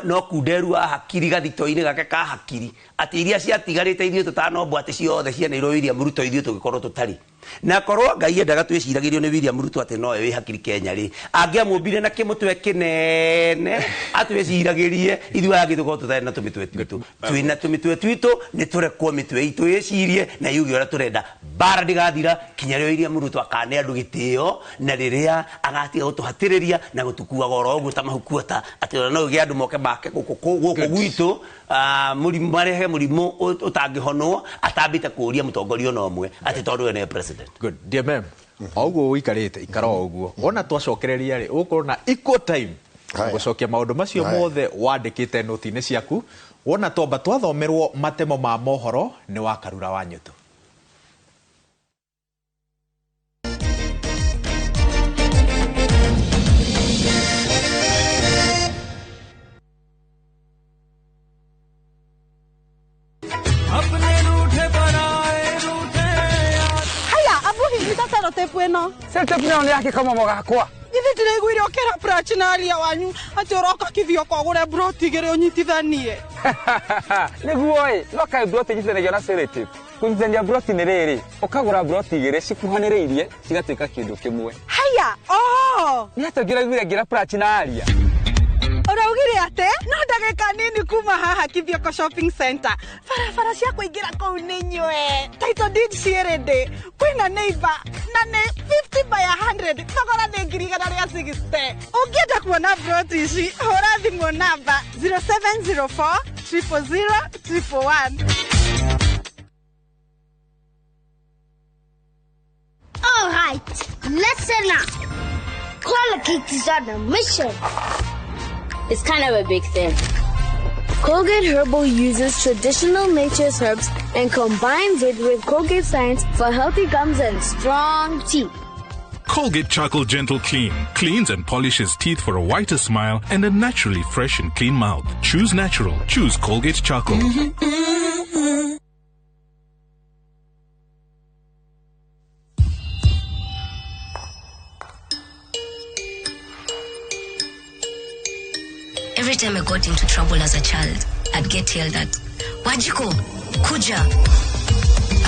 no kunderu wa hakiri gathito-inĩ gake ka hakiri, atĩ iria ciatigarĩte ithuĩ tũtanombwo atĩ ciothe cianeirwo William Ruto, ithuĩ tũgĩkorwo tũtarĩ. Na korwo Ngai endaga twĩciragĩrio nĩ William Ruto atĩ nowe wĩ hakiri Kenya rĩ, angĩamũmbire na kĩmũtwe kĩnene atwĩciragĩrie, ithuĩ aya angĩ tũkorwo tũtarĩ na tũmĩtwe twitũ. Twĩna tũmĩtwe twitũ, nĩ tũrekwo mĩtwe itũ ĩcirie na yuge ũrĩa tũrenda. Mbara ndĩgathira kinya rĩrĩa William Ruto akane andũ gĩtĩo, na rĩrĩa agatiga gũtũhatĩrĩria na gũtũkuaga oro ũguo ta mahukuota, atĩ ona no ũgĩe andũ moke make gũkũ gwitũ, mũrimũ, marehe mũrimũ ũtangĩhonwo atambĩte kũũria mũtongoria ona ũmwe atĩ tondũ we nĩwe president. Good. DMM, o ũguo ũikarĩte, ikara o ũguo. Wona twacokereria rĩ, ũgũkorwo na equal time gũcokia maũndũ macio mothe wandĩkĩte noti-inĩ ciaku. Wona twamba twathomerwo matemo ma mohoro nĩ wa Karura wa Nyutu. Sellotape ĩno. Sellotape ĩno nĩ yake kamamo gakwa. Githĩ ndĩraiguire ũkĩra Prachi na aria wanyu atĩ ũroka Kithioko ũgũre broti igĩrĩ ũnyitithanie. Nĩguo ĩ, no kaĩ broti inyitithanagio na sellotape. Kũnyitithania broti nĩ rĩrĩ, ũkagũra broti igĩrĩ cikuhanĩrĩirie cigatuĩka kĩndũ kĩmwe. Haya, oho. Nĩ atĩa ũngĩraiguire ngĩra Prachi na aria? Ũraugire atĩ no ndagĩka nini kuma haha Kithioko Shopping Center. Barabara cia kũingĩra kũu nĩ nywe. Title deed ciĩ ready. Kwĩna neighbor na nĩ 50 by 100 thogora nĩ 160,000. Ũngĩenda kuona plot ici hũra thimũ namba 0704 000 111. All right, listen up. Colgate is on a mission. It's kind of a big thing. Colgate Herbal uses traditional nature's herbs and combines it with Colgate science for healthy gums and strong teeth. Colgate Charcoal Gentle Clean cleans and polishes teeth for a whiter smile and a naturally fresh and clean mouth. Choose natural. Choose Colgate Charcoal. Every time I got into trouble as a child, I'd get yelled at. Wajiko, Kuja.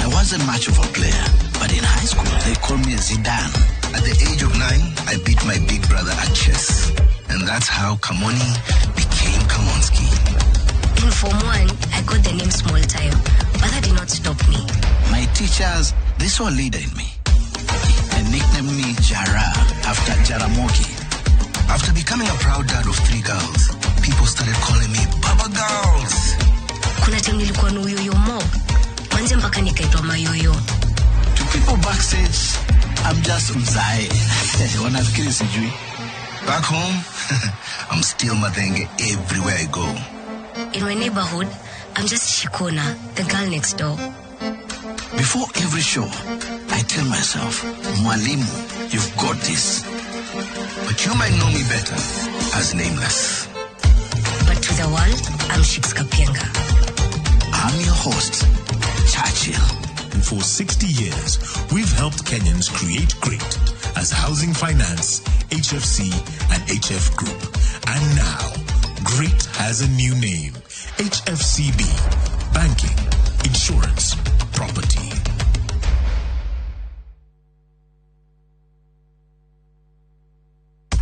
I wasn't much of a player, but in high school they called me Zidane. At the age of 9, I beat my big brother at chess. And that's how Kamoni became Kamonski. In Form 1, I got the name Small Time, but that did not stop me. My teachers, they saw a leader in me. They nicknamed me Jara after Jaramogi. After becoming a proud dad of 3 girls, people started calling me Baba Girls. Kuna time nilikuwa na uyoyo mob. Manze mpaka nikaitwa mayoyo. To people backstage, I'm just mzae. Wanafikiri sijui. Back home, I'm still Mathenge everywhere I go. In my neighborhood, I'm just Shikona, the girl next door. Before every show, I tell myself, Mwalimu, you've got this. But you might know me better as Nameless. But to the world, I'm Shiks Kapienga. I'm your host, Churchill. And for 60 years, we've helped Kenyans create great as Housing Finance, HFC, and HF Group. And now, Great has a new name, HFCB, Banking, Insurance, Property.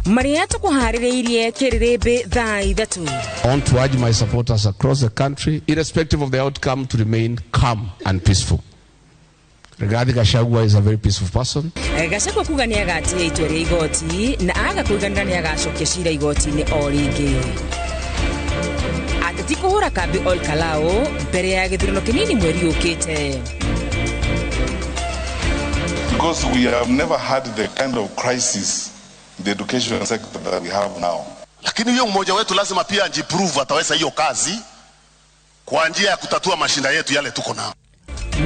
Maria tũkũharĩrĩirie kĩrĩrĩmbĩ thaa ithatũ. I want to urge my supporters across the country, irrespective of the outcome, to remain calm and peaceful. Rigathi Gachagua is a very peaceful person. Gachagua kuga nĩ agatia itua rĩa igoti na aga kũiganĩra nĩ agacokia cira igoti-inĩ o rĩngĩ. Ateti kũhũra kambi Ol Kalou mbere ya gĩthurano kĩnini mweri ũkĩte. Because we have never had the kind of crisis in the education sector that we have now. Lakini huyo mmoja wetu lazima pia ajiprove ataweza hiyo kazi kwa njia ya kutatua mashinda yetu yale tuko nao.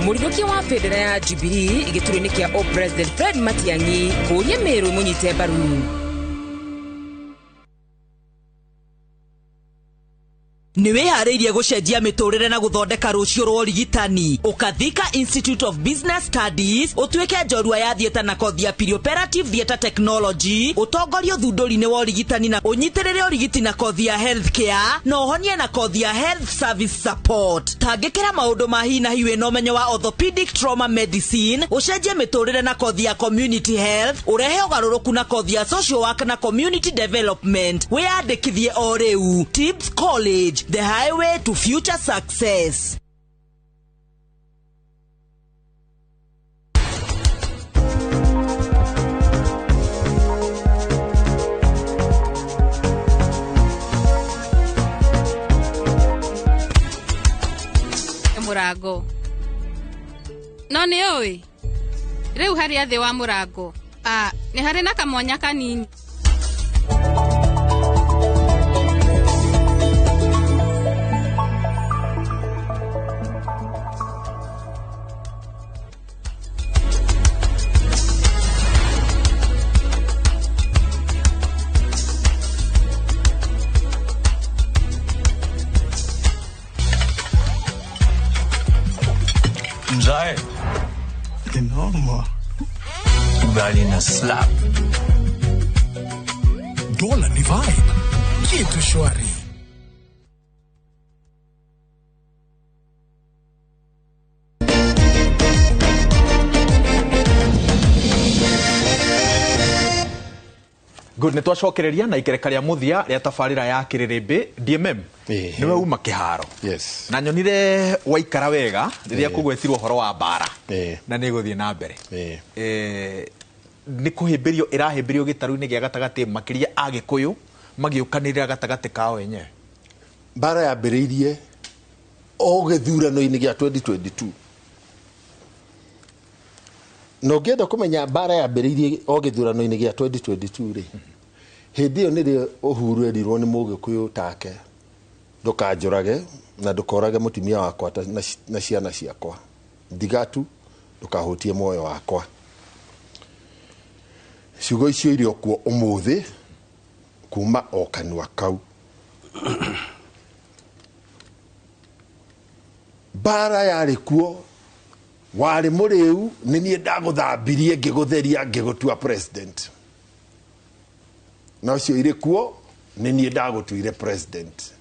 Mũrigũkia wa bendera ya Jubilee gĩturwa-inĩ kĩa o President Fred Matiang'i kũũria Meru ĩmũnyite mbaru. Nĩ wĩharĩirie gũcenjia mĩtũrĩre na gũthondeka rũciũ rwa ũrigitani. Ũkathika Institute of Business Studies ũtuĩke njorua ya theatre na kothi ya perioperative theatre technology, ũtongorie ũthundũri-inĩ wa ũrigitani na ũnyitĩrĩre ũrigiti na kothi ya healthcare na ũhonie na kothi ya health service support. Tangĩkĩra maũndũ ma hi na hi wĩna ũmenyo wa orthopedic trauma medicine, ũcenjie mĩtũrĩre na kothi ya community health, ũrehe ũgarũrũku na kothi ya social work na community development. Wĩyandĩkithie o rĩu. Tibbs College, the highway to future success. Mũrango. No nĩ ũĩ rĩu harĩa thĩ wa mũrango nĩ harĩ na kamwanya kanini. Mzae. Noma. Ugali na slap. Dola ni vibe. Kitu shwari. Good, nĩ twacokereria na ikereka rĩa mũthia rĩa tabarĩra ya kĩrĩrĩmbĩ. DMM, nĩwe uma kĩharo. Yes. Na nyonire waikara wega rĩrĩa kũgwetirwo ũhoro wa mbara na nĩ ĩgũthiĩ na mbere. Nĩ kũhĩmbĩrio ĩrahĩmbĩrio gĩtarũ-inĩ gĩa gatagatĩ, makĩria Agĩkũyũ magĩũkanĩrĩra gatagatĩ kao enyewe. Mbara yambĩrĩirie o gĩthurano-inĩ gĩa 2022, na ũngĩenda kũmenya mbara yambĩrĩirie o gĩthurano-inĩ gĩa 2022 rĩ, hĩndĩ ĩyo nĩrĩo Uhuru erirwo nĩ Mũgĩkũyũ take, ndũkanjũrage na ndũkorage mũtumia wakwa na ciana ciakwa, ndigatu ndũkahutie muoyo wakwa. Ciugo icio irĩ o kuo ũmũthĩ kuma o kanua kau. Mbara yarĩ kuo, warĩ mũrĩu, nĩ niĩ ndagũthambirie ngĩgũtheria ngĩgũtua president, na ũcio irĩ kuo, nĩ niĩ ndagũtuire president.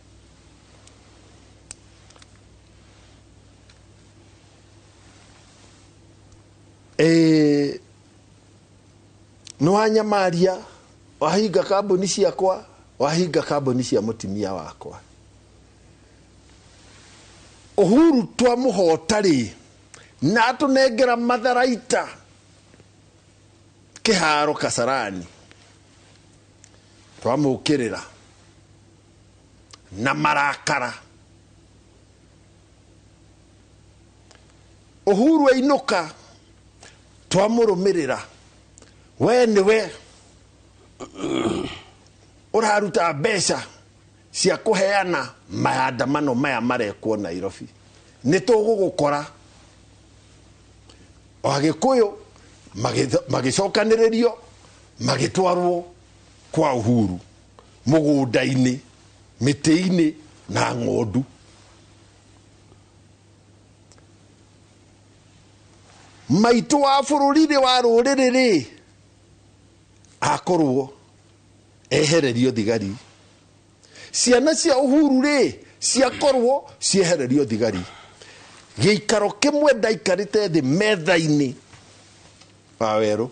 Nĩ wanyamaria, wahinga kambuni ciakwa, wahinga kambuni cia mũtumia wakwa. Uhuru twamũhota rĩ, na atũnengera matharaita kĩharo Kasarani, twamũkĩrĩra na marakara. Uhuru ainũka, twamũrũmĩrĩra, we nĩwe ũraruta mbeca cia kũheana maandamano maya marekwo Nairobi, nĩ tũgũgũkora. Agĩkũyũ magĩcokanĩrĩrio magĩtwarwo kwa Uhuru mũgũnda-inĩ, mĩtĩ-inĩ na ng'ondu. Maitũ wa bũrũri-rĩ, wa rũrĩrĩ rĩ, akorwo ehererio thigari. Ciana cia Uhuru rĩ, ciakorwo ciehererio thigari. Gĩikaro kĩmwe ndaikarĩte thĩ metha-inĩ wa werũ,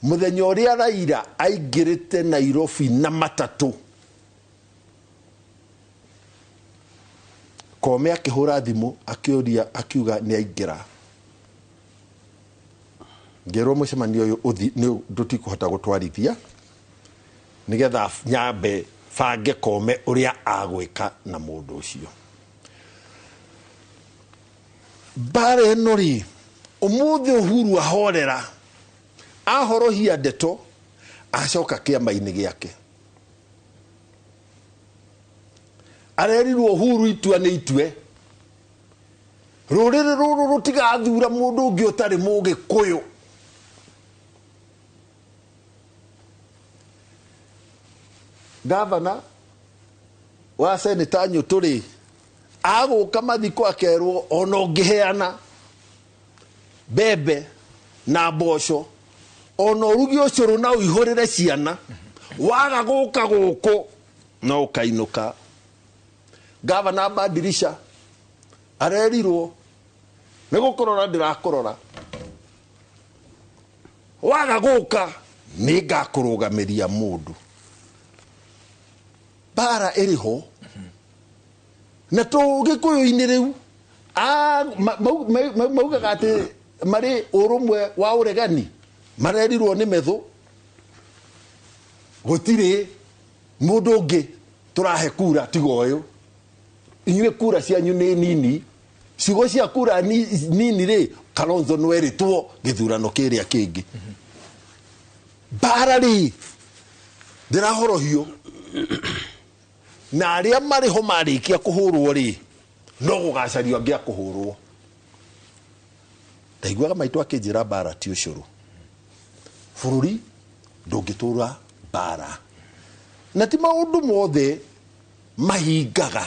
mũthenya ũrĩa Raila aingĩrĩte Nairobi na matatũ, Kome akĩhũra thimũ akĩũria, akiuga nĩ aingĩra. Ngĩrwo mũcemanio ũyũ nĩ ndũtikũhota gũtwarithia, nĩgetha nyambe bange Kome ũrĩa agwĩka na mũndũ ũcio. Mbara ĩno rĩ, ũmũthĩ Uhuru ahorera, ahorohia ndeto, acoka kĩama-inĩ gĩake. Arerirwo Uhuru itua nĩ itue, rũrĩrĩ rũrũ rũtigathura mũndũ ũngĩ ũtarĩ Mũgĩkũyũ. Gavana wa Seneta Nyũtũ rĩ, agũka mathiko akerwo ona ũngĩheana mbembe na mboco, ona ũruge ũcũrũ na ũihũrĩre ciana, waga gũka gũkũ no ũkainũka. Gavana Badirisha arerirwo nĩ gũkũrora ndĩrakũrora, waga gũka nĩ ngakũrũgamĩria mũndũ. Mbara ĩrĩ ho na tũgĩkũyũ-inĩ rĩu, maugaga atĩ marĩ ũrũmwe wa ũregani, marerirwo nĩ methũ, gũtirĩ mũndũ ũngĩ tũrahe kura tiga ũyũ. Inyuĩ kura cianyu nĩ nini, ciugo cia kura nini rĩ, Kalonzo nĩwerĩtwo gĩthurano kĩrĩa kĩngĩ. Mbara rĩ ndĩrahorohio, na arĩa marĩ ho marĩkia kũhũrwo rĩ, no gũgacario angĩ a kũhũrwo. Ndaiguaga maitũ akĩnjĩra mbara ti ũcũrũ, bũrũri ndũngĩtũra mbara, na ti maũndũ mothe mahingaga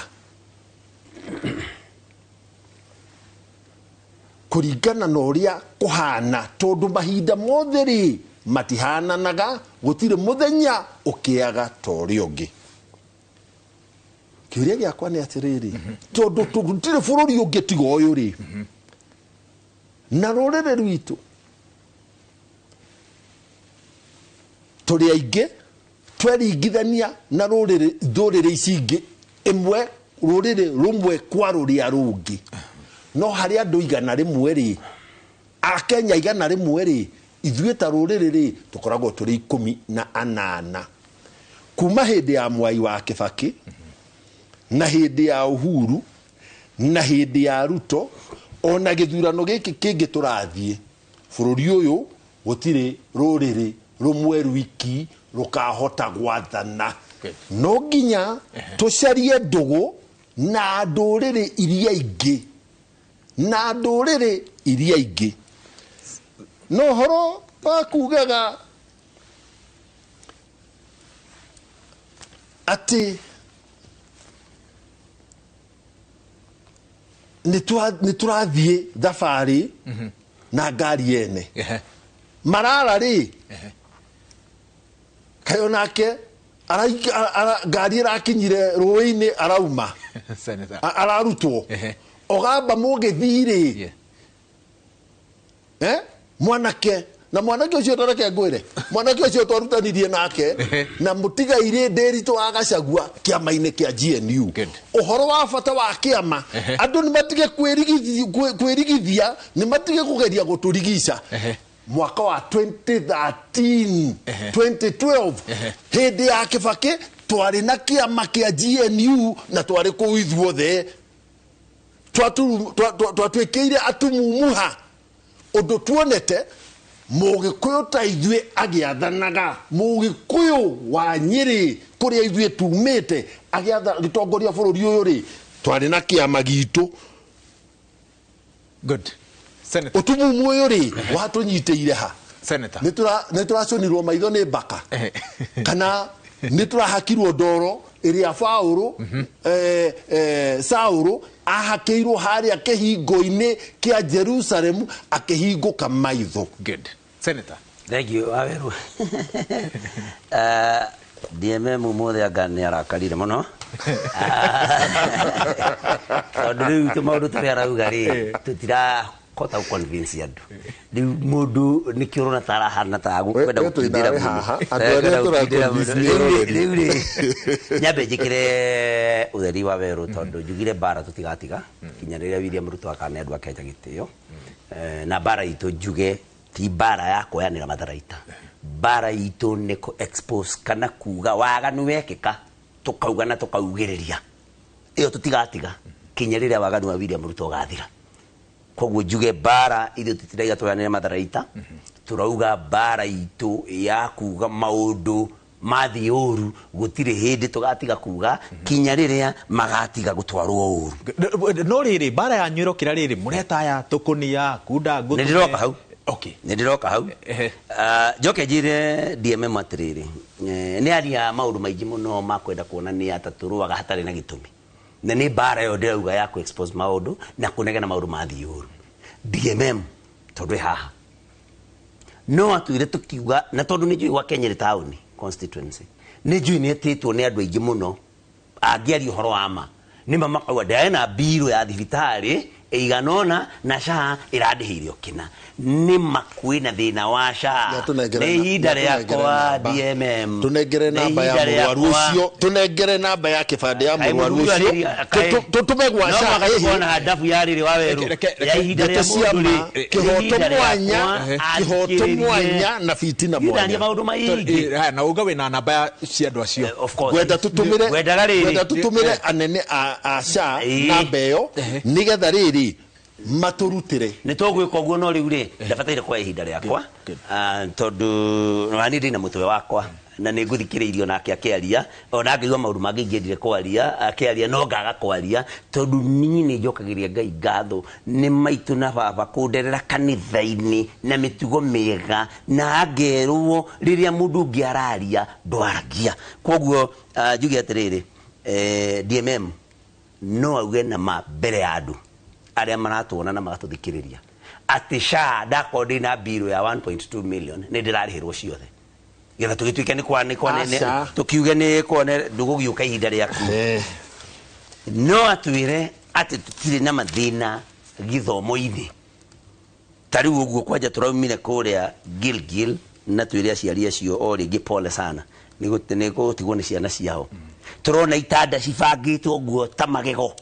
kũringana na ũrĩa kũhana, tondũ mahinda mothe rĩ matihananaga, gũtirĩ mũthenya ũkĩaga ta ũrĩa ũngĩ. Kĩũria gĩakwa nĩ atĩrĩrĩ, tondũ tũtirĩ bũrũri ũngĩ tiga ũyũ rĩ, na rũrĩrĩ rwitũ Tũrĩ aingĩ tweringithania na rũrĩrĩ ici ingĩ ĩmwe rũrĩrĩ rũmwe kwa rũrĩa rũngĩ no harĩ andũ 100 rĩ Akenya 100 rĩ ithuĩ ta rũrĩrĩ rĩ tũkoragwo tũrĩ 18 kuma hĩndĩ ya Mwai wa Kibaki na hĩndĩ ya Uhuru na hĩndĩ ya Ruto ona gĩthurano gĩkĩ kĩngĩ tũrathiĩ bũrũri ũyũ gũtirĩ rũrĩrĩ rũmwe rwiki rũkahota gwathana no nginya tũcarie ndũgũ na ndũrĩrĩ iria ingĩ na ndũrĩrĩ iria ingĩ no horo wa kugaga atĩ nĩ tũrathiĩ thabarĩ na ngari ene Marara rĩ kayo nake ngari ĩrakinyire rũĩ-inĩ arauma ararutwo Ogamba mũgĩthii rĩ mwanake na mwanake ũcio tareke ngwĩre mwanake ũcio twarutanirie nake na mũtigairĩ Ndĩritũ wa Gachagua kĩama-inĩ kĩa GNU ũhoro wa bata wa kĩama andũ nĩ matige kwĩrigithia nĩ matige kũgeria gũtũrigica mwaka wa 2013 2012 hĩndĩ ya Kibaki twarĩ na kĩama kĩa GNU na twarĩ kũu ithuothe twatuĩkĩire atumumuha ũndũ tuonete Mũgĩkũyũ ta ithuĩ agĩathanaga Mũgĩkũyũ wa Nyĩrĩ kũrĩa ithuĩ tumĩte agĩtongoria bũrũri ũyũ rĩ twarĩ na kĩama gitũ. Good. Senator. Ũtumumu ũyũ rĩ watũnyitĩire ha? Senator. Nĩ tũraconirwo maitho nĩ mbaka kana nĩ tũrahakirwo ndoro ĩrĩa Paũlũ Saũlũ ahakĩirwo harĩa kĩhingo-inĩ kĩa Jerusalemu akĩhingũka maitho. Good. Senator. Thank you. Waweru. DMM ũmũthĩ anga nĩ arakarire mũno tondũ rĩu tũmaũndũ tũrĩa arauga rĩ tũtirahota gũ-convince andũ rĩu mũndũ nĩkĩo ũrona ta arahana ta kwenda gũkindĩra mũno rĩu rĩ nyambe njĩkĩre ũtheri wa werũ tondũ njugire mbara tũtigatiga kinya rĩrĩa William Ruto akane andũ a Kenya gĩtĩo na mbara itũ njuge ti mbara ya kuoyanĩra matharaita mbara itũ nĩ kũ expose kana kuga waganu wekĩka tũkauga na tũkaugĩrĩria ĩyo tũtigatiga kinya rĩrĩa waganu wa William Ruto ũgathira koguo njuge mbara ithuĩ tũtiraiga tũoyanĩre matharaita tũrauga mbara itũ ya kuga maũndũ mathiĩ ũru gũtirĩ hĩndĩ tũgatiga kuga kinya rĩrĩa magatiga gũtwarwo ũru no rĩrĩ mbara yanyu ĩrokĩra rĩrĩ mũretaya tũkũnia kunda ngũtũme nĩ ndĩroka hau. Okay. Nĩ ndĩroka hau njoke njĩre DMM atĩrĩrĩ nĩ aria maũndũ maingĩ mũno ma kwenda kuonania ta tũrũaga hatarĩ na gĩtũmi na nĩ mbara ĩyo ndĩrauga ya kũ expose maũndũ na kũnegena maũndũ mathiĩ ũru DMM tondũ ĩ haha no atwĩre tũkiuga na tondũ nĩ njũĩ gwake Nyĩrĩ taũni constituency nĩ njũĩ nĩ etĩtwo nĩ andũ aingĩ mũno angĩaria ũhoro wa ma nĩ ma makauga ndarĩ na mbirũ ya thibitarĩ ĩigana ũna na SHA ĩrandĩhĩire o kĩna nĩ ma kwĩna thĩna wa SHA nĩ ihinda rĩakwa DMM tũnengere namba ya mũrwaru ũcio tũnengere namba ya kĩbandĩ ya mũrwaru ũcio tũtũme gwa SHA no ndabu ya rĩrĩ wa werũ ya ihinda rĩa mũndũ rĩ kĩhoto mwanya kĩhoto mwanya na fitina mwanya maũndũ maingĩ na uga wĩna namba ya cia andũ acio ngwenda tũtũmĩre anene a SHA namba ĩyo nĩgetha rĩrĩ maturutire nĩ tũgwĩka ũguo no rĩu rĩ ndabataire kuoya ihinda rĩakwa tondũ nani ndĩ na mũtwe wakwa na nĩ ngũthikĩrĩirio nake akĩaria ona ngĩigua maũndũ mangĩ ingĩendire kwaria akĩaria no ngaga kwaria tondũ niĩ nĩ njokagĩria Ngai ngatho nĩ maitũ na baba kũnderera kanitha-inĩ na mĩtugo mĩega na ngerwo rĩrĩa mũndũ ũngĩ araria ndwaragia koguo njuge atĩrĩrĩ DMM no auge na ma mbere ya andũ arĩa maratuona na magatũthikĩrĩria atĩ SHA ndakorwo ndĩ na mbirũ ya 1.2 million nĩ ndĩrarĩhĩrwo ciothe getha tũgĩtuĩke nĩ kwa tũkiuge nĩ kuone ndũgũgĩũka ihinda rĩaku no atwĩre atĩ tũtirĩ na mathĩna gĩthomo-inĩ ta rĩu ũguo kwanja tũraumire kũrĩa Gilgil Na twĩre aciari acio o rĩngĩ pole sana nĩ gũtigwo nĩ ciana ciao. Tũrona itanda cibangĩtwo nguo ta magego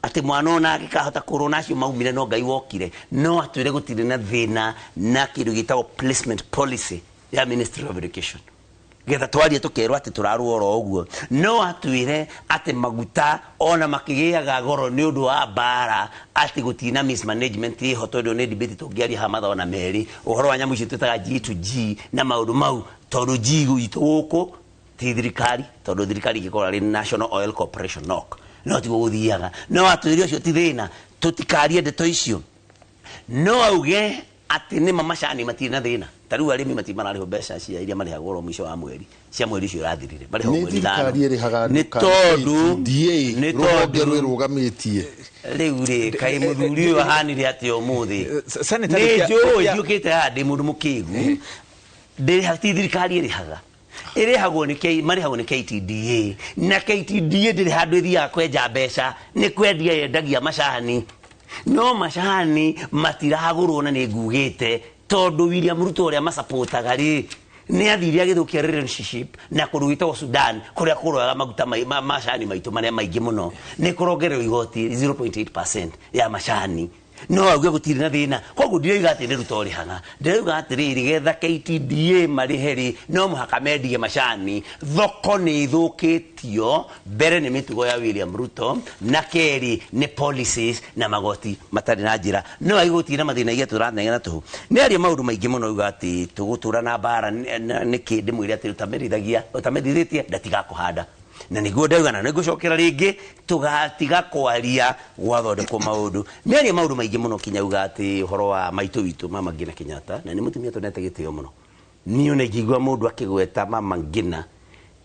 atĩ mwana ona angĩkahota kũrwo na acio maumire no Ngai wokire. No atwĩre gũtirĩ na thĩna na kĩndũ gĩtagwo placement policy ya Ministry of Education, getha twarie tukerwo atĩ tũrarũa oro ũguo. No atwĩre atĩ maguta ona makĩgĩaga goro nĩ ũndũ wa mbara, atĩ gũtirĩ na mismanagement ĩho, tondũ nĩ debate tũngĩaria haha mathaa ona merĩ ũhoro wa nyamũ icio twĩtaga G2G na maũndũ mau, tondũ G gwitũ gũkũ ti thirikari, tondũ thirikari ĩngĩkorwo arĩ National Oil Corporation NOC, no tiguo gũthiaga. No atwĩre ũcio ti thĩna, tũtikarie ndeto icio. No auge atĩ nĩma macani matirĩ na thĩna, ta rĩu arĩmi matirĩ mararĩhwo mbeca cia iria marĩhagwo oro mũico wa mweri cia mweri ũcio ũrathirire, marĩhagwo Nĩ mweri ithano. thirikari ĩrĩhaga Nĩ andũ kana tondũ KTDA, nĩ rũhonge tondũ rwĩrũgamĩtie. Rĩu rĩ, kaĩ mũthuri ũyũ ahanire atĩa ũmũthĩ? Senator, Nĩ njũĩ ndiũkĩte haha ndĩ mũndũ mũkĩgu. Ndĩrĩha ti thirikari ĩrĩhaga, ĩrĩhagwo nĩ K, marĩhagwo nĩ KTDA, na KTDA ndĩrĩ handũ ĩthiaga kwenja mbeca, nĩ kwendia yendagia macani, no macani matiragũrwo. Na nĩ ngugĩte tondũ William Ruto ũrĩa macapotaga rĩ, nĩ athire agĩthũkia relationship na kũndũ gwĩtagwo Sudan, kũrĩa kũroyaga maguta macani maitũ marĩa maingĩ mũno. Nĩ kũrongererwo igoti 0.8% ya macani. No auge gũtirĩ na thĩna. Koguo ndirauga atĩ nĩ Ruto ũrĩhaga, ndĩrauga atĩrĩrĩ, getha KTDA marĩhe rĩ, no mũhaka mendie macani. Thoko nĩ ĩthũkĩtio mbere nĩ mĩtugo ya William Ruto, na kerĩ nĩ policies na magoti matarĩ na njĩra. No auge gũtirĩ na mathĩna iria tũrateng'era tũhũ. Nĩ aria maũndũ maingĩ mũno, auga atĩ tũgũtũra na mbara nĩkĩ. Ndĩmwĩre atĩ ũtamerithagia ũtamerithĩtie ndatigakũhanda, na nĩguo ndauga na nĩngũcokera rĩngĩ tũgatiga kwaria gwathondekwo maũndũ. Nĩ aria maũndũ maingĩ mũno, kinya auga atĩ ũhoro wa maitũ witũ Mama Ngina Kenyatta, na nĩ mũtumia tũnete gĩtĩo mũno. Niĩ ona ingĩigua mũndũ akĩgweta Mama Ngina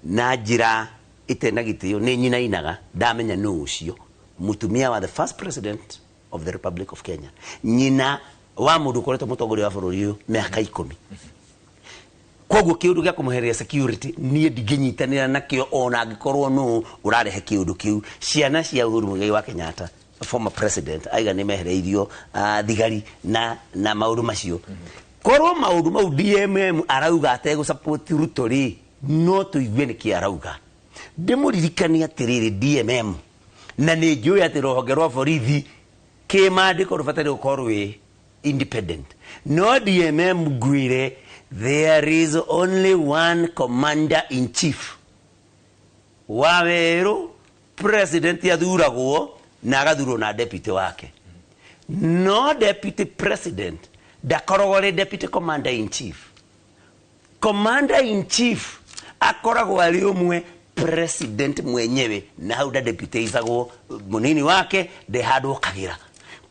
na njĩra ĩtena gĩtĩo nĩ nyinainaga ndamenya nũ ũcio mũtumia wa the first president of the Republic of Kenya, nyina wa mũndũ ũkoretwo mũtongoria wa bũrũri ũyũ mĩaka 10. Koguo kĩũndũ gĩa kũmũhereria security niĩ ndingĩnyitanĩra nakĩo, ona angĩkorwo nũ ũrarehe kĩũndũ kĩu. Ciana cia Uhuru Muigai wa Kenyatta, former president, aiga nĩ mehereirio thigari na maũndũ macio. Korwo maũndũ mau DMM arauga ategũ support Ruto rĩ, no tũigue nĩkĩ arauga. Ndĩmũririkanie atĩrĩrĩ, DMM, na nĩ njũĩ atĩ rũhonge rwa borithi kĩmandĩko rũbataire gũkorwo rwĩ independent, no DMM ngwĩre there is only one commander in chief wa werũ. President athuragwo na agathurwo na deputy wake, no deputy president ndakoragwo arĩ deputy commander in chief. Commander in chief akoragwo arĩ ũmwe, president mwenyewe, na hau ndadeputaizagwo mũnini wake, ndĩ handũ okagĩra.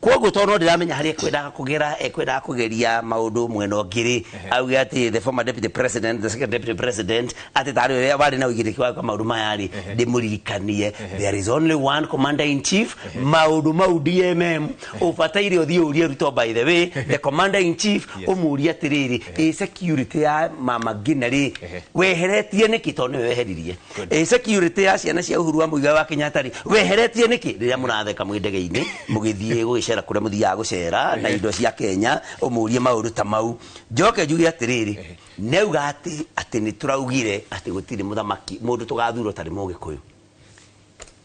Koguo tondũ no ndĩramenya harĩa ekwendaga kũgera, ekwendaga kũgeria maũndũ mwena ũngĩ rĩ, auge atĩ the former deputy president, the second deputy president, atĩ tarĩ we warĩ na ũigĩrĩki wa gwĩka maũndũ maya rĩ, ndĩmũririkanie there is only one commander in chief. Maũndũ mau DMM ũbataire ũthiĩ ũrie Ruto. By the way, the commander in chief, ũmũrie atĩrĩrĩ, ĩ security ya Mama Ngina rĩ, weheretie nĩkĩ? Tondũ nĩwe weheririe. Ĩ security ya ciana cia Uhuru wa Muigai wa Kenyatta rĩ, weheretie nĩkĩ? Rĩrĩa mũratheka mwĩ ndege-inĩ mũgĩthiĩ gũgĩcera kũrĩa mũthiaga gũcera na indo cia Kenya, ũmũrie maũndũ ta mau. Njoke njuge atĩrĩrĩ, nĩauga atĩ nĩ tũraugire atĩ gũtirĩ mũthamaki mũndũ tũgathura ũtarĩ mũgĩkũyũ.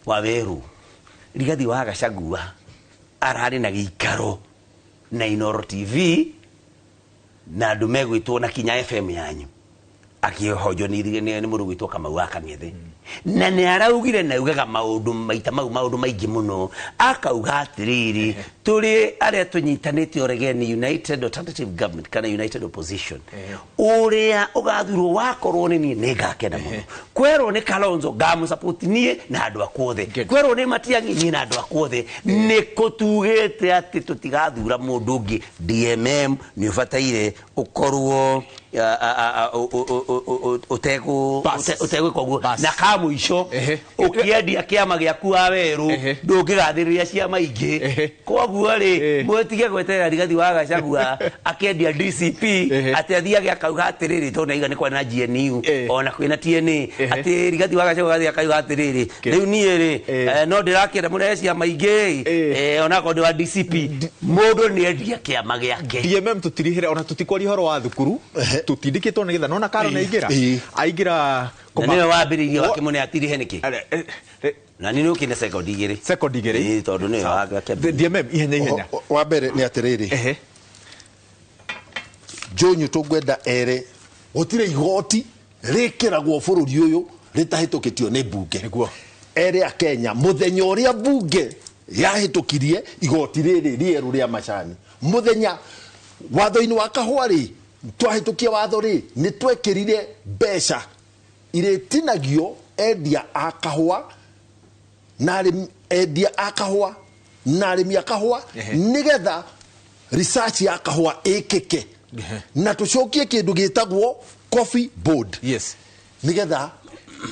Wa werũ, Rigathi wa Gachagua ararĩ na gĩikaro na Inooro TV na andũ megwĩtwo na kinya FM yanyu, akĩhonjwo nĩ mũndũ gwĩtwo Kamau wa Kang'ethe, na nĩ araugire na augaga maũndũ maita mau maũndũ maingĩ mũno, akauga atĩrĩrĩ, tũrĩ arĩa tũnyitanĩte ũregeni, United Alternative Government kana United Opposition, ũrĩa ũgathurwo wakorwo nĩ niĩ nĩ ngakena mũno. Kwerwo nĩ Kalonzo, ngamũsupport niĩ na andũ akwa othe. Kwerwo nĩ Matiang'i, niĩ na andũ akwa othe. Nĩ kũ tugĩte atĩ tũtigathura mũndũ ũngĩ? DMM nĩ ũbataire ũkorwo ũtegwĩka ũguo. Na ka mũico, ũkĩendia kĩama gĩaku wa werũ, ndũngĩgathĩrĩria ciama ingĩ. Koguo rĩ, mwĩtige gweterera Rigathi wa Gachagua akĩendia DCP atĩ athiage akauga atĩrĩrĩ, tondũ naiga nĩ kwarĩ na GNU ona kwĩna TNA, atĩ Rigathi wa Gachagua agathiĩ akauga atĩrĩrĩ, rĩu niĩ rĩ, no ndĩrakĩenda mũrehe ciama ingĩ, onakorwo ndĩ wa DCP. Mũndũ nĩ endia kĩama gĩake. DMM, tũtirihĩre ona tũtikwaria ũhoro wa thukuru. Tutindĩkĩtwo nĩgetha nona Karo nĩ aingĩra. Aingĩra Na nĩwe wambĩrĩirie wakĩmũne atirihe nĩkĩ? Na nĩ nĩ sekondi igĩrĩ. Sekondi igĩrĩ. Ĩĩ, tondũ nĩwe wakĩambĩrĩirie. DMM ihenya ihenya. Wa mbere nĩ atĩrĩrĩ, Njũnyũ tũngwenda ere gũtirĩ igoti rĩkĩragwo bũrũri ũyũ rĩtahĩtũkĩtio nĩ mbunge. Ere a Kenya mũthenya ũrĩa mbunge yahĩtũkirie igoti rĩrĩ rĩerũ rĩa macani, mũthenya watho-inĩ wa kahũa rĩ, twahĩtũkia watho rĩ, nĩ twekĩrire mbeca irĩtinagio endia a kahũa na arĩmi, endia a kahũa na arĩmi a kahũa, nĩgetha research ya kahũa ĩkĩke na tũcokie kĩndũ gĩtagwo coffee board. Nĩgetha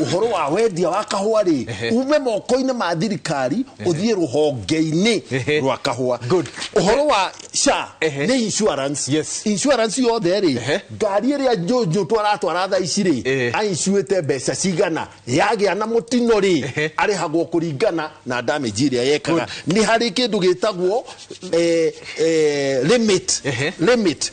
ũhoro wa wendia wa kahũa rĩ ume moko-inĩ ma thirikari ũthiĩ rũhonge-inĩ rwa kahũa. Ũhoro wa SHA nĩ insurance. Insurance yothe rĩ, ngari ĩrĩa Njũnjũ twaratwara thaa ici rĩ, ainsuĩte mbeca cigana, yagĩa na mũtino rĩ, arĩhagwo kũringana na damage ĩrĩa yekaga. Nĩ harĩ kĩndũ gĩtagwo limit. Limit.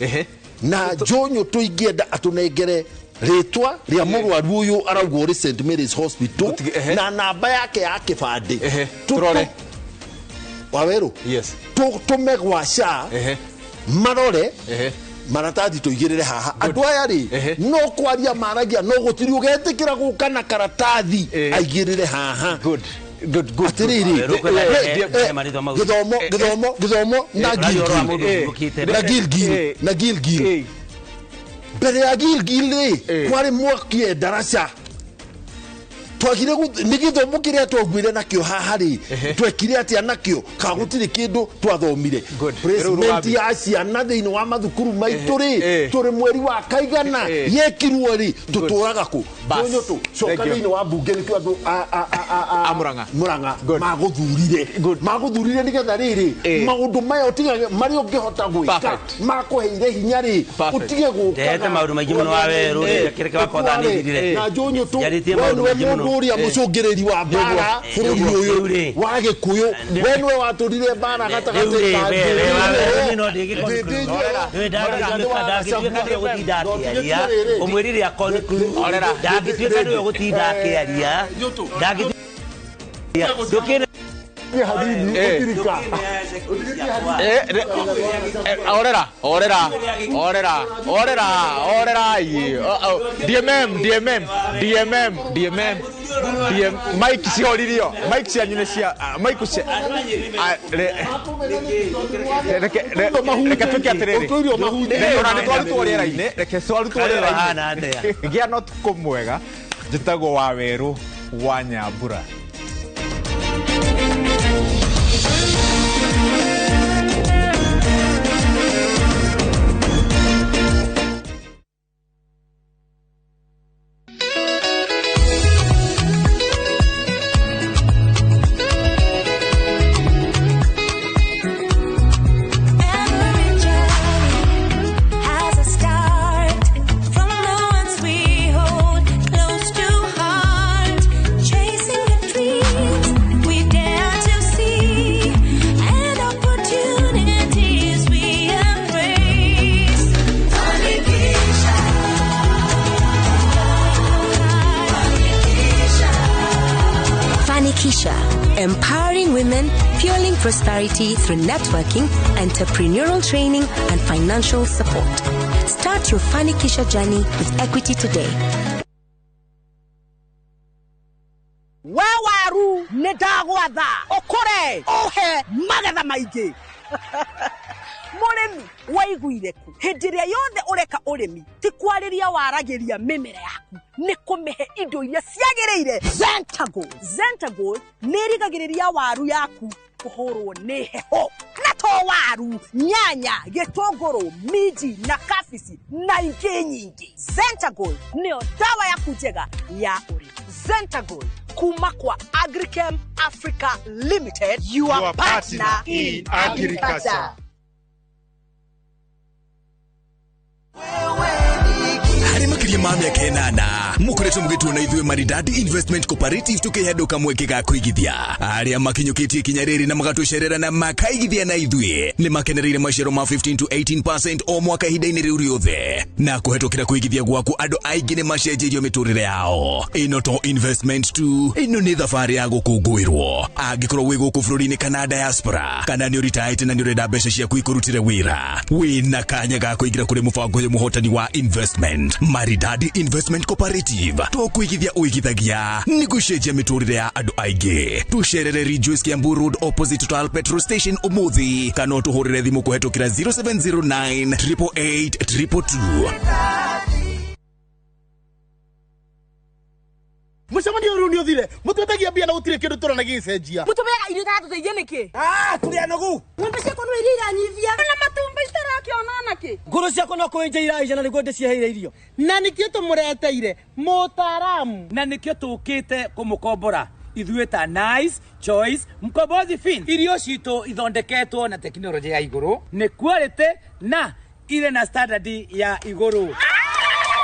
Na Njũnyũ tũingĩenda atũnengere rĩtwa rĩa mũrwaru ũyũ araugwo ũrĩ St Mary's Hospital na namba yake ya kĩbandĩ. Tũrore. Wawerũ. Tũme gwa SHA marore maratathi tũigĩrĩre haha. Andũ aya rĩ no kwaria maragia, no gũtirĩ ũgetĩkĩra gũka na karatathi aigĩrĩre haha. Atĩrĩrĩ, gĩthomo gĩthomo gĩthomo na Gilgil na Gilgil na Gilgil, mbere ya Gilgil rĩ kwarĩ mwaki ndaraca twagire nĩ gĩthomo kĩrĩa twaguire nakĩo haha rĩ, twekire atĩa nakĩo ka gũtirĩ kĩndũ twathomire. Placement ya ciana thĩinĩ wa mathukuru maitũ rĩ, tũrĩ mweri wa kaigana yekirwo rĩ, tũtũraga kũ? Njũnyũ tũ coka thĩinĩ wa mbunge nĩkĩo andũ a Murang'a magũthurire magũthurire nĩgetha rĩrĩ maũndũ maya ũtige marĩa ũngĩhota gwĩka makũheire hinya rĩ, ũtige gũka. Ndehete maũndũ maingĩ mũno wa werũ, kĩrĩa wakwa nĩ na Njũnyũ tũ Njarĩtie we maũndũ nĩwe maingĩ mũno. mũndũ ũrĩa mũcũngĩrĩri wa mbara bũrũri ũyũ wa Gĩkũyũ, we nĩwe watũrire mbara gatagatĩ ka ũmwĩrire ndangĩtuĩka nĩwe gũtinda akĩaria ndũkĩne Orera, orera, orera, orera, orera. DMM, DMM, DMM, DMM, DM, mic cihoririo, mic cianyu nĩ cia, mic cia, reke tuĩke atĩrĩrĩ, ona nĩ twarutwo rĩera-inĩ, reke twarutwo rĩera-inĩ. Gĩa na ũtukũ mwega, njĩtagwo Wawerũ wa Nyambura. Has a start from the ones we hold close to heart, chasing the dreams we dare to see and opportunities we embrace. Fanikisha, Fanikisha, empowering women, fueling prosperity through networking, entrepreneurial training, and financial support. Start your Fanikisha journey with Equity today. We waru nĩ ndagwatha ũkũre ũhe magetha maingĩ. Mũrĩmi waiguire ku hĩndĩ ĩrĩa yothe ũreka ũrĩmi ti kwarĩria waragĩria mĩmera yaku, nĩ kũmĩhe indo iria ciagĩrĩire. Zentagold, Zentagold nĩ ĩrigagĩrĩria waru yaku kũhũrwo nĩ heho, na to waru, nyanya, gĩtũngũrũ, minji na kabici na ingĩ nyingĩ. Zentagold nĩyo dawa yaku njega ya ũrĩmi. Zentagold kuma kwa Agrichem Africa Limited, your partner in agriculture. Harĩ makĩria Ma mĩaka 8 mũkoretwo mũgĩtuona ithuĩ Maridadi Investment Cooperative tũkĩhe andũ kamweke ga kũigithia. Arĩa makinyũkĩtie ikinya rĩrĩ na magatũcerera na makaigithia na ithuĩ nĩ makenereire maciaro ma 15 to 18% o mwaka ihinda-inĩ rĩu rĩothe, na kũhetũkĩra kũigithia gwaku andũ aingĩ nĩ macenjeirio mĩtũrĩre yao. Ĩno to investment tu, ĩno nĩ thabarĩ ya gũkũngũĩrwo. Angĩkorwo wĩ gũkũ bũrũri-inĩ kana diaspora, kana nĩ ũritaĩte na nĩ ũrenda mbeca ciaku ikũrutĩre wĩra, wĩna kanya ga kũingĩra kũrĩ mũbango ũyũ mũhotani wa investment. Maridadi Investment Cooperative, to kũigithia ũigithagia nĩ gũcenjia mĩtũrĩre ya andũ aingĩ. Tũcerere Ridgeways Kiambu Road opposite Total petrol station ũmũthĩ, kana ũtũhũrĩre thimũ kũhetũkĩra 0709 888 222. Mucemanio rĩu nĩ ũthire, mũtwetagia mbia na gũtirĩ kĩndũ tũrona gĩgĩcenjia. Mũtũbeaga irio itatũteithia nĩkĩ? Tũrĩ anogu. Ng'ombe ciakwa no iria iranyivia na matumbĩ itarakĩona nakĩ. Ngũrũ ciakwa no kũenja iraija na nĩguo ndĩciheire irio. Na nĩkĩo tũmũreteire mũtaaramu. Na nĩkĩo tũkĩte kũmũkombora ithuĩ ta Nice Choice Mkombozi Fin. Irio citũ ithondeketwo na tekinoronjĩ ya igũrũ, nĩ quality na irĩ na standard ya igũrũ.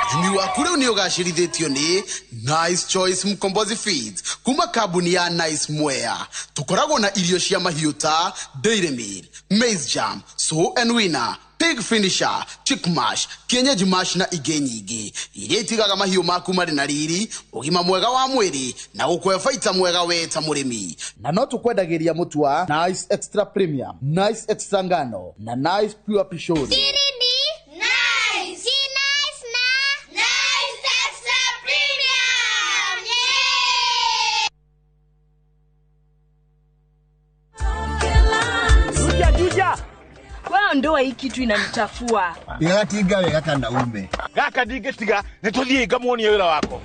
Ũrĩmi waku rĩu nĩ ũgacĩrithĩtio nĩ Nice Choice Mkombozi Feeds kuma kambuni ya Nice Mwea. Tũkoragwo na irio cia mahiũ ta Dairy Meal, Maize Jam, Sow and Winner, Pig Finisher, Chick Mash, Kienyeji Mash na ingĩ nyingĩ iria itigaga mahiũ maku marĩ na riri, ũgima mwega wa mwĩrĩ na gũkũhe baita mwega we ta mũrĩmi. Na no tũkwendagĩria mũtu wa Nice Extra Premium, Nice Extra Ngano na Nice Pure Pishori. Ndoa hii kitu inanichafua. Ndigatinga wega kana ume. Gaka ndingĩtiga nĩ tũthiĩ ngamuonie wĩra wako.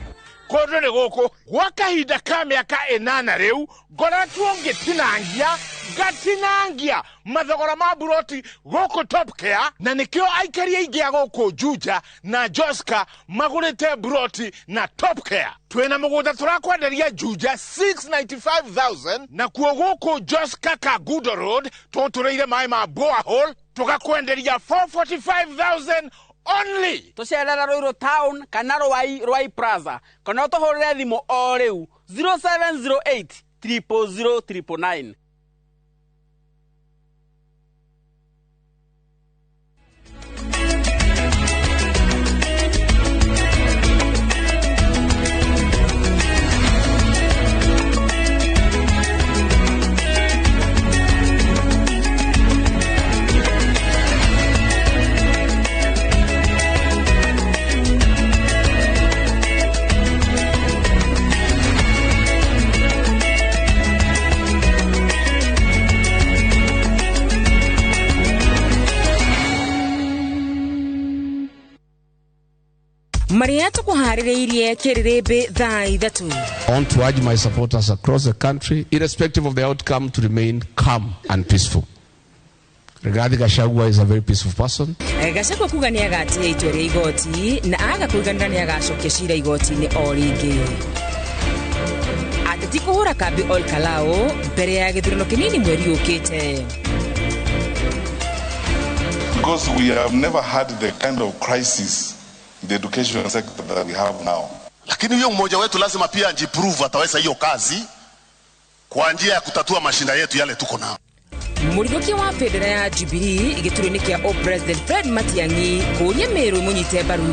Kũndũ nĩ gũkũ gwa kahinda ka mĩaka 8 rĩu ngoretwo ngĩtinangia ngatinangia mathogora ma buroti gũkũ Top Care, na nĩkĩo aikari aingĩ a gũkũ Juja na Joska magũrĩte buroti na Top Care. Twĩna mũgũnda tũrakwenderia Juja 695,000, na kuo gũkũ Joska Kagudo Road tũtũrĩire maĩ ma borehole tũgakwenderia 445,000 only. Tũcerera Ruiru town kana Ruai Plaza, kana ũtũhũrĩre thimũ o rĩu 0708 000 999. Maria tũkũharĩrĩirie kĩrĩrĩmbĩ thaa 3. I want to urge my supporters across the country, irrespective of the outcome, to remain calm and peaceful. Rigathi Gachagua is a very peaceful person. Gachagua kuga nĩ agatia itua rĩa igoti na aga kũiganĩra nĩ agacokia cira igoti-inĩ o rĩngĩ. Ateti kũhũra kambi Ol Kalou mbere ya gĩthurano kĩnini mweri ũkĩte. Because we have never had the kind of crisis in the education sector that we have now. Lakini huyo mmoja wetu lazima pia ajiprove ataweza hiyo kazi kwa njia ya kutatua mashinda yetu yale tuko nao. Mũrigũkia wa bendera ya Jubilee gĩturwa-inĩ kĩa o President Fred Matiang'i kũũria Meru mũnyite mbaru.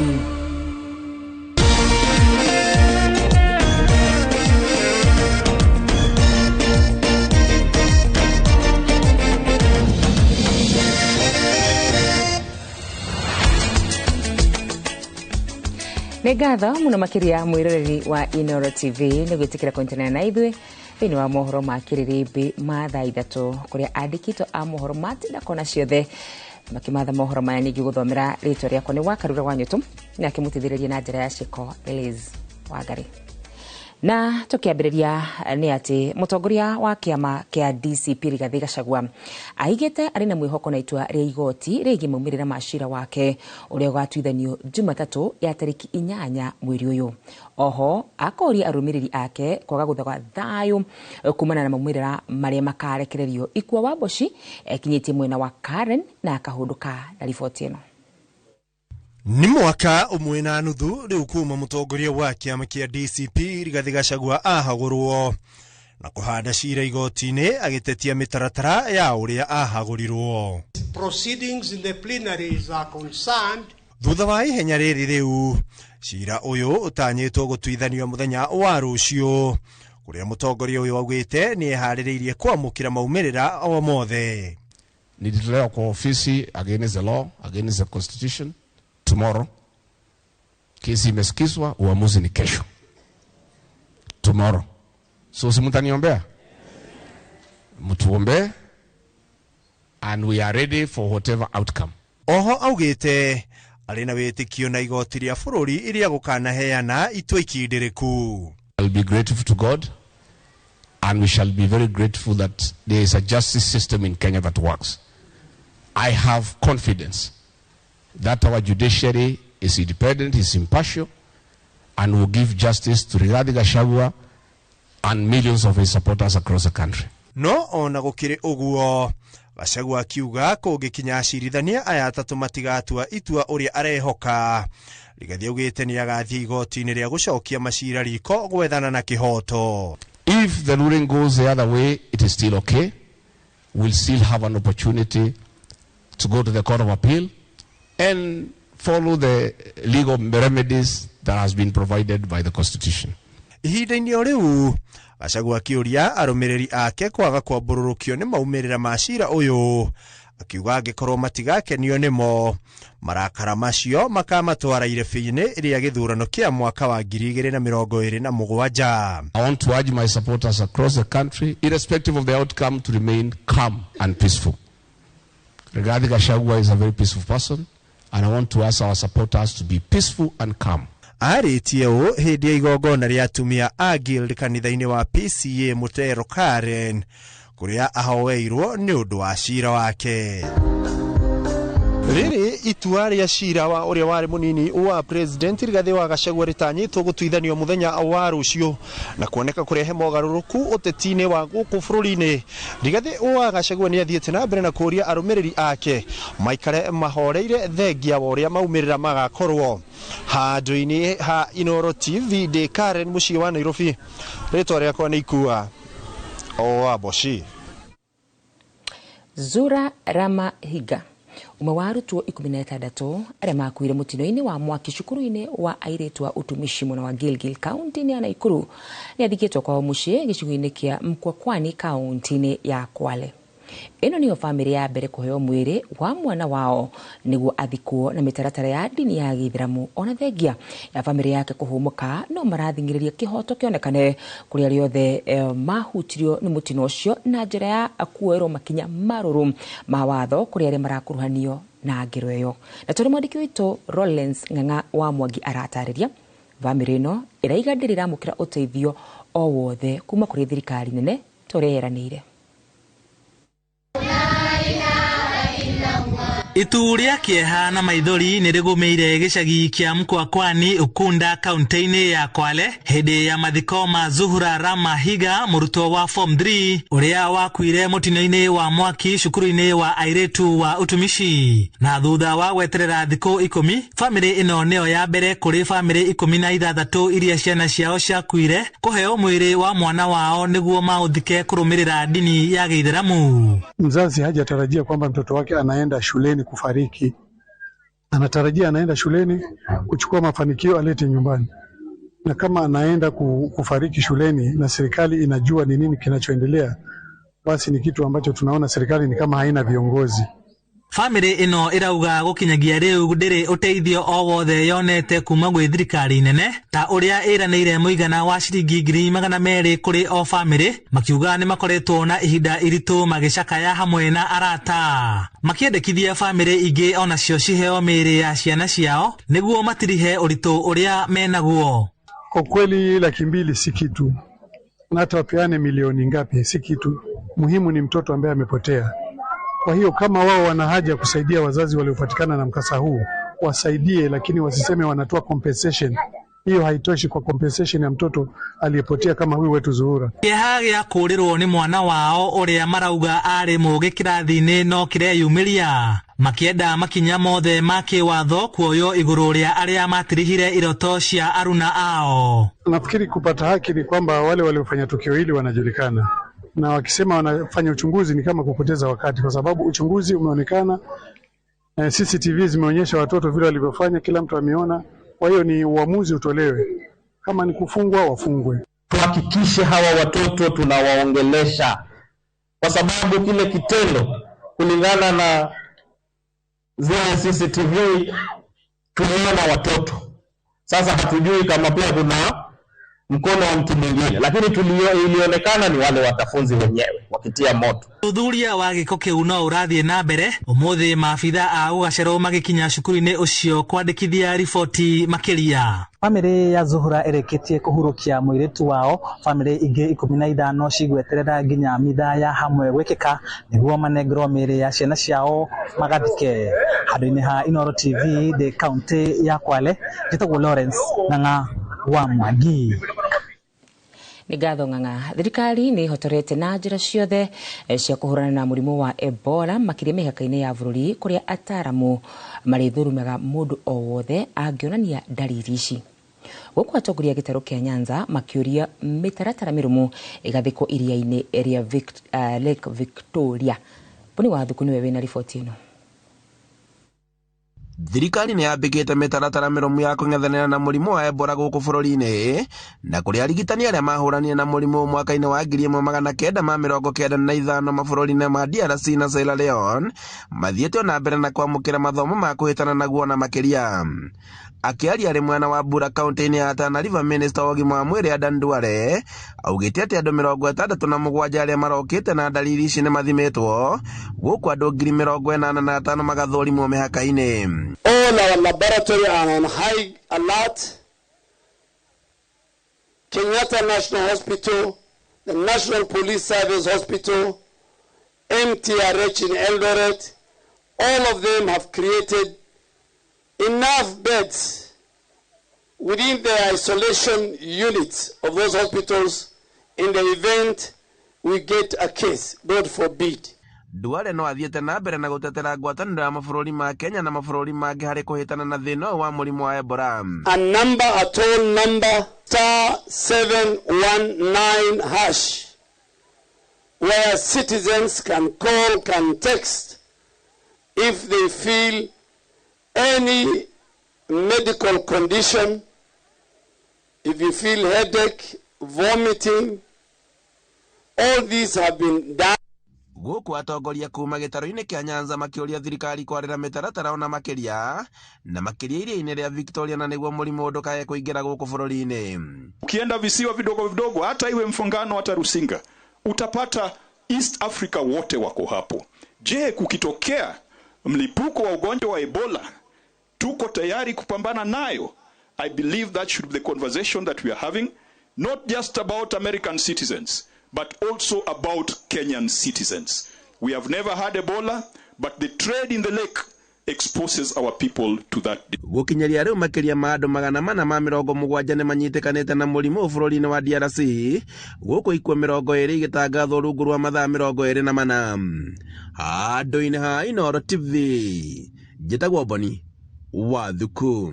Nĩ ngatho mũno makĩria mwĩroreri wa Inooro TV nĩ gwĩtĩkĩra kũnyitanĩra na ithuĩ thĩinĩ wa mohoro ma kĩrĩrĩmbĩ ma thaa 3 kũrĩa andĩkĩtwo a mohoro matinda kona ciothe makĩmatha mohoro maya. Ningĩ gũthomera rĩtwa rĩakwa nĩ Wakarura wa Nyũtũ na akĩmũteithĩrĩria na njĩra ya ciĩko Liz Wangari. Na tukiambĩrĩria nĩ atĩ mũtongoria wa kĩama kĩa DCP Rigathi Gachagua aigĩte arĩ na mwĩhoko na itua rĩa igoti rĩgiĩ maumĩrĩra ma cira wake ũrĩa ũgatuithanio Jumatatũ ya tarĩki 8 mweri ũyũ. Oho akoria arũmĩrĩri ake kwaga gũthaga thayũ kumana na maumĩrĩra marĩa makarekererio. Ikua wa Mboci ekinyĩtie mwena wa Karen na akahũndũka na riboti ĩno. Nĩ mwaka ũmwe na nuthu rĩu kuma mũtongoria wa kĩama kĩa DCP Rigathĩ Gachagua ahagũrwo na kũhanda cira igoti-inĩ agĩtetia mĩtaratara ya ũrĩa ahagũrirwo. Proceedings in the plenaries are concerned. Thutha wa ihenya rĩrĩ rĩu cira ũyũ ũtanyĩtwo gũtuithanio mũthenya wa rũciũ kũrĩa mũtongoria ũyũ augĩte nĩ eharĩrĩirie kwamũkĩra maumĩrĩra o mothe. Nilitolewa kwa ofisi against the law, against the constitution. Tomorrow kesi imesikizwa, uamuzi ni kesho. Tomorrow. So si mtaniombea? Mtuombee, and we are ready for whatever outcome. Oho augĩte arĩ na wĩtĩkio na igoti rĩa bũrũri iria gũkanaheana itua ikindĩrĩku. I'll be grateful to God, and we shall be very grateful that there is a justice system in Kenya that works. I have confidence that our judiciary is independent, is impartial, and will give justice to Rigathi Gachagua and millions of his supporters across the country. No ona gũkĩrĩ ũguo Gachagua akiuga kũngĩkinya acirithania aya atatũ matigatua itua ũrĩa arehoka. Rigathi augĩte nĩ agathiĩ igoti-inĩ rĩa gũcokia macira riko gwethana na kĩhoto. If the ruling goes the other way, it is still okay. We'll still have an opportunity to go to the Court of Appeal and follow the legal remedies that has been provided by the Constitution. Ihinda-inĩ o rĩu Gachagua akĩũria arũmĩrĩri ake kwaga kwambũrũrũkio nĩ maumĩrĩra ma cira ũyũ, akiuga angĩkorwo matigakenio nĩmo marakara macio makamatwara irebe-inĩ rĩa gĩthurano kĩa mwaka wa 2027. I want to urge my supporters across the country, irrespective of the outcome, to remain calm and peaceful. Rigathi Gachagua is a very peaceful person, and I want to ask our supporters to be peaceful and calm. Arĩtie ũũ hĩndĩ ya igongona rĩa atumia a Guild kanitha-inĩ wa PCA Mutero Karen kũrĩa ahoeirwo nĩ ũndũ wa cira wake. Rĩrĩ itua rĩa cira wa ũrĩa warĩ mũnini wa President Rigathĩ wa Gachagua rĩtanyĩtwo gũtuithanio mũthenya wa rũciũ na kuoneka kũrehe mogarũrũku ũteti-inĩ wa gũkũ bũrũri-inĩ. Rigathĩ wa Gachagua nĩ athiĩte na mbere na kũũria arũmĩrĩri ake maikare mahoreire thengia wa ũrĩa maumĩrĩra magakorwo. Handũ-inĩ ha Inooro TV ndĩ Karen mũciĩ wa Nairobi, rĩtwa rĩakwa nĩ Ikua o Aboshi. Zura Rama Higa ũmwe wa arutwo 16 arĩa makuire mũtino-inĩ wa mwaki cukuru-inĩ wa airĩtu wa utumishi mwena wa Gilgil kaunti-inĩ ya Nakuru nĩ athikĩtwo kwao mũciĩ gĩcigo-inĩ kĩa Mkwakwani kaunti-inĩ ya Kwale. Ĩno nĩyo bamĩrĩ ya mbere kũheo mwĩrĩ wa mwana wao nĩguo athikwo na mĩtaratara ya ndini ya gĩithĩramu. Ona thengia ya bamĩrĩ yake kũhũmũka no marathing'ĩrĩria kĩhoto kĩonekane kũrĩ arĩa othe mahutirio nĩ mũtino ũcio na njĩra ya kuoerwo makinya marũrũ ma watho kũrĩ arĩa marakuruhanio na ngero ĩyo. Na tũrĩ mwandĩki witũ Rollins Ng'ang'a wa Mwangi aratarĩria bamĩrĩ ĩno ĩraiga ndĩrĩ ĩramũkĩra ũteithio o wothe kuma kũrĩ thirikari nene ta ũrĩa yeranĩire. Itu rĩa kĩeha na maithori nĩ rĩgũmĩire gĩcagi kĩa Mkwakwani Ukunda kaunti-inĩ ya Kwale hĩndĩ ya mathiko ma Zuhura Rama Higa mũrutwo wa form 3 ũrĩa wakuire mũtino-inĩ wa mwaki cukuru-inĩ wa airĩtu wa utumishi. Na thutha wa gweterera thikũ 10 bamĩrĩ ĩno nĩyo ya mbere kũrĩ bamĩrĩ 16 iria ciana ciao ciakuire kũheo mwĩrĩ wa mwana wao nĩguo maũthike kũrũmĩrĩra ndini ya Gĩithĩramu. Mzazi hajatarajia kwamba mtoto wake anaenda shuleni kufariki, anatarajia anaenda shuleni kuchukua mafanikio alete nyumbani, na kama anaenda kufariki shuleni na serikali inajua ni nini kinachoendelea, basi ni kitu ambacho tunaona serikali ni kama haina viongozi. Famĩlĩ ĩno ĩrauga gũkinyagia rĩu ndĩrĩ ũteithio o wothe yonete kuma gwĩ thirikari nene ta ũrĩa ĩranĩire mũigana wa ciringi 200,000 kũrĩ o famĩlĩ, makiuga nĩ makoretwo na ihinda iritũ magĩcakaya hamwe na arata, makĩendekithia famĩlĩ ingĩ onacio ciheo mĩĩrĩ ya ciana ciao nĩguo matirihe ũritũ ũrĩa menaguo. Kwa kweli 200,000 si kitu, na hata wapeane milioni ngapi si kitu. Muhimu ni mtoto ambaye amepotea. Kwa hiyo kama wao wana haja kusaidia wazazi waliopatikana na mkasa huu, wasaidie, lakini wasiseme wanatoa compensation Hiyo haitoshi kwa compensation ya mtoto aliyepotea kama huyu wetu Zuhura. Kĩeha gĩa kũũrĩrwo nĩ mwana wao ũrĩa marauga arĩ mũũgĩ kĩrathi-inĩ no kĩreyumĩria makĩenda makinya mothe ma kĩwatho kuoywo igũrũ rĩa arĩa matirihire iroto cia aruna ao. Nafikiri kupata haki ni kwamba wale waliofanya tukio hili wanajulikana, na wakisema wanafanya uchunguzi ni kama kupoteza wakati, kwa sababu uchunguzi umeonekana. CCTV zimeonyesha watoto vile walivyofanya, kila mtu ameona. Kwa hiyo ni uamuzi utolewe, kama ni kufungwa wafungwe. Tuhakikishe hawa watoto tunawaongelesha, kwa sababu kile kitendo kulingana na zile CCTV tuliona watoto. Sasa hatujui kama pia kuna mkono wa mtu mwingine, lakini ilionekana ni wale wanafunzi wenyewe wakitia moto. Ũthuthuria wa gĩko kĩu no ũrathiĩ na mbere ũmũthĩ maabitha a gũgacerwo magĩkinya cukuru-inĩ ũcio kwandĩkithia riboti makĩria. Bamĩrĩ ya Zuhura ĩrĩkĩtie kũhurũkia mũirĩtu wao. Bamĩrĩ ingĩ 15 cigweterera nginya mitha ya hamwe gwĩkĩka nĩguo manengerwo mĩĩrĩ ya ciana ciao magathike. Handũ-inĩ ha Inooro TV ndĩ kaũntĩ ya Kwale, njĩtagwo Lawrence Ng'ang'a wa Mwangi. Nĩ ngatho Ng'ang'a. Thirikari nĩ ĩhotorete na njĩra ciothe cia kũhũrana na mũrimũ wa Ebola makĩria mĩhaka-inĩ ya bũrũri kũrĩa ataaramu marĩthũrũmaga mũndũ o wothe angĩonania ndariri ici. Gũkũ atongoria a gĩtarũ kĩa Nyanza makĩũria mĩtaratara mĩrũmu ĩgathĩkwo iria-inĩ rĩa Lake Victoria. Boni wa Thuku nĩwe wĩna riboti ĩno. Thirikari nĩ yambĩkĩte mĩtaratara mĩrũmu ya kũng'ethanĩra na mũrimũ wa Ebola gũkũ bũrũri-inĩ, na kũrĩa arigitani arĩa mahũranire na mũrimũ mwaka-inĩ wa 1995 mabũrũri-inĩ ma DRC na Sierra Leone mathiĩte o na mbere na kwamũkĩra mathomo ma kũhĩtana naguo na makĩria. Akĩaria arĩ mwena wa Bura kaunti-inĩ ya Tana River, Minister wa ũgima wa mwĩrĩ Adan Duale augĩte atĩ andũ 67 arĩa marokĩte na ndariri ici nĩ mathimĩtwo, gũkũ andũ 85,000 magathũrimwo mĩhaka-inĩ. All our laboratory are on high alert. Kenyatta National Hospital, the National Police Service Hospital, MTRH in Eldoret, all of them have created enough beds within the isolation units of those hospitals in the event we get a case, God forbid. Duale no athiĩte na mbere na gũtetera ngwatanĩro ya mabũrũri ma Kenya na mabũrũri mangĩ harĩ kũhĩtana na thĩna ũyũ wa mũrimũ wa Ebola. A number, a toll number, *719#, where citizens can call, can text if they feel any medical condition, if you feel headache, vomiting, all these have been done. Gũkũ atongoria kuma gĩtarũ-inĩ kĩa Nyanza makĩũria thirikari kwarĩra mĩtaratara ona makĩria na makĩria iria-inĩ rĩa Victoria na nĩguo mũrimũ ndũkae kũingĩra gũkũ bũrũri-inĩ. Ukienda visiwa vidogo vidogo, hata iwe Mfangano hata Rusinga, utapata East Africa wote wako hapo. Je, kukitokea mlipuko wa ugonjwa wa Ebola, tuko tayari kupambana nayo? I believe that should be the conversation that we are having, not just about American citizens, but also about Kenyan citizens. We have never had Ebola, but the trade in the lake exposes our people to that. Gũkinyaria rĩu makĩria ma andũ 470 nĩ manyitĩkanĩte na mũrimũ bũrũri-inĩ wa DRC, gũkũ ikuũ 20 igĩtangathwo rungu rwa mathaa 24. Handũ-inĩ ha Inooro TV, njĩtagwo Boni wa Thuku.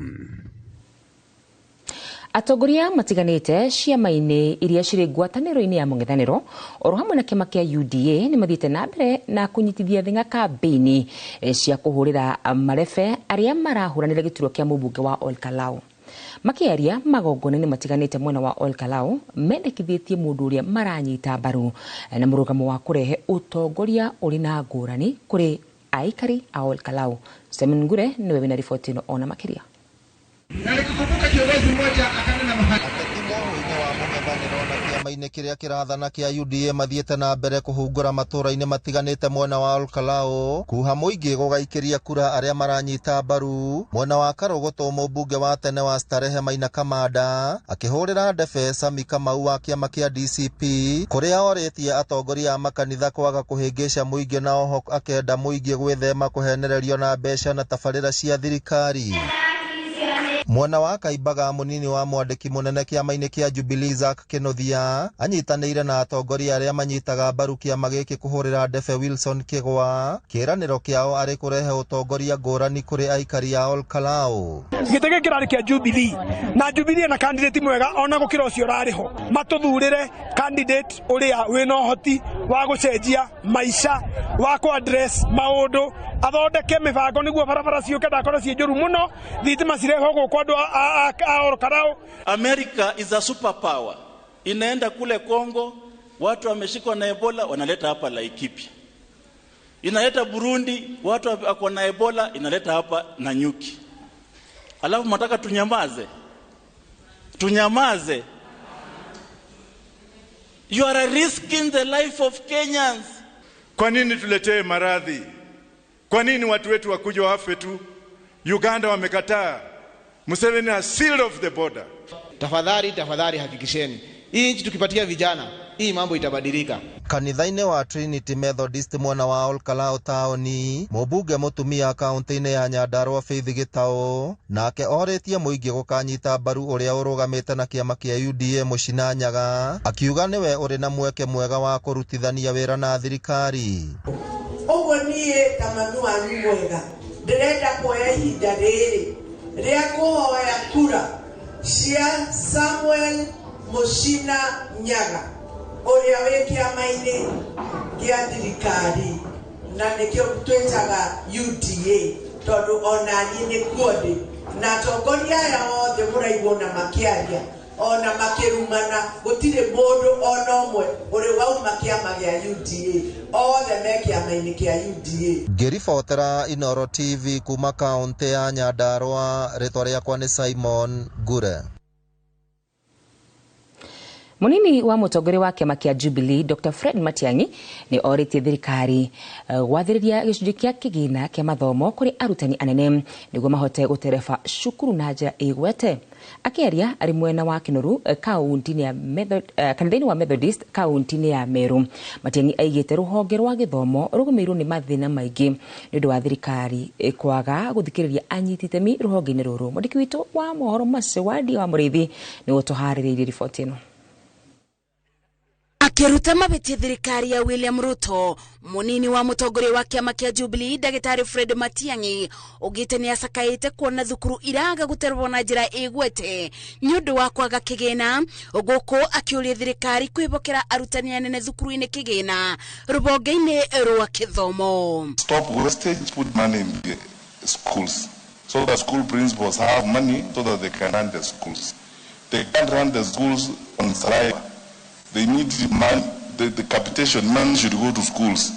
Atongoria matiganĩte ciama-inĩ iria cirĩ ngwatanĩro-inĩ ya mũng'ethanĩro oro hamwe na kĩama kĩa UDA nĩ mathiĩte na mbere na kũnyitithia thing'a kambĩini cia kũhũrĩra marebe arĩa marahũranĩra gĩturwa kĩa mũmbunge wa Olkalau. Makĩaria magongona-inĩ matiganĩte mwena wa Olkalau mendekithĩtie mũndũ ũrĩa maranyita mbaru na mũrũgamo wa kũrehe ũtongoria ũrĩ na ngũrani kũrĩ aikari a Olkalau. Simon Ngure nĩwe wĩna riboti ĩno ona makĩria. Na nikikumbuka kiongozi mmoja akanena mahali kĩama-inĩ kĩrĩa kĩrathana kĩa UDA mathiĩte na mbere kũhungũra matũra-inĩ matiganĩte mwena wa Olkalau kuha mũingĩ gũgaikĩria kura arĩa maranyita mbaru. Mwena wa Karogoto mũmbunge wa tene wa Starehe Maina Kamanda akĩhũrĩra ndebe Sami Kamau wa kĩama kĩa DCP kũrĩa orĩtie atongoria a makanitha kwaga kũhĩngĩca mũingĩ na oho akenda mũingĩ gwĩthema kũhenererio na mbeca na tabarĩra cia thirikari. Mwena wa Kaimbaga mũnini wa mwandĩki mũnene kĩama-inĩ kĩa Jubilee Zack Kinuthia anyitanĩire na atongoria arĩa manyitaga mbaru kĩama gĩkĩ kũhũrĩra ndebe Wilson Kĩgwa kĩĩranĩro kĩao arĩ kũrehe ũtongoria ngũrani kũrĩ aikari a Olkalau. Gĩtĩ gĩkĩ kĩrarĩ kĩa Jubilee na Jubilee na candidate mwega ona gũkĩra ũcio ũrarĩ ho. Matũthurĩre candidate ũrĩa wĩna ũhoti wa gũcenjia maica, wa kũ address maũndũ, athondeke mĩbango nĩguo barabara ciũke ndakorwo ciĩ njũru mũno, thitima cirehwo gũkũ andũ a Olkalau. America is a superpower. Inaenda kule Congo, watu wameshikwa na Ebola, wanaleta hapa Laikipia. Inaleta Burundi, watu wako na Ebola, inaleta hapa Nanyuki. Alafu mnataka tunyamaze? Tunyamaze? You are risking the life of Kenyans. Kwa nini tuletee maradhi? Kwa nini watu wetu wakuja wafe tu? Uganda wamekataa. Museveni has sealed off the border. Tafadhali, tafadhali hakikisheni hii nchi tukipatia vijana hii mambo itabadilika. Kanitha-inĩ wa Trinity Methodist mwena wa Olkalau taũni, mũmbunge mũtumia kaũntĩ-inĩ ya Nyandarua Faith Gĩtaũ nake orĩtie mũingĩ gũkanyita mbaru ũrĩa ũrũgamĩte na kĩama kĩa UDA Mũcina Nyaga, akiuga nĩwe ũrĩ na mweke mwega wa kũrutithania wĩra na thirikari. Ũguo niĩ ta mami wanyu mwega ndĩrenda kuoya ihinda rĩrĩ rĩa kũhoya kura cia Samuel Mũcina Nyaga ũrĩa wĩ kĩama-inĩ kĩa thirikari na nĩkĩo twĩtaga UDA tondũ onaniĩ nĩkuo ndĩ na atongoria aya othe mũraigua ona makĩaria ona makĩrumana gũtirĩ mũndũ ona ũmwe ũrĩ wauma kĩama gĩa UDA, othe me kĩama-inĩ kĩa UDA. Ngĩribotera Inooro TV kuma kaũntĩ ya Nyandarua, rĩtwa rĩakwa nĩ Simon Ngure. Munini wa mũtongoria wa kĩama kĩa Jubilee Dr. Fred Matiang'i nĩ orĩtie thirikari gwathĩrĩria gĩcunjĩ kĩa kĩgĩna kĩa mathomo kũrĩ arutani anene nĩguo mahote gũtereba cukuru na njĩra ĩgwete. Akĩaria arĩ mwena wa Kinoru kaunti-inĩ ya kanitha-inĩ wa Methodist kaunti-inĩ ya Meru, Matiang'i aigĩte rũhonge rwa gĩthomo rũgũmĩirwo nĩ mathĩna maingĩ nĩ ũndũ wa thirikari kwaga gũthikĩrĩria anyiti itemi rũhonge-inĩ rũrũ. Mwandĩki witũ wa mohoro Mercy Wandia wa Mũrĩithi nĩwe ũtũharĩrĩirie riboti ĩno. Akĩruta mabĩtie thirikari ya William Ruto, munini wa mũtongoria wa kĩama kĩa Jubilee Ndagĩtarĩ Fred Matiang'i ugĩte nĩ acakaĩte kuona thukuru iraga gũterwo na njĩra ĩgwete nĩ ũndũ wa kwaga kĩgĩna, gũkũ akĩũria thirikari kwĩhokera arutani anene thukuru-inĩ kĩgĩna rũhonge-inĩ rwa kĩthomo. Stop wastage, put money in the schools so that school principals have money so that they can run the schools. They can't run the schools on saliva. They need money. The capitation money should go to schools.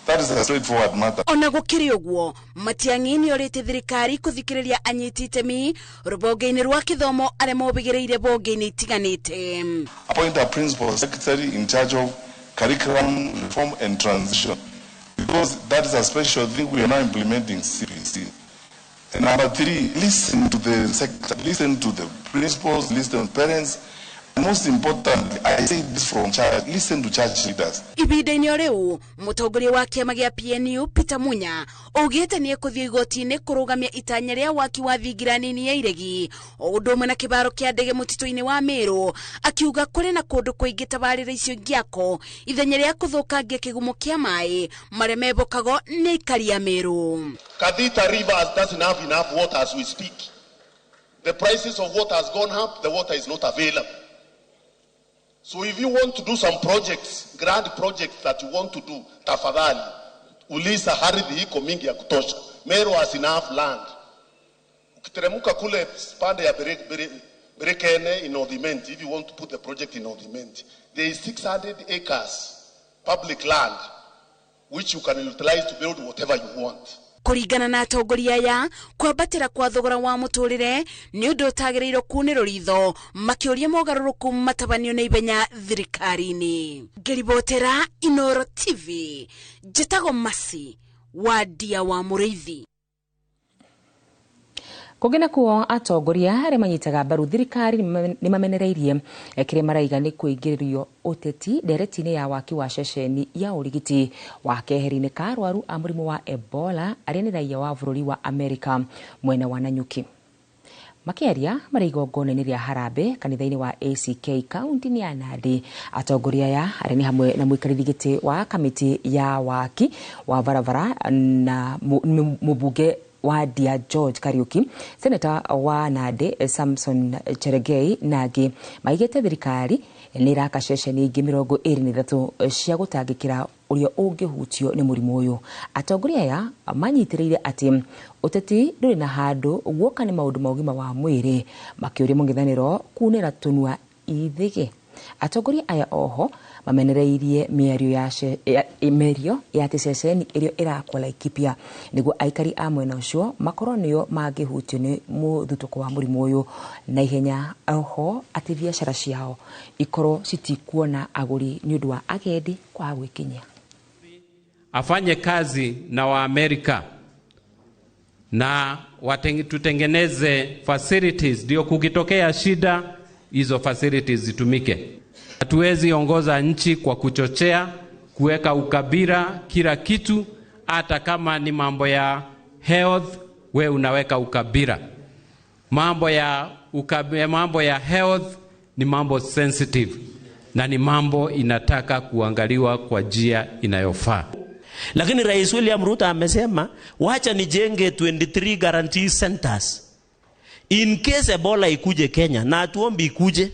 That is a straightforward matter. Ona gũkĩrĩ ũguo, Matiang'i nĩ orĩtie thirikari kũthikĩrĩria anyiti itemi rũhonge-inĩ rwa kĩthomo arĩa mobĩgĩrĩire bonge-inĩ itiganĩte. Appoint a principal secretary in charge of curriculum reform and transition, because that is a special thing we are now implementing CBC. And number three, listen to the sector, listen to the principals, listen to parents. Most importantly, I say this from church, listen to church leaders. Ihinda-inĩ rĩu, mũtongoria wa kĩama gĩa PNU Peter Munya augĩte nĩ ekũthiĩ igoti-inĩ kũrũgamia itanya rĩa waki wa thingira nini ya iregi o ũndũ ũmwe na kĩbaro kĩa ndege mũtitũ-inĩ wa Meru, akiuga kũrĩ na kũndũ kũingĩ tabarĩra icio ingĩakwo ithenya rĩa kũthũkangia kĩgumo kĩa maĩ marĩa mebokagwo nĩ aikari a Meru. Kathita River doesn't have enough water as we speak. The prices of water has gone up, the water is not available. So if you want to do some projects, grand projects that you want to do, tafadhali, uliza ardhi iko mingi ya kutosha. Meru has enough land. Ukiteremka kule pande ya Berekene in Odimenti, if you want to put the project in Odimenti, there is 600 acres public land which you can utilize to build whatever you want. Kũringana na atongoria aya, kwambatĩra kwa thogora wa mũtũrĩre nĩ ũndũ ũtagĩrĩirwo kunĩrwo ritho, makĩũria mogarũrũku matabanio na ihenya thirikari-inĩ. Ngĩribotera Inooro TV, njĩtagwo Mercy Wandia wa Mũrĩithi. Kũngĩ nakuo atongoria arĩa manyitaga mbaru thirikari nĩ mamenereirie kĩrĩa maraiga nĩ kũingĩrĩrio ũteti ndereti-inĩ ya waki wa ceceni ya ũrigiti wa keheri-inĩ ka arwaru a mũrimũ wa Ebola arĩa nĩ raia wa bũrũri wa Amerika mwena wa Nanyuki. Makĩaria marĩ igongona-inĩ rĩa harambee kanitha-inĩ wa ACK kaunti-inĩ ya Nandi, atongoria aya arĩa nĩ hamwe na mũikarĩri gĩtĩ wa kamĩtĩ ya waki wa barabara na mũmbunge wa Ndia George Kariuki, seneta wa Nandi Samson Cherargei na angĩ maigĩte thirikari nĩ ĩraka ceceni ingĩ 23 cia gũtangĩkĩra ũrĩa ũngĩhutio nĩ mũrimũ ũyũ. Atongoria aya manyitĩrĩire atĩ ũteti ndũrĩ na handũ guoka nĩ maũndũ ma ũgima wa mwĩrĩ, makĩũria mũng'ethanĩro kunĩra tũnua ithĩgĩ. Atongoria aya oho mamenereirie mĩario ya atĩ ceceni ĩrĩa ĩrakwo Laikipia nĩguo aikari a mwena ũcio makorwo nĩo mangĩhutio nĩ mũthutũko wa mũrimũ ũyũ na ihenya, oho atĩ biacara ciao ikorwo citikuona agũri nĩ ũndũ wa agendi kwaga gwĩkinyia. Afanye kazi na Waamerika na tutengeneze facilities, ndio kukitokea shida hizo facilities zitumike. Hatuwezi ongoza nchi kwa kuchochea, kuweka ukabila kila kitu. Hata kama ni mambo ya health, we unaweka ukabila. Mambo ya health ni mambo sensitive na ni mambo inataka kuangaliwa kwa njia inayofaa. Lakini Rais William Ruto amesema wacha nijenge 23 guarantee centers in case Ebola ikuje Kenya, na hatuombi ikuje,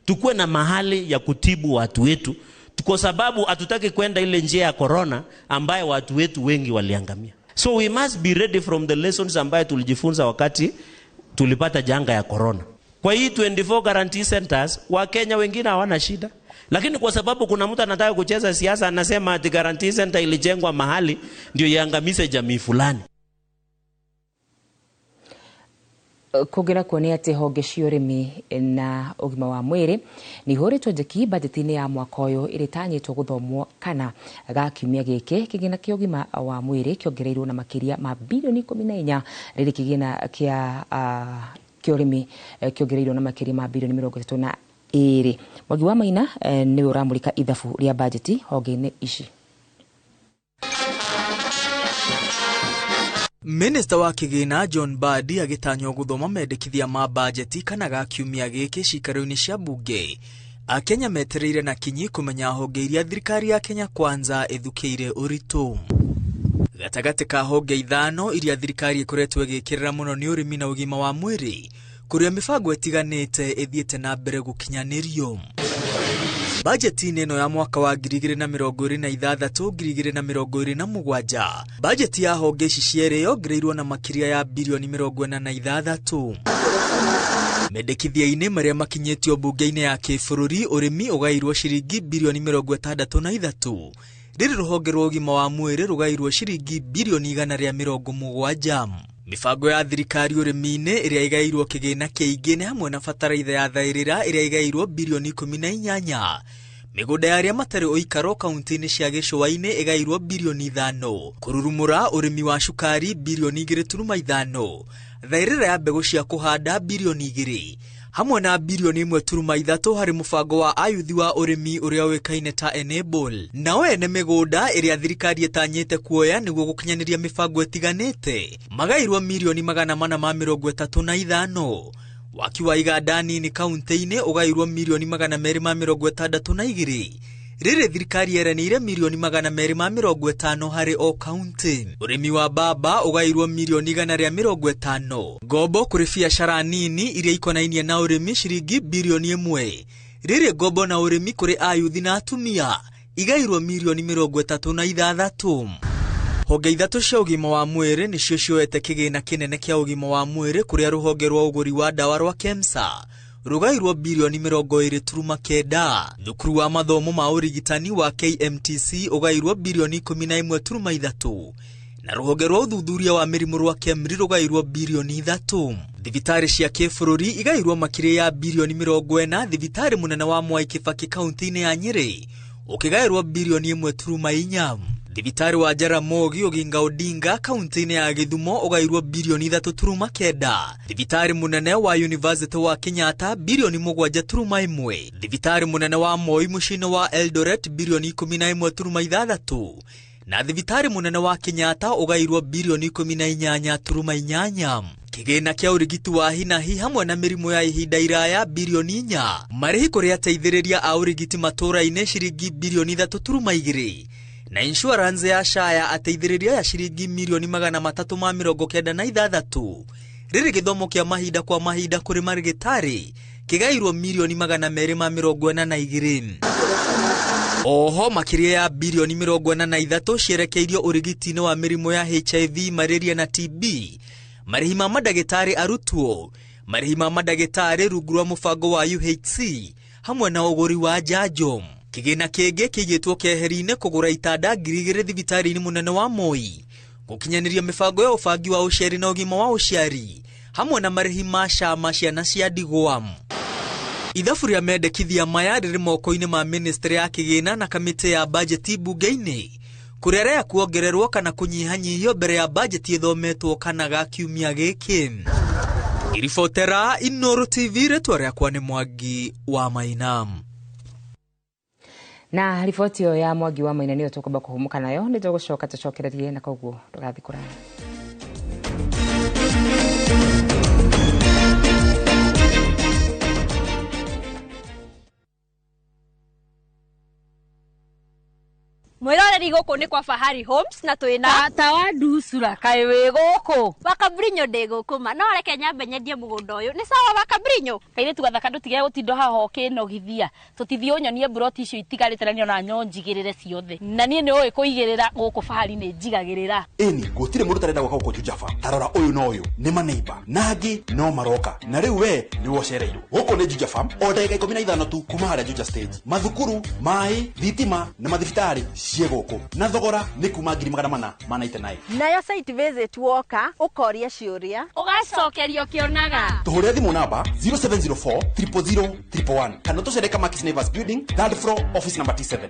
tukue na mahali ya kutibu watu wetu, kwa sababu hatutaki kwenda ile njia ya corona ambayo watu wetu wengi waliangamia. So we must be ready from the lessons ambayo tulijifunza wakati tulipata janga ya corona. Kwa hii 24 guarantee centers, Wakenya wengine hawana shida. Lakini kwa sababu kuna mtu anataka kucheza siasa, anasema ati guarantee center ilijengwa mahali ndio iangamize jamii fulani. Kũngĩra kuonia atĩ honge cia ũrĩmi na ũgima wa mwĩrĩ nĩ ihũrĩtwo njeki bajeti-inĩ ya mwaka ũyũ ĩrĩa ĩtanyĩtwo gũthomwo kana ga kiumia gĩkĩ. Kĩgĩna kĩa ũgima wa mwĩrĩ kĩongereirwo na makĩria ma bilioni 14, rĩrĩ kĩgĩna kĩa ũrĩmi kĩongereirwo na makĩria ma bilioni 32. Mwangi wa Maina nĩwe ũramũrĩka ithabu rĩa bajeti honge-inĩ ici. Minista wa kĩgĩna John Mbadi agĩtanywo gũthoma mendekithia ma bajeti kana ga kiumia gĩkĩ ciikaro-inĩ cia bunge. Akenya metereire na kinyi kũmenya honge iria thirikari ya Kenya Kwanza ĩthukĩire ũritũ. Gatagatĩ ka honge 5 iria thirikari ĩkoretwo ĩgĩkĩrĩra mũno nĩ ũrĩmi na ũgima wa mwĩrĩ, kũrĩa mĩbango ĩtiganĩte ĩthiĩte na mbere gũkinyanĩrio. Bajeti-inĩ ĩno ya mwaka wa 2026 2027, bajeti ya honge ici cierĩ yongereirwo na makĩria ya bilioni 46. Mendekithia-inĩ marĩa makinyĩtio bunge-inĩ ya kĩbũrũri, ũrĩmi ũgairwo ciringi bilioni 63, rĩrĩ rũhonge rwa ũgima wa mwĩrĩ rũgairwo ciringi bilioni 170. Mibango ya thirikari ũrĩmi-inĩ ĩrĩa ĩgairwo kĩgĩna kĩingĩ nĩ hamwe na bataraitha ya thaĩrĩra ĩrĩa ĩgairwo bilioni 18, mĩgũnda ya arĩa matarĩ ũikaro kaunti-inĩ cia gĩcũa-inĩ ĩgairwo bilioni 5, kũrurumũra ũrĩmi wa cukari bilioni 2.5, thaĩrĩra ya mbegũ cia kũhanda bilioni 2, hamwe na bilioni 1.3 harĩ mũbango wa ayuthi wa ũrĩmi ũrĩa ũĩkaine ta Enable. Nao ene mĩgũnda ĩrĩa thirikari ĩtanyĩte kuoya nĩguo gũkinyanĩria mĩbango ĩtiganĩte magairwo milioni 435. Waki wa iganda nini kaunti-inĩ ũgairwo milioni 262, rĩrĩ thirikari yeranĩire milioni 250 harĩ o kaunti. Ũrĩmi wa mbamba ũgairwo milioni 150. Ngombo kũrĩ biacara nini iria ikonainie na ũrĩmi ciringi bilioni 1, rĩrĩ ngombo na ũrĩmi kũrĩ ayuthi na atumia igairwo milioni 36. Honge 3 cia ũgima wa mwĩrĩ nĩcio cioete kĩgĩna kĩnene kĩa ũgima wa mwĩrĩ, kũrĩa rũhonge rwa ũgũri wa ndawa rwa KEMSA rũgairwo bilioni 20.9, thukuru wa mathomo ma ũrigitani wa KMTC ũgairwo bilioni 11.3, na rũhonge rwa ũthuthuria wa mĩrimũ rwa KEMRI rũgairwo bilioni 3. Thibitarĩ cia kĩbũrũri igairwo makĩria ya bilioni 40, thibitarĩ mũnene wa Mwai Kibaki kaunti-inĩ ya Nyĩrĩ ũkĩgaĩrwo bilioni 1.4. Thibitarĩ wa Jaramogi Oginga Odinga kaunti-inĩ ya Gĩthumo ũgairwo bilioni 3.9. Thibitarĩ mũnene wa University wa Kenyatta bilioni 7.1. Thibitarĩ mũnene wa Moi mũciĩ-inĩ wa Eldoret bilioni 11.6, na thibitarĩ mũnene wa Kenyatta ũgairwo bilioni 18.8. Kĩgĩna kĩa ũrigiti wa hinahi hamwe na mĩrimũ ya ihinda iraya birioni 4, marĩhi kũrĩ ateithĩrĩria a ũrigiti matũũra-inĩ ciringi birioni 3.2, na insurance ya SHA ya ateithĩrĩria ya ciringi mirioni 396. Rĩrĩ gĩthomo kĩa mahinda kwa mahinda kũrĩ marigitari kĩgairwo mirioni 242. Oho makĩria ya birioni 43 cierekeirio ũrigiti-inĩ wa mĩrimũ ya HIV, malaria na TB, marĩhi ma mandagĩtarĩ arutwo, marĩhi ma mandagĩtarĩ rungu rwa mũbango wa UHC hamwe na ũgũri wa njanjo. Kĩgĩna kĩngĩ kĩigĩtwo keheri-inĩ kũgũra itanda 2,000 thibitarĩ-inĩ mũnene wa Moi, gũkinyanĩria mĩbango ya ũbangi wa ũciari na ũgima wa ũciari hamwe na marĩhi ma SHA ma ciana cia ndigwa. Ithabu rĩa mendekithia maya rĩrĩ moko-inĩ ma ministry ya kĩgĩna na kamĩtĩ ya bajeti bunge-inĩ, kũrĩa rĩa kuongererwo kana kũnyihanyihio mbere ya bajeti ĩthometwo kana ga kiumia gĩkĩ. Iribotera Inooro TV, rĩtwa rĩakwa nĩ Mwangi wa Maina. Na riboti ĩyo ya Mwangi wa Maina nĩyo tũkwamba kũhũmũka nayo, nĩ tũgũcoka tũcokererie na koguo ndũgathiĩ kũraya. Mwiroreri guku ni kwa Fahari Homes na twina tata wa nducura kaĩ wĩ gũkũ Wakabrinyo ndĩ gũkũ ma no reke nyambe nyendie mũgũnda ũyũ nĩ sawa Wakabrinyo. Kairĩtu gathaka ndũtige gũtinda haha ũkĩnogithia, tũtithiĩ ũnyonie mburoti icio itigarĩte na nĩona nyonjigĩrĩre ciothe, na niĩ nĩ ũĩ kũigĩrĩra gũkũ Fahari nĩ njigagĩrĩra. Ĩni gũtirĩ mũndũ ũtarenda gwaka gũkũ Juja Farm. Ta rora ũyũ na ũyũ nĩ maneiba na angĩ no maroka, na rĩu we nĩwe ũcereirwo. Gũkũ nĩ Juja Farm o ndagĩka 15 tu kuma harĩa Juja stage. Mathukuru, maĩ, thitima na mathibitarĩ ciĩ gũkũ, na thogora nĩ kuma 499. Nayo site visit woka ũkoria ciũria ũgacokerio kĩonaga. Tũhũrĩre thimũ namba 0704 000 111 kana tũcere Kamakis Neighbors Building, third floor, office number T7.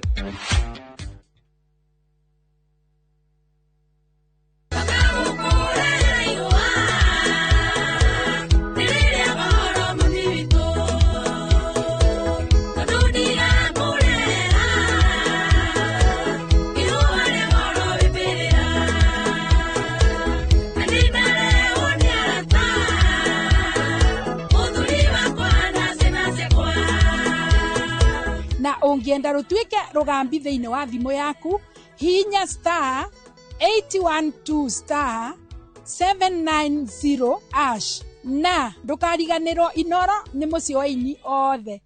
Na ũngĩenda rũtuĩke rũgambi thĩinĩ wa thimũ yaku, hihinya star 812 star 790 hash, na ndũkariganĩrwo Inooro nĩ mũciĩ wa aini othe.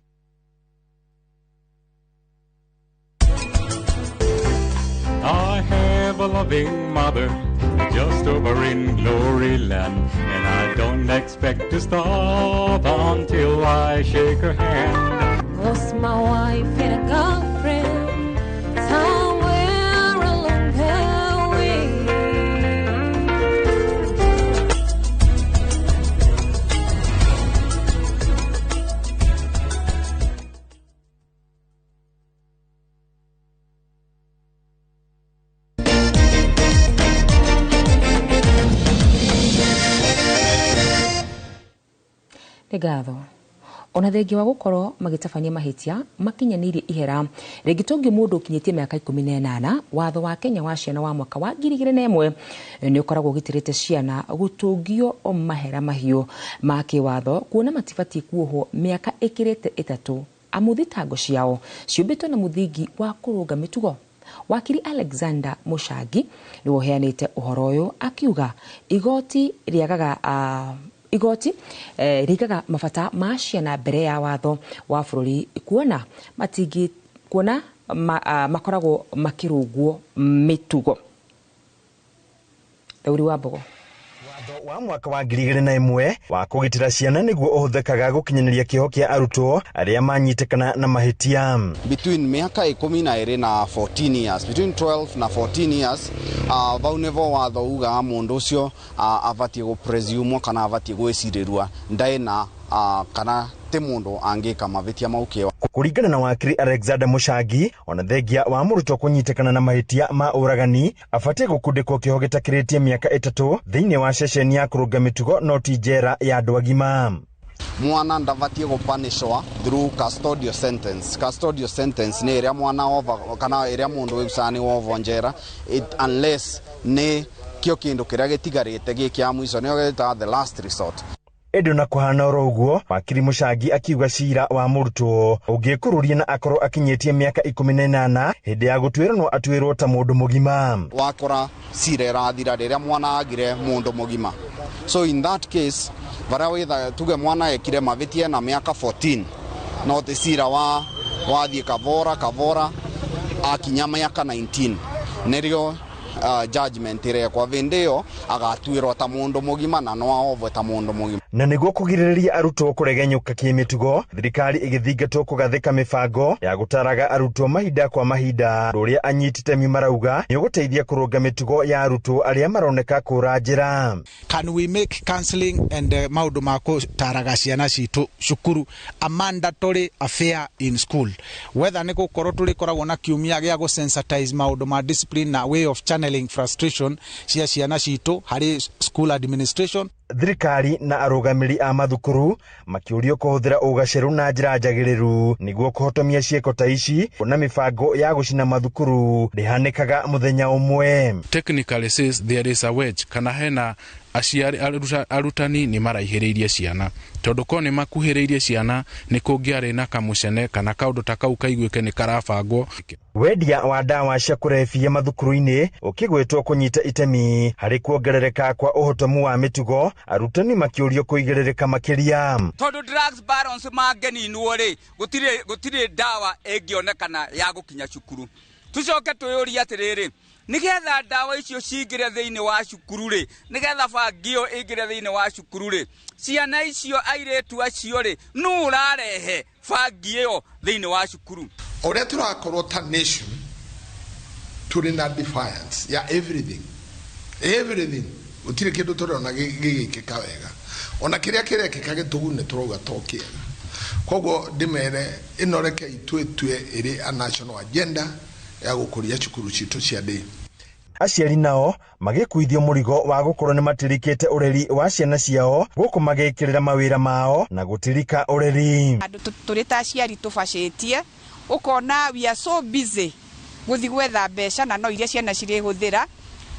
I have a loving mother just over in glory land, and I don't expect to stop until I shake her hand. Lost my wife and a girlfriend somewhere along the way. Nĩ ngatho. Ona thengia wa gũkorwo magĩtabania mahĩtia makinyanĩirie ihera rĩngĩtũngio mũndũ ũkinyĩtie mĩaka 18, watho wa Kenya wa ciana wa mwaka wa 2001 nĩ ũkoragwo ũgitĩrĩte ciana gũtũngio mahera mahiũ ma kĩwatho, kuona matibatiĩ kuohwo mĩaka ĩkĩrĩte 3 amu thitango ciao ciũmbĩtwo na mũthingi wa kũrũnga mĩtugo. Wakiri Alexander Mũcangi nĩwe ũheanĩte ũhoro ũyũ akiuga igoti rĩagaga igoti rigaga mabata ma ciana mbere ya watho wa bũrũri, kuona matingi kuona makoragwo makĩrũngwo mĩtugo. Thauri wa Mbogo. Watho wa mwaka wa 2001 wa kũgitĩra ciana nĩguo ũhũthĩkaga gũkinyanĩria kĩoho kĩa arutwo arĩa manyitĩkana na mahĩtia. Between mĩaka 12 na 14 years, between 12 na 14 years, vau nĩvo watho ugaga mũndũ ũcio abatiĩ gũpresumwo kana abatiĩ gwĩcirĩrua ndaĩ na kana ti mũndũ angĩka mahĩtia mau kĩo. Kũringana na wakiri Alexander Mũcangi, ona thengia wa mũrutwo kũnyitĩkana na mahĩtia ma ũragani abatiĩ gũkundĩkwo kĩoho gĩtakĩrĩtie mĩaka 3 thĩinĩ wa ceceni ya kũrũnga mĩtugo no ti njera ya andũ agima. Mwana ndabatiĩ gũpanishwa through custodial sentence. Custodial sentence nĩ ĩrĩa mwana ova kana ĩrĩa mũndũ wĩgucaga nĩ wovwo njera, unless nĩ Nĩkĩo kĩndũ kĩrĩa gĩtigarĩte gĩ kĩa mũico, nĩyo gĩtaga the last resort. Ĩndĩ ona kũhana oro ũguo, wakiri Mũcangi akiuga cira wa mũrutwo ũngĩkũrũria na akorwo akinyĩtie mĩaka 18 hĩndĩ ya gũtuĩrwo no atuĩrwo ta mũndũ mũgima. Wakora cira ĩrathira rĩrĩa mwana agire mũndũ mũgima. So in that case, varia witha tuge mwana ekire mavĩtia na mĩaka 14, no ti cira wa wathiĩ kavora kavora akinya mĩaka 19 nĩrĩo judgment irekwa vindi iyo agatuirwo ta mundu mugima na no aovwe ta mundu mugima. Na niguo kugirĩrĩria arutwo kũregenyũka kĩmĩtugo, thirikari ĩgĩthingatwo kũgathĩka mĩbango ya gũtaraga arutwo mahinda kwa mahinda, ũrĩa anyiti itemi marauga nĩ ũgũteithia kũrũnga mĩtugo ya arutwo arĩa maroneka kũra njĩra. Can we make counseling and maũndũ ma gũtaraga ciana citũ cukuru a mandatory affair in school? Whether nĩ gũkorwo tũrĩkoragwo na kiumia gĩa gũ-sensitize maũndũ ma discipline na way of channeling frustration cia ciana citũ harĩ school administration. Thirikari na arũgamĩrĩri a mathukuru makĩũrio kũhũthĩra ũgaacĩru na njĩra njagĩrĩru nĩguo kũhotomia ciĩko ta ici na mĩbango ya gũcina mathukuru ndĩhanĩkaga mũthenya ũmwe. Technically says there is a wedge, kana hena aciari arutani nĩ maraihĩrĩirie ciana, tondũ ko nĩ makuhĩrĩirie ciana nĩ kũngĩarĩ na kamũcene kana kaũndũ ta kau kaiguĩke nĩ karabangwo. Wendia wa ndawa cia kũrebia mathukuru-inĩ ũkĩgwetwo kũnyita itemi harĩ kuongerereka kwa ũhotomu wa mĩtugo, arutani makĩũrio kũigĩrĩrĩka makĩria. Tondũ drugs barons mangĩninwo rĩ, gũtirĩ ndawa ĩngĩonekana ya gũkinya cukuru. Tucoke twĩyũrie atĩrĩrĩ, nĩgetha ndawa icio cingĩre thĩinĩ wa cukuru rĩ, nĩgetha bangi ĩyo ĩingĩre thĩinĩ wa cukuru rĩ, ciana icio airĩtu acio rĩ, nũ ũrarehe bangi ĩyo thĩinĩ wa cukuru? Ũrĩa tũrakorwo ta nation tũrĩ na defiance ya everything, everything, gũtirĩ kĩndũ tũrona gĩgĩkĩka wega, ona kĩrĩa kĩrekĩka gĩtũgune tũrauga to kĩega. Koguo ndĩmere ĩno reke itwĩtue ĩrĩ a national agenda ya gũkũria cukuru citũ cia ndĩ. Aciari nao magĩkuithio mũrigo wa gũkorwo nĩ matirikĩte ũreri wa ciana ciao gũkũ magĩkĩrĩra mawĩra mao na gũtirika ũreri. Andũ tũrĩ ta aciari tũbacĩtie, ũkona we are so busy gũthiĩ gwetha mbeca na no iria ciana cirĩhũthĩra.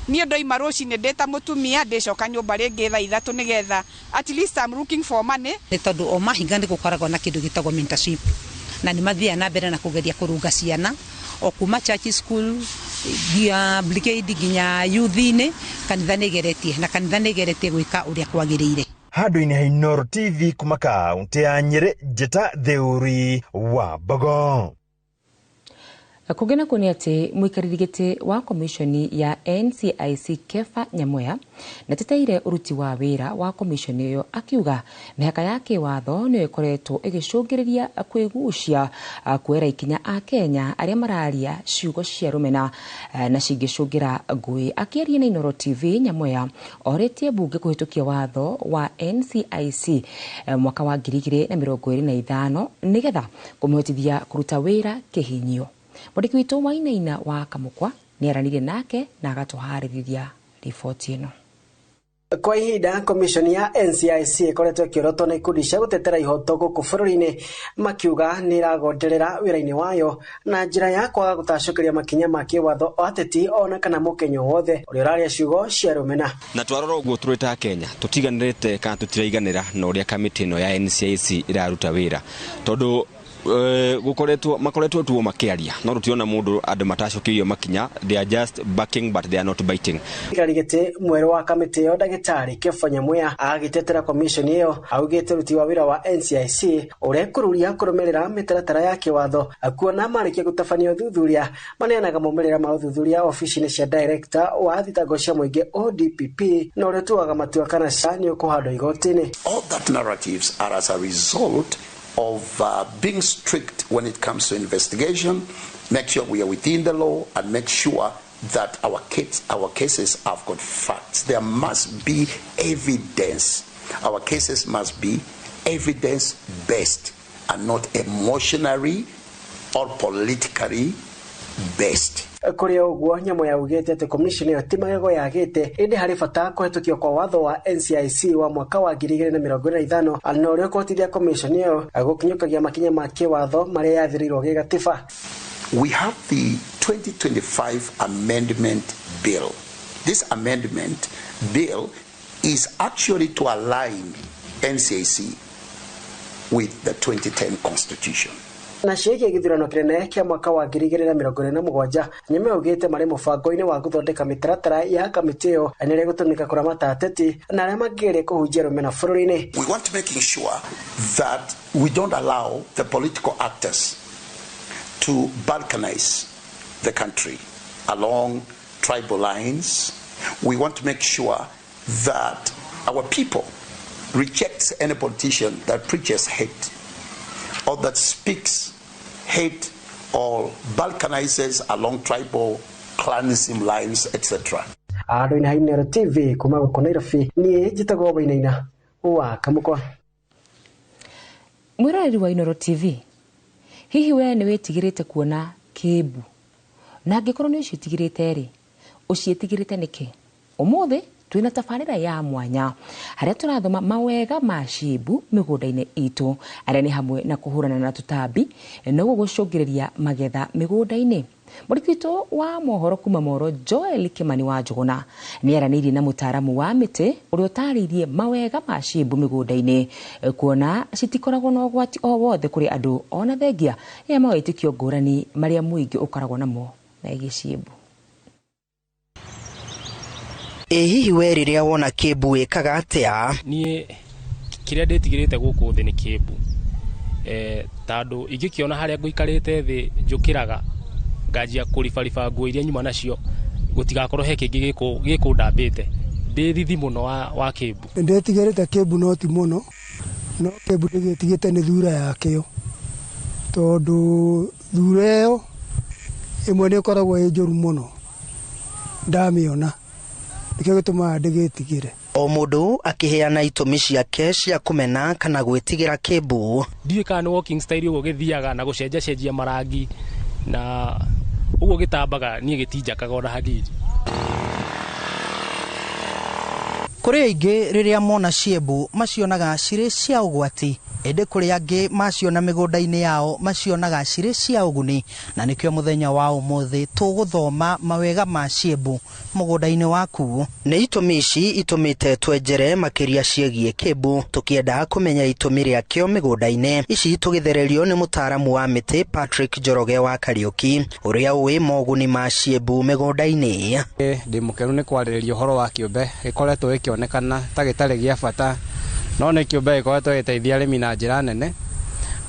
Niĩ ndoima rũcinĩ ndĩ ta mũtumia ndĩcoka nyũmba rĩngĩ thaa 3 nĩgetha at least I'm looking for money. Nĩ tondũ o mahinga nĩ gũkoragwo na kĩndũ gĩtagwo mentorship, na nĩ mathiaga na mbere na kũgeria kũrũnga ciana o kuma church school nginya brigade nginya youth-inĩ. Kanitha nĩ ĩgeretie na kanitha nĩ ĩgeretie gwĩka ũrĩa kwagĩrĩire. Handũ-inĩ ha Inooro TV kuma kaũntĩ ya Nyĩrĩ, Njĩta Theuri wa Mbogo. Kũngĩ nakuo nĩ atĩ mũikarĩri gĩtĩ wa komishoni ya NCIC Kefa Nyamweya nĩateteire ũruti wa wĩra wa komishoni ĩyo, akiuga mĩhaka ya kĩwatho nĩyo ĩkoretwo ĩgĩcũngĩrĩria kwĩgucia kuoera ikinya a Kenya arĩa mararia ciugo cia rũmena na cingĩcũngĩra ngũĩ. Akĩaria na Inooro TV, Nyamweya orĩtie mbunge kũhĩtũkia watho wa NCIC mwaka wa 2025 nĩgetha kũmũhotithia kũruta wĩra kĩhinyio. Mwandĩki witũ Wainaina wa Kamũkwa nĩaranire nake na agatũharĩrĩria riboti ĩno. Kwa ihinda komishoni ya NCIC ĩkoretwo ĩkĩorotwo na ikundi cia gũtetera ihoto gũkũ bũrũri-inĩ, makiuga nĩ ĩragonderera wĩra-inĩ wayo na njĩra ya kwaga gũtacũkĩria makinya ma kĩwatho o ateti ona kana mũkenya wothe ũrĩa ũraria ciugo cia rũmena. Na twarora ũguo tũrĩ ta Kenya tũtiganĩrĩte kana tũtiraiganĩra na ũrĩa kamĩtĩ ĩno ya NCIC ĩraruta wĩra, tondũ gukoretwo makoretwo tuo makiaria no rutiona mundu andu matacokirio makinya. They are just backing but they are not biting. Gĩtĩ mwerũ wa kamĩtĩ ĩyo ndagĩtarĩ Kefa Nyamweya agĩtetera komishoni ĩyo augĩte ũruti wa wĩra wa NCIC ũrekũrũria kũrũmĩrĩra mĩtaratara ya kĩwatho, kuona marĩkia gũtabania ũthuthuria maneanaga maumĩrĩra ma ũthuthuria obici-inĩ cia director wa thitango cia mũingĩ ODPP na ũrĩa ũtuaga matua kana ca nĩ ũkũhandwo igoti-inĩ. All that narratives are as a result of being strict when it comes to investigation, make sure we are within the law and make sure that our cases have got facts. There must be evidence. Our cases must be evidence-based and not emotionally or politically based. Kũrĩ ũguo Nyamweya augĩte atĩ komishoni ĩyo ti magego yagĩte, ĩndĩ harĩ bata kũhetũkio kwa watho wa NCIC wa mwaka wa 2025 na ũrĩa ũkũhotithia komishoni ĩyo gũkinyũkagia makinya ma kĩwatho marĩa yathĩrĩirwo gĩgatiba. We have the 2025 Amendment Bill This amendment bill is actually to align NCIC with the 2010 Constitution. Na ciĩgiĩ gĩthurano kĩnene kĩa mwaka wa 2027 Nyamweya augĩte marĩ mũbango-inĩ wa gũthondeka mĩtaratara ya kamĩtĩ ĩyo nĩrĩa ĩgũtũmĩka kũramata ateti na arĩa mangĩgeria kũhunjia rũmena bũrũri-inĩ. We want to making sure that we don't allow the political actors to balkanize the country along tribal lines. We want to make sure that our people rejects any politician that preaches hate or that speaks hate or balkanizes along tribal clanism lines, etc. Andũ-inĩ ha Inooro TV kuma gũkũ Nairobi, niĩ njĩtagwo Wainaina wa Kamũkwa. Mwĩroreri wa Inooro TV, hihi we nĩ wĩtigĩrĩte kuona kĩmbu? Na angĩkorwo nĩ ũciĩtigĩrĩte rĩ, ũciĩtigĩrĩte nĩkĩ? Ũmũthĩ twĩna tabarĩra ya mwanya harĩa tũrathoma mawega ma ciĩmbu mĩgũnda-inĩ itũ, arĩa nĩ hamwe na kũhũrana na tũtambi noguo gũcũngĩrĩria magetha mĩgũnda-inĩ. Mwandĩki witũ wa mohoro kuma Moro Joel Kimani wa Njũgũna nĩ aranĩirie na mũtaaramu wa mĩtĩ ũrĩa ũtarĩirie mawega ma ciĩmbu mĩgũnda-inĩ, kuona citikoragwo na ũgwati o wothe kũrĩ andũ ona thengia ya mawĩtĩkio ngũrani marĩa mũingĩ ũkoragwo namo megiĩ ciĩmbu. Ĩ hihi we rĩrĩa wona kĩmbu wĩkaga atĩa? Niĩ kĩrĩa ndĩtigĩrĩte gũkũ thĩ nĩ kĩmbu, tondũ ingĩkĩona harĩa ngũikarĩte thĩ njũkĩraga nganjia kũribariba nguo iria nyuma nacio gũtigakorwo he kĩngĩ gĩkũndambĩte. Ndĩ thithi mũno wa kĩmbu. Ndĩtigĩrĩte kĩmbu no ti mũno, no kĩmbu ndĩgĩtigĩte nĩ thura yakĩo, tondũ thura ĩyo ĩmwe nĩ ĩkoragwo ĩ njũru mũno ndamĩona, nĩkĩo gĩtũmaga ndĩgĩtigĩre. O mũndũ akĩheana itũmi ciake cia kũmena kana gwĩtigĩra kĩmbu. Ndiũĩ kana nĩ walking style ũguo gĩthiaga na gũcenjacenjia marangi na ũguo gĩtambaga, niĩ gĩtinjakaga ona hanini. Kũrĩ aingĩ rĩrĩa mona ciĩmbu macionaga cirĩ cia ũgwati, ĩndĩ kũrĩ angĩ maciona mĩgũnda-inĩ yao macionaga cirĩ cia ũguni, na nĩkĩo mũthenya wa ũmũthĩ tũgũthoma mawega ma ciĩmbu mũgũnda-inĩ waku. Nĩ itũmi ici itũmĩte twenjere makĩria ciĩgiĩ kĩmbu, tũkĩenda kũmenya itũmi rĩakĩo mĩgũnda-inĩ. Ici tũgĩthererio nĩ mũtaaramu wa mĩtĩ Patrick Njoroge wa Kariũki, ũrĩa ũĩ moguni ma ciĩmbu mĩgũnda-inĩ. Ndĩ mũkenu nĩ kwarĩrĩria ũhoro wa kĩũmbe gĩkoretwo gĩkĩonekana ta gĩtarĩ gĩa bata, no nĩ kĩũmbe gĩkoretwo gĩgĩteithia arĩmi na njĩra nene.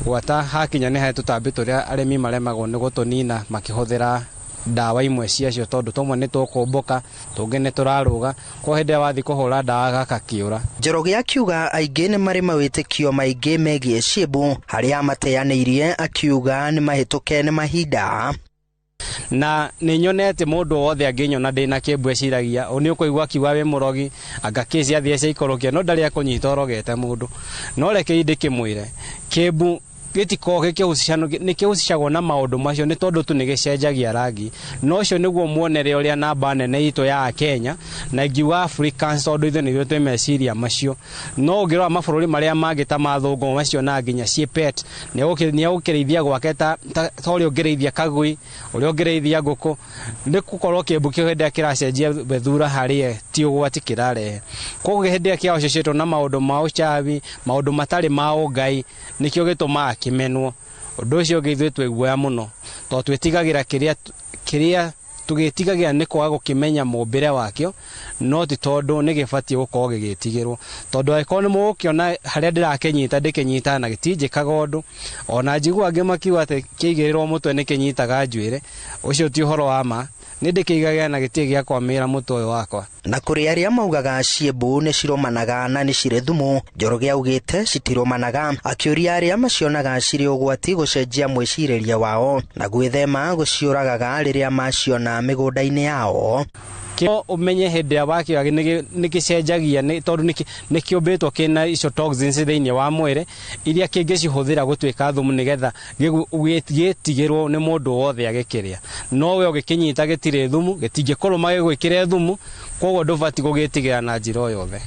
Gwata hakinya nĩ he tũtambi tũrĩa arĩmi maremagwo nĩ gũtũnina makĩhũthĩra ndawa imwe ciacio, tondũ tũmwe nĩ tũkũmbũka, tũngĩ nĩ tũrarũga, kwa hĩndĩ ĩrĩa wathiĩ kũhũra ndawa gakakĩũra. Njoroge akiuga aingĩ nĩ marĩ mawĩtĩkio maingĩ megiĩ ciĩmbu, harĩa mateanĩirie akiuga nĩ mahĩtũke nĩ mahinda. Na nĩ nyonete mũndũ wothe angĩnyona ndĩna kĩmbu eciragia nĩ ũkũigua akiuga wĩ mũrogi, anga kĩ ciathiĩ ciaikũrũkia, no ndarĩ akũnyita ũrogete mũndũ. No rekei ndĩkĩmwĩre kĩmbu gĩtikoragwo nĩ kĩhũcicagwo na maũndũ macio nĩ tondũ tu nĩ gĩcenjagia rangi, no ũcio nĩguo muonere ũrĩa namba nene itũ ya Kenya na ingiuga Africans, tondũ ithuĩ nĩithuĩ twĩ meciria macio. No ũngĩrora mabũrũri marĩa mangĩ ta mathũngũ macionaga nginya ciĩ pet, nĩ egũkĩrĩithia gwake ta ũrĩa ũngĩrĩithia kagui, ũrĩa ũngĩrĩithia ngũkũ, nĩ gũkorwo kĩmbu kĩu hĩndĩ ĩrĩa kĩracenjia thura harĩ ye ti ũgwati kĩrarehe. Koguo hĩndĩ ĩrĩa kĩahũcicĩtwo na maũndũ ma ũchawi, maũndũ matarĩ ma ũngai, nĩkĩo gĩtũmaga kĩmenwo. Ũndũ ũcio ũngĩ ithuĩ twĩ guoya mũno, tondũ twĩtigagĩra kĩrĩa tũgĩtigagĩra nĩ kwaga gũkĩmenya mũmbĩre wakĩo, no ti tondũ nĩ gĩbatiĩ gũkorwo gĩgĩtigĩrwo. Tondũ angĩkorwo nĩ mũgũkĩona harĩa ndĩrakĩnyita ndĩkĩnyitaga na gĩtinjĩkaga ũndũ, ona njigua angĩ makiuga atĩ kĩigĩrĩrwo mũtwe nĩ kĩnyitaga njuĩrĩ, ũcio ti ũhoro wa ma. Nĩ ndĩkĩigagĩra na gĩtirĩ gĩa kwamĩra mũtwe ũyũ wakwa. Na kũrĩ arĩa maugaga ciĩmbu nĩ cirũmanaga na nĩ cirĩ thumu, Njoroge augĩte citirũmanaga, akĩũria arĩa macionaga cirĩ ũgwati gũcenjia mwĩcirĩrie wao na gwĩthema gũciũragaga rĩrĩa maciona mĩgũnda-inĩ yao. Kĩo ũmenye hĩndĩ ĩrĩa wakĩoya nĩ gĩcenjagia, nĩ tondũ nĩ kĩũmbĩtwo kĩna icio toxins thĩinĩ wa mwĩrĩ iria kĩngĩcihũthĩra gũtuĩka thumu nĩgetha gĩtigĩrwo nĩ mũndũ wothe agĩkĩrĩa. No we ũgĩkĩnyita gĩtirĩ thumu, gĩtingĩkũrũma gĩgwĩkĩre thumu, koguo ndũbatiĩ gũgĩtigĩra na njĩra o yothe.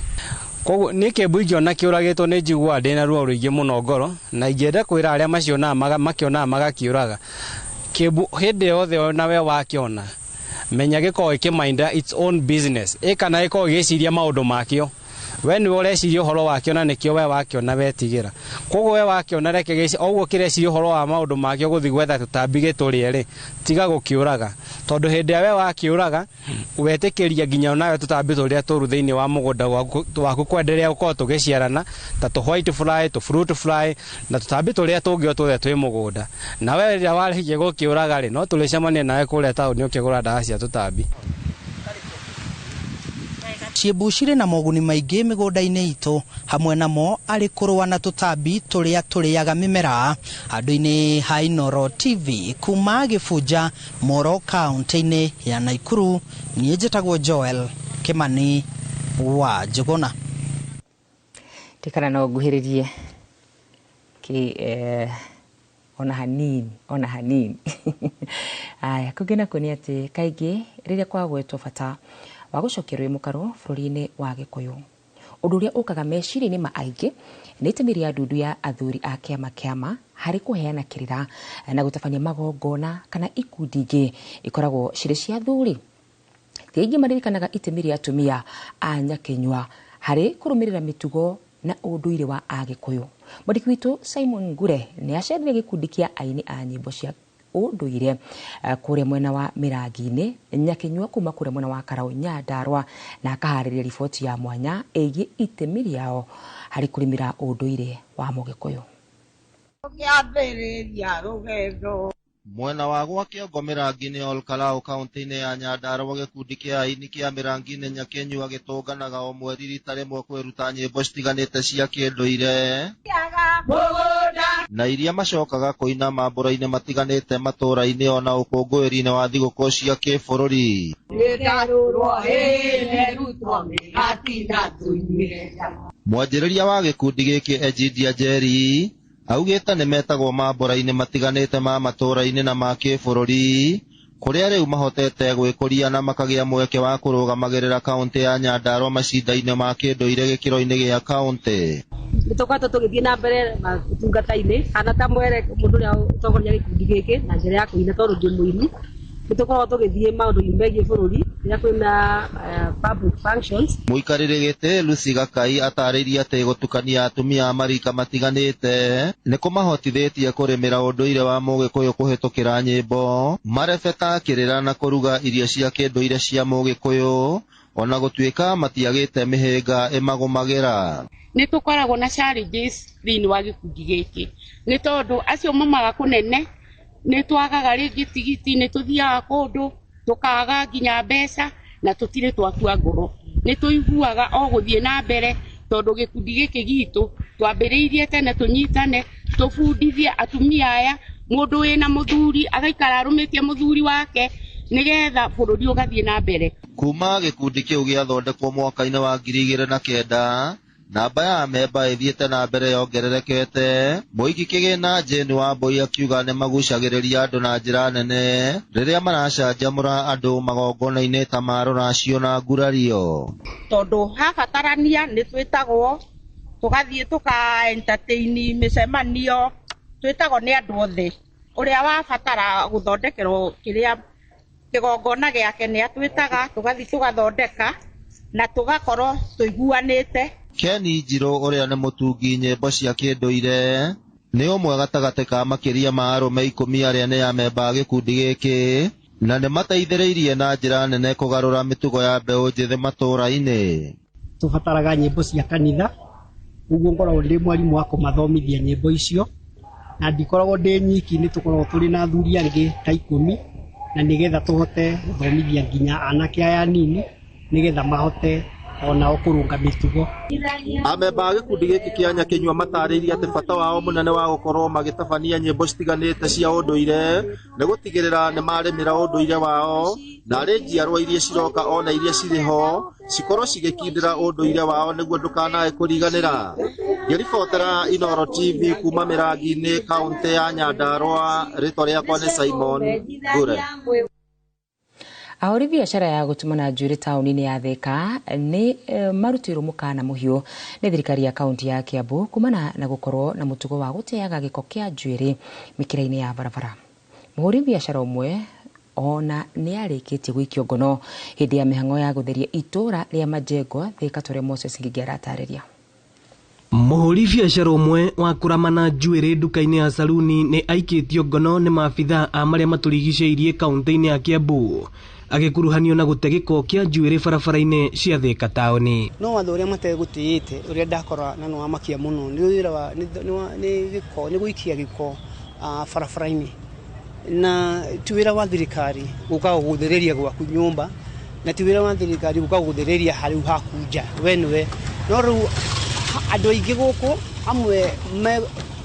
Koguo nĩ kĩmbu ingĩona kĩũragĩtwo nĩ njiguaga ndĩna ruo rũingĩ mũno ngoro, na ingĩenda kwĩra arĩa macionaga makĩonaga magakĩũraga, kĩmbu hĩndĩ yothe ona we wakĩona Menya gĩkoragwo ĩkĩmainda its own business, ĩ kana gĩkoragwo gĩgĩciria maũndũ makĩo. We nĩwe ũreciria ũhoro wakĩo na nĩkĩo we wakĩona wetigĩra. Koguo we wakĩona reke oguo kĩreciria ũhoro wa maũndũ makĩo gũthiĩ gwetha tũtambi gĩtũrĩe rĩ, tiga gũkĩũraga, tondũ hĩndĩ ĩrĩa we wakĩũraga wetĩkĩria nginya onawe tũtambi tũrĩa tũru thĩinĩ wa mũgũnda waku kwenderea gũkorwo tũgĩciarana ta tũ white fly, tũ fruit fly na tũtambi tũrĩa tũngĩ o tuothe twĩ mũgũnda. Na we rĩrĩa warĩkia gũkĩũraga rĩ, no tũrĩcemania nawe kũrĩa taũni ũkĩgũra ndawa cia tũtambi. Ciĩmbu cirĩ na moguni maingĩ mĩgũnda-inĩ itũ, hamwe namo arĩ kũrũa na tũtambi tũrĩa tũrĩaga mĩmera. Handũ-inĩ ha Inooro TV kuma Gĩbunja, Moro, kaunti-inĩ ya Naikuru, niĩ njĩtagwo Joel Kimani wa Njũgũna. Tikana no nguhĩrĩrie ki ona hanini, ona hanini. Aya, kũngĩ nakuo nĩ atĩ kaingĩ rĩrĩa kwagwetwo bata wa gũcokia rũĩ mũkaro bũrũri-inĩ wa Gĩkũyũ, ũndũ ũrĩa ũkaga meciria-inĩ ma aingĩ nĩ itemi rĩa ndundu ya athuri a kĩama kĩama harĩ kũheana kĩrĩra na gũtabania magongona kana ikundi ingĩ ikoragwo cirĩ cia athuri. Ti aingĩ maririkanaga itemi rĩa atumia a Nyakĩnyua harĩ kũrũmĩrĩra mĩtugo na ũndũire wa Agĩkũyũ. Mwandĩki witũ Simon Ngure nĩ acerire gĩkundi kĩa aini a nyĩmbo cia ũndũire kũrĩa mwena wa Mĩrangi-inĩ Nyakĩnyua kuma kũrĩa mwena wa Karau Nyandarua, na akaharĩria riboti ya mwanya ĩgiĩ itemi rĩao harĩ kũrĩmĩra ũndũire wa Mũgĩkũyũ. Mwena wa gwa Kĩongo Mĩrangi-inĩ Ol Kalou kaunti-inĩ ya Nyandarua, gĩkundi kĩa aini kĩa Mĩrangi-inĩ Nyakĩnyua gĩtũnganaga o mweri rita rĩmwe kwĩruta nyĩmbo citiganĩte cia kĩndũire na iria macokaga kũina mambũra-inĩ matiganĩte matũũra-inĩ ona ũkũngũĩri-inĩ wa thigũkũ cia kĩbũrũri. Mwanjĩrĩria wa gĩkundi gĩkĩ Egidia Njeri augĩte nĩ metagwo mambũra-inĩ matiganĩte ma matũũra-inĩ na ma kĩbũrũri kũrĩa rĩu mahotete gwĩkũria na makagĩa mweke wa kũrũgamagĩrĩra kaunti ya Nyandarua macinda-inĩ ma kĩndũire gĩkĩro-inĩ gĩa kaunti. Nĩ tũkoretwo tũgĩthiĩ na mbere ũtungata-inĩ kana ta mwere mũndũ ũrĩa ũtongoria gĩkundi gĩkĩ na njĩra ya kũina tondũ ndĩ mũini. Nĩ tũkoragwo tũgĩthiĩ maũndũ-inĩ megiĩ bũrũri rĩrĩa kwĩna public functions. Mũikarĩri gĩtĩ Lucy Gakai atarĩirie atĩ gũtukania atumia a marika matiganĩte nĩ kũmahotithĩtie kũrĩmĩra ũndũire wa Mũgĩkũyũ kũhĩtũkĩra nyĩmbo, marebeta kĩrĩra na kũruga irio cia kĩndũire cia Mũgĩkũyũ ona gũtuĩka matiagĩte mĩhĩnga ĩmagũmagĩra. Nĩ tũkoragwo na challenges thĩinĩ wa gĩkundi gĩkĩ nĩ tondũ acio maumaga kũnene, nĩ twagaga rĩngĩ tigiti, nĩ tũthiaga kũndũ tũkaga nginya mbeca na tũtirĩ twakua ngoro. Nĩ tũiguaga o gũthiĩ na mbere tondũ gĩkundi gĩkĩ gitũ twambĩrĩirie tene tũnyitane tũbundithie atumia aya, mũndũ wĩna mũthuri agaikara arũmĩtie mũthuri wake nĩgetha bũrũri ũgathiĩ na mbere. Kuma gĩkundi kĩu gĩathondekwo mwaka-inĩ wa 2009, namba ya amemba ĩthiĩte na mbere yongererekete. Mũigi kĩgĩna Jane Wambui akiuga nĩ magucagĩrĩria andũ na njĩra nene rĩrĩa maracanjamũra andũ magongona-inĩ ta ma rũracio na ngurario. Tondũ habatarania nĩ twĩtagwo tũgathiĩ tũka entertain mĩcemanio, twĩtagwo nĩ andũ othe. Ũrĩa wabatara gũthondekerwo kĩrĩa kĩgongona gĩake nĩ atwĩtaga, tũgathiĩ tũgathondeka na tũgakorwo tũiguanĩte. Ken Njirũ ũrĩa nĩ mũtungi nyĩmbo cia kĩndũire nĩ ũmwe gatagatĩ ka makĩria ma arũme 10 arĩa nĩ amemba a gĩkundi gĩkĩ na nĩ mateithĩrĩirie na njĩra nene kũgarũra mĩtugo ya mbeũ njĩthĩ matũũra-inĩ. Tũbataraga nyĩmbo cia kanitha, ũguo ngoragwo ndĩ mwarimũ wa kũmathomithia nyĩmbo icio, na ndikoragwo ndĩ nyiki, nĩ tũkoragwo tũrĩ na athuri angĩ ta 10 na nĩgetha tũhote gũthomithia nginya anake aya anini nĩgetha mahote onao kũrũnga mĩtugo. Amemba a gĩkundi gĩkĩ kĩa Nyakĩnyua matarĩirie atĩ bata wao mũnene wa gũkorwo magĩtabania nyĩmbo citiganĩte cia ũndũire nĩ gũtigĩrĩra nĩ marĩmĩra ũndũire wao na arĩ njiarwa iria ciroka ona iria cirĩ ho cikorwo cigĩkindĩra ũndũire wao nĩguo ndũkanae kũriganĩra. Ngĩribotera Inooro TV kuma Mĩrangi-inĩ kaunti ya Nyandarua, rĩtwa rĩakwa nĩ Simon Ngure. Ahũri biacara ya gũtumana njuĩrĩ taũni-inĩ ya Thika nĩ marutĩirwo mũkana mũhiũ nĩ thirikari ya kaunti ya Kiambu kumana na gũkorwo na mũtugo wa gũteaga gĩko kĩa njuĩrĩ mĩkĩra-inĩ ya barabara. Mũhũri biacara ũmwe Ona nĩ arĩkĩtie gũikio ngono hĩndĩ ya mĩhang'o ya gũtheria itũra rĩa Majengo Thika, tũrĩa Moses Ngigi aratarĩria. Mũhũri biacara ũmwe wa kũramana njuĩrĩ nduka-inĩ ya saruni nĩ aikĩtio ngono nĩ maabithaa a marĩa matũrigicĩirie kaũntĩ-inĩ ya Kiambu, agĩkuruhanio na gũte gĩko kĩa njuĩrĩ barabara-inĩ cia Thika taũni. No watho ũrĩa mategũtĩĩte ũrĩa ndakora na nĩwamakia mũno nĩ wĩra wa nĩ gĩko, nĩ gũikia gĩko barabara-inĩ, na ti wĩra wa thirikari gũka gũgũthereria gwaku nyũmba, na ti wĩra wa thirikari gũka gũgũthereria harĩu haku nja we nĩwe. No rĩu andũ aingĩ gũkũ amwe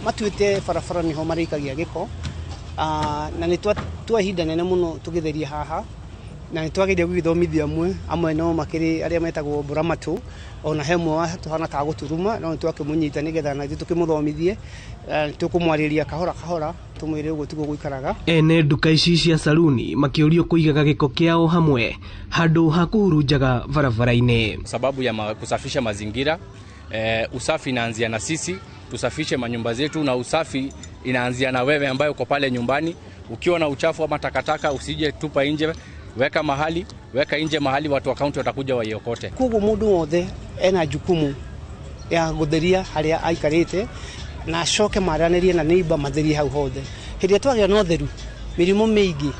matuĩte barabara nĩho marĩikagia gĩko, na nĩ twa ihinda nene mũno tũgĩtheria haha, na nĩ twageria gũgĩthomithia amwe no makĩrĩ arĩa metagwo mbũramatũ, ona he ũmwe tũhana ta gũturuma, no nĩ twakĩmũnyita nĩgetha na ithuĩ tũkĩmũthomithie, tũkũmwarĩria kahora kahora tũmwĩre ũguo tiguo gũikaraga. Ene nduka ici cia saruni makĩũrio kũigaga gĩko kĩao hamwe handũ ha kũhurunjaga barabara-inĩ. Sababu ya kusafisha mazingira, usafi inaanzia na sisi, tusafishe manyumba zetu, na usafi inaanzia na wewe ambaye uko pale nyumbani. Ukiwa na uchafu ama takataka usije tupa nje, weka mahali, weka nje mahali watu wa kaunti watakuja waiokote. Koguo mundu wothe ena jukumu ya gutheria haria aikarite na acoke maranirie na neighbor matherie hau hothe. Hĩndĩ ĩrĩa twagĩa na ũtheru, mĩrimũ mĩingĩ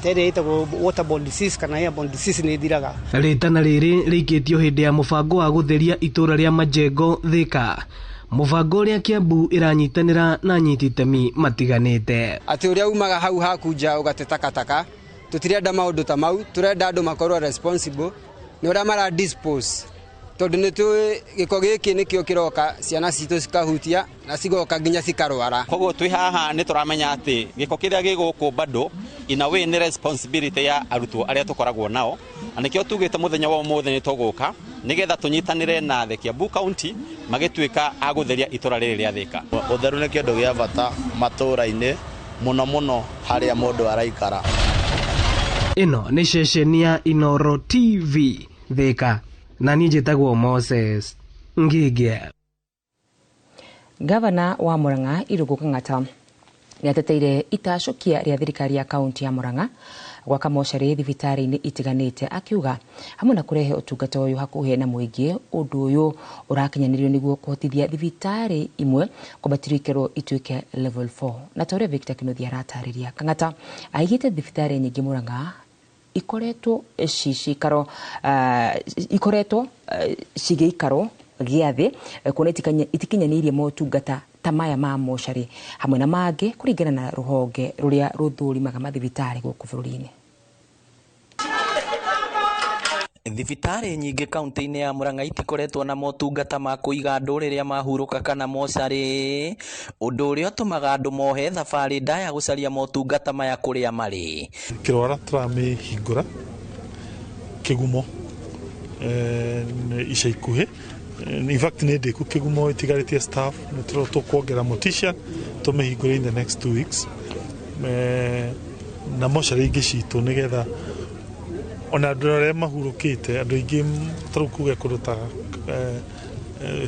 ta ĩrĩa ĩtagwo waterborne disease kana airborne disease nĩ ĩthiraga. Rĩtana rĩrĩ rĩikĩtio hĩndĩ ya mũbango wa gũtheria itũra rĩa Majengo Thika, mũbango ũrĩa Kiambu ĩranyitanĩra na anyiti itemi matiganĩte. Atĩ ũrĩa umaga hau haku nja ũgate takataka, tũtirenda maũndũ ta mau, tũrenda andũ makorwo responsible nĩ ũrĩa mara dispose, tondũ nĩ tũĩ gĩko gĩkĩ nĩkĩo kĩroka ciana citũ cikahutia na cigoka nginya cikarwara. Koguo twĩ haha nĩ tũramenya atĩ gĩko kĩrĩa gĩ gũkũ bado in a way nĩ responsibility ya arutwo arĩa tũkoragwo nao, na nĩkĩo tugĩte mũthenya wa ũmũthĩ nĩ tũgũka nĩgetha tũnyitanĩre na the Kiambu County magĩtuĩka a gũtheria itũra rĩrĩ rĩa Thika. Ũtheru nĩ kĩndũ gĩa bata matũra-inĩ mũno mũno harĩa mũndũ araikara. Ĩno nĩ ceceni ya Inooro TV Thika, na niĩ njĩtagwo Moses Ngige. Gavana wa Murang'a Irũngũ Kang'ata nĩ ateteire itacũkia rĩa thirikari ya kaunti ya Murang'a gwaka mocarĩ thibitarĩ-inĩ itiganĩte, akiuga hamwe na kũrehe ũtungata ũyũ hakuhĩ na mũingĩ, ũndũ ũyũ ũrakinyanĩrio nĩguo kũhotithia thibitarĩ imwe kwambatĩrio ikĩro ituĩke level 4. Na ta ũrĩa Victor Kinuthia aratarĩria, Kang'ata aigĩte thibitarĩ nyingĩ Murang'a ikoretwo cicikaro ikoretwo cigĩikaro gĩa thĩ, kuona itikinyanĩirie motungata ta maya ma mocarĩ hamwe na mangĩ kũringana na rũhonge rũrĩa rũthũrimaga mathibitarĩ gũkũ bũrũri-inĩ. Thibitarĩ nyingĩ kaunti-inĩ ya Murang'a itikoretwo na motungata ma kũiga andũ rĩrĩa mahurũka kana mocarĩ, ũndũ ũrĩa ũtũmaga andũ mohe thabarĩ ndaya gũcaria motungata maya kũrĩa marĩ. Kĩrwara tũramĩhingũra Kĩgumo ica ikuhĩ. In fact nĩ ndĩku Kĩgumo ĩtigarĩtie staff, nĩ tũkuongerera mortician tũmĩhingũre in the next 2 weeks, na mocarĩ ingĩ citũ nĩgetha ona andũ arĩa mahurũkĩte, andũ aingĩ tarĩu kuge kũndũ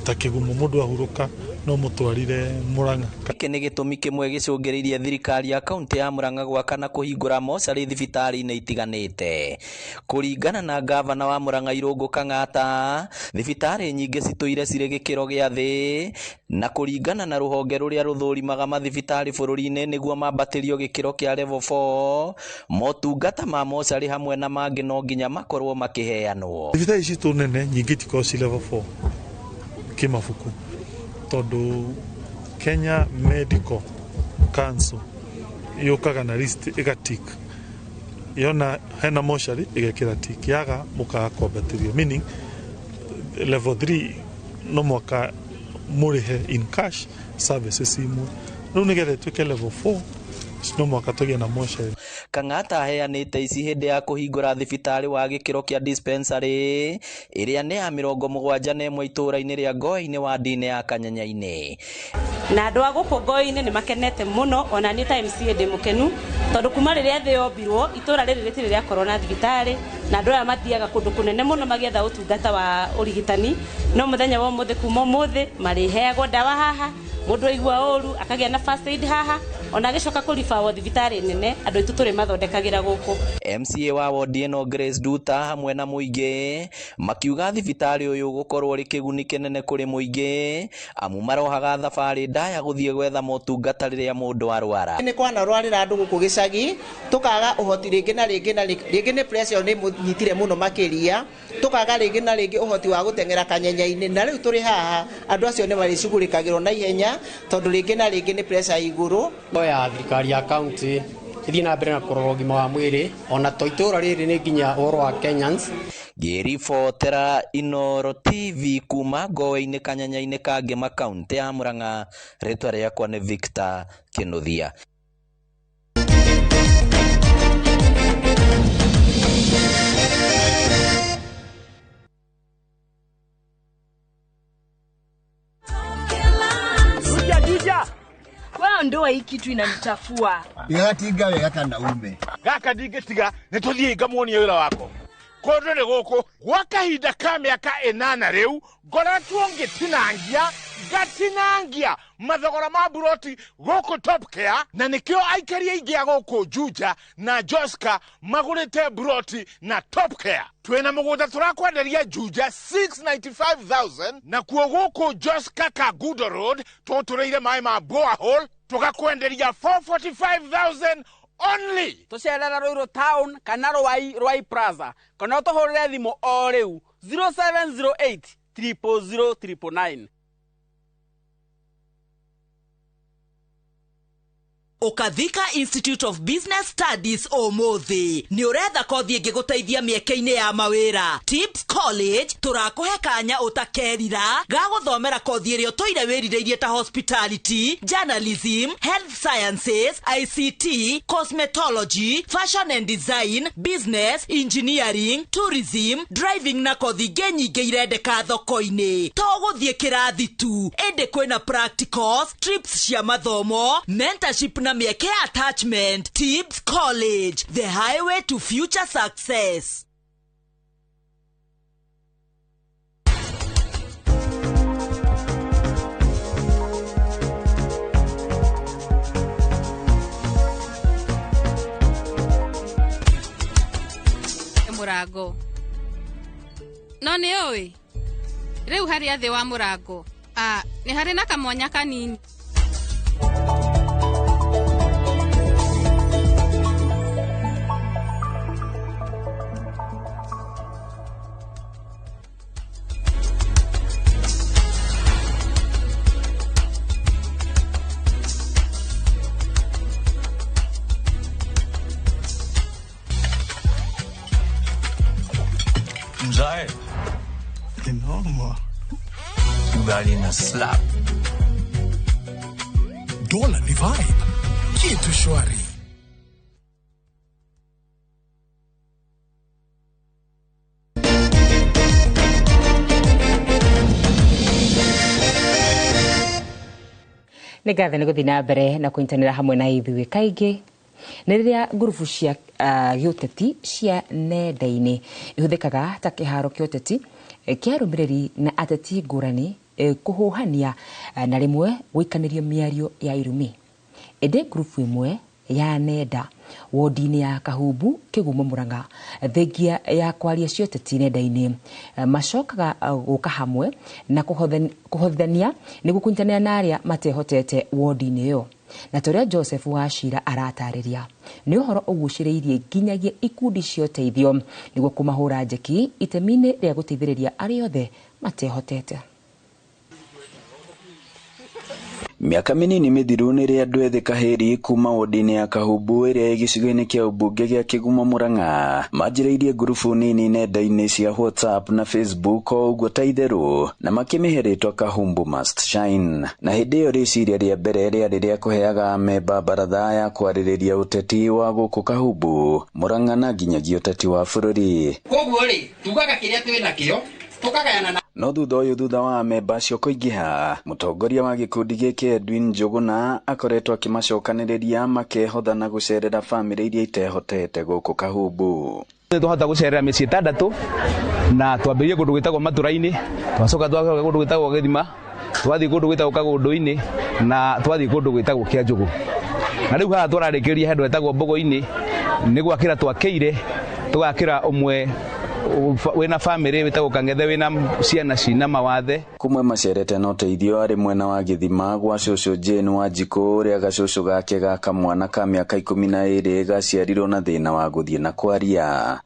ta Kĩgumo mũndũ ahurũka no mũtwarire Murang'a. Gĩkĩ nĩ gĩtũmi kĩmwe gĩcũngĩrĩirie thirikari ya kaunti ya Murang'a gwaka na kũhingũra mocarĩ thibitarĩ-inĩ itiganĩte. Kũringana na gavana wa Murang'a Irũngũ Kang'ata, thibitarĩ nyingĩ citũire cirĩ gĩkĩro gĩa thĩ, na kũringana na rũhonge rũrĩa rũthũrimaga mathibitarĩ bũrũri-inĩ nĩguo mambatĩrio gĩkĩro kĩa level 4, motungata ma mocarĩ hamwe na mangĩ no nginya makorwo makĩheanwo. Thibitarĩ citũ nene nyingĩ itikoragwo ci level 4 kĩmabuku, tondũ Kenya Medical Council yũkaga na list ĩgatik, yona hena mocarĩ ĩgekĩra tick, yaga mũkaga kwambatĩrio, meaning level 3 no mwaka mũrĩhe in cash services imwe, rĩu nĩgetha ĩtuĩke level 4 no mwaka tũgĩe na mocarĩ. Kang'ata aheanĩte ici hĩndĩ ya kũhingũra thibitarĩ wa gĩkĩro kĩa dispensary ĩrĩa nĩ ya 71 itũũra-inĩ rĩa Ngoe-inĩ ward-inĩ ya Kanyanya-inĩ. Na andũ a gũkũ Ngoe-inĩ nĩ makenete mũno, ona niĩ ta MCA ndĩ mũkenu tondũ kuma rĩrĩa thĩ yombirwo itũũra rĩrĩ rĩtirĩ rĩakorwo na thibitarĩ, na andũ aya mathiaga kũndũ kũnene mũno magĩetha ũtungata wa ũrigitani, no mũthenya wa ũmũthĩ kuma ũmũthĩ marĩheagwo ndawa haha, mũndũ aigua ũru akagĩa na first aid haha, Ona agĩcoka kũribawo thibitarĩ nene, andũ aitũ tũrĩmathondekagĩra gũkũ. MCA wa wodi ĩno Grace Nduta hamwe na mũingĩ makiuga thibitarĩ ũyũ ũgũkorwo ũrĩ kĩguni kĩnene kũrĩ mũingĩ amu marohaga thabarĩ ndaya gũthiĩ gwetha motungata rĩrĩa mũndũ arwara. Nĩ kwanarwarĩra andũ gũkũ gĩcagi, tũkaga ũhoti rĩngĩ na rĩngĩ na rĩngĩ nĩ pressure nĩ mũnyitire mũno makĩria, tũkaga rĩngĩ na rĩngĩ ũhoti wa gũteng'era kanyenya-inĩ, na rĩu tũrĩ haha andũ acio nĩ marĩcugurĩkagĩrwo na ihenya tondũ rĩngĩ na rĩngĩ nĩ pressure igũrũ. Ya thirikari ya county ĩthiĩ na mbere na kũrora ũgima wa mwĩrĩ ona to itũũra rĩrĩ nĩ nginya ũhoro wa Kenyans. Ngĩribotera Inooro TV kuma Ngowe-inĩ kanyanya-inĩ ka Ngĩma kaunti ya Murang'a, rĩtwa rĩakwa nĩ Victor Kĩnuthia. Wewe ndoa hii kitu inanichafua. Igatinga wega kana ume. Gaka ndingĩtiga nĩ tũthiĩ ngamuonie wĩra wako. Kũndũ nĩ gũkũ gwa kahinda ka mĩaka 8 rĩu ngoretwo ngĩtinangia ngatinangia mathogora ma buroti gũkũ Top Care, na nĩkĩo aikari aingĩ a gũkũ Juja na Joska magũrĩte buroti na Top Care. Twĩna mũgũnda tũrakwenderia Juja 695,000 na kuo gũkũ Joska Kagudo Road tũtũrĩire maĩ ma borehole tũgakwenderia 445,000 only. Tũcerera Ruiru Town kana Ruai Plaza kana ũtũhũrĩre thimũ o rĩu 0708 000 999. Ũkathika Institute of Business Studies ũmũthĩ nĩ ũretha kothi ĩngĩgũteithia mĩeke-inĩ ya mawĩra. Tips College tũrakũhe kanya ũtakerira ga gũthomera kothi ĩrĩa ũtũire wĩrirĩirie ta hospitality, journalism, health sciences, ICT, cosmetology, fashion and design, business, engineering, tourism, driving na kothi ingĩ nyingĩ irendeka thoko-inĩ. To gũthiĩ kĩrathi tu, ĩndĩ kwĩna practicals, trips cia mathomo, mentorship na mĩeke ya attachment. Tips College, the highway to future success. Mũrango no nĩ ũĩ rĩu harĩa thĩ wa mũrango nĩ harĩ na kamwanya kanini. Mzae. Noma. Ugali na slap. Dola ni vibe. Kitu shwari. Nĩ ngatho nĩ gũthiĩ na mbere na kũnyitanĩra hamwe na ithuĩ kaingĩ nĩ rĩrĩa ngurubu cia gĩũteti cia nenda-inĩ ihũthĩkaga ta kĩharo kĩa ũteti kĩa arũmĩrĩri na ateti ngũrani kũhũhania na rĩmwe gũikanĩrio mĩario ya irumi. Ĩndĩ ngurubu ĩmwe ya nenda wodi-inĩ ya Kahumbu Kĩgumo Murang'a thengia ya kwaria cioteti nenda-inĩ macokaga gũka hamwe na kũhothania nĩguo kũnyitanĩra na arĩa matehotete wodi-inĩ ĩyo. Na toria Joseph Wachira aratarĩria nĩ ũhoro ũgucĩrĩirie nginyagia ikundi cia ũteithio nĩguo kũmahũra njeki itemi-inĩ rĩa gũteithĩrĩria arĩa othe matehotete. Mĩaka mĩnini mĩthiru nĩrĩ andũ ethĩ kahĩri kuma wodi-inĩ ya Kahumbu ĩrĩa ĩ gĩcigo-inĩ kĩa ũmbunge gĩa Kĩgumo Murang'a manjĩrĩirie ngurubu nini nenda-inĩ cia WhatsApp na Facebook o ũguo ta itherũ na makĩmĩhe rĩtwa Kahumbu Must Shine. Na hĩndĩ ĩyo rĩciria rĩa mbere rĩarĩ rĩa kũheaga amemba baratha ya kwarĩrĩria ũteti wa gũkũ Kahumbu Murang'a na nginyagia ũteti wa bũrũri. Koguo rĩ tugaga kĩrĩa twĩ nakĩo tukagayana na no thutha ũyũ thutha wa amemba acio kũingĩha mũtongoria wa gĩkundi gĩkĩ Edwin Njũgũna akoretwo akĩmacokanĩrĩria makehotha na gũcerera bamĩrĩ iria itehotete gũkũ Kahumbu. Nĩ twahota gũcerera mĩciĩ ĩtandatũ na twambĩrĩrie kũndũ gwĩtagwo Matũra-inĩ, twacoka twathiĩ kũndũ gwĩtagwo Gĩthima, twathiĩ kũndũ gwĩtagwo Kagũndũ-inĩ na twathiĩ kũndũ gwĩtagwo Kĩanjũgũ. Na rĩu haha tũrarĩkĩria handũ hetagwo Mbogo-inĩ nĩ gwakĩra twakĩire tũgakĩra ũmwe wĩna bamĩrĩ wĩtagwo Kang'ethe wĩna ciana cina mawathe. Kumwe macerete na ũteithio arĩ mwena wa Gĩthima gwa cũcũ Jane Wanjikũ ũrĩa gacũcũ gake ga kamwana ka mĩaka 12 gaciarirwo na thĩna wa gũthiĩ na kwaria.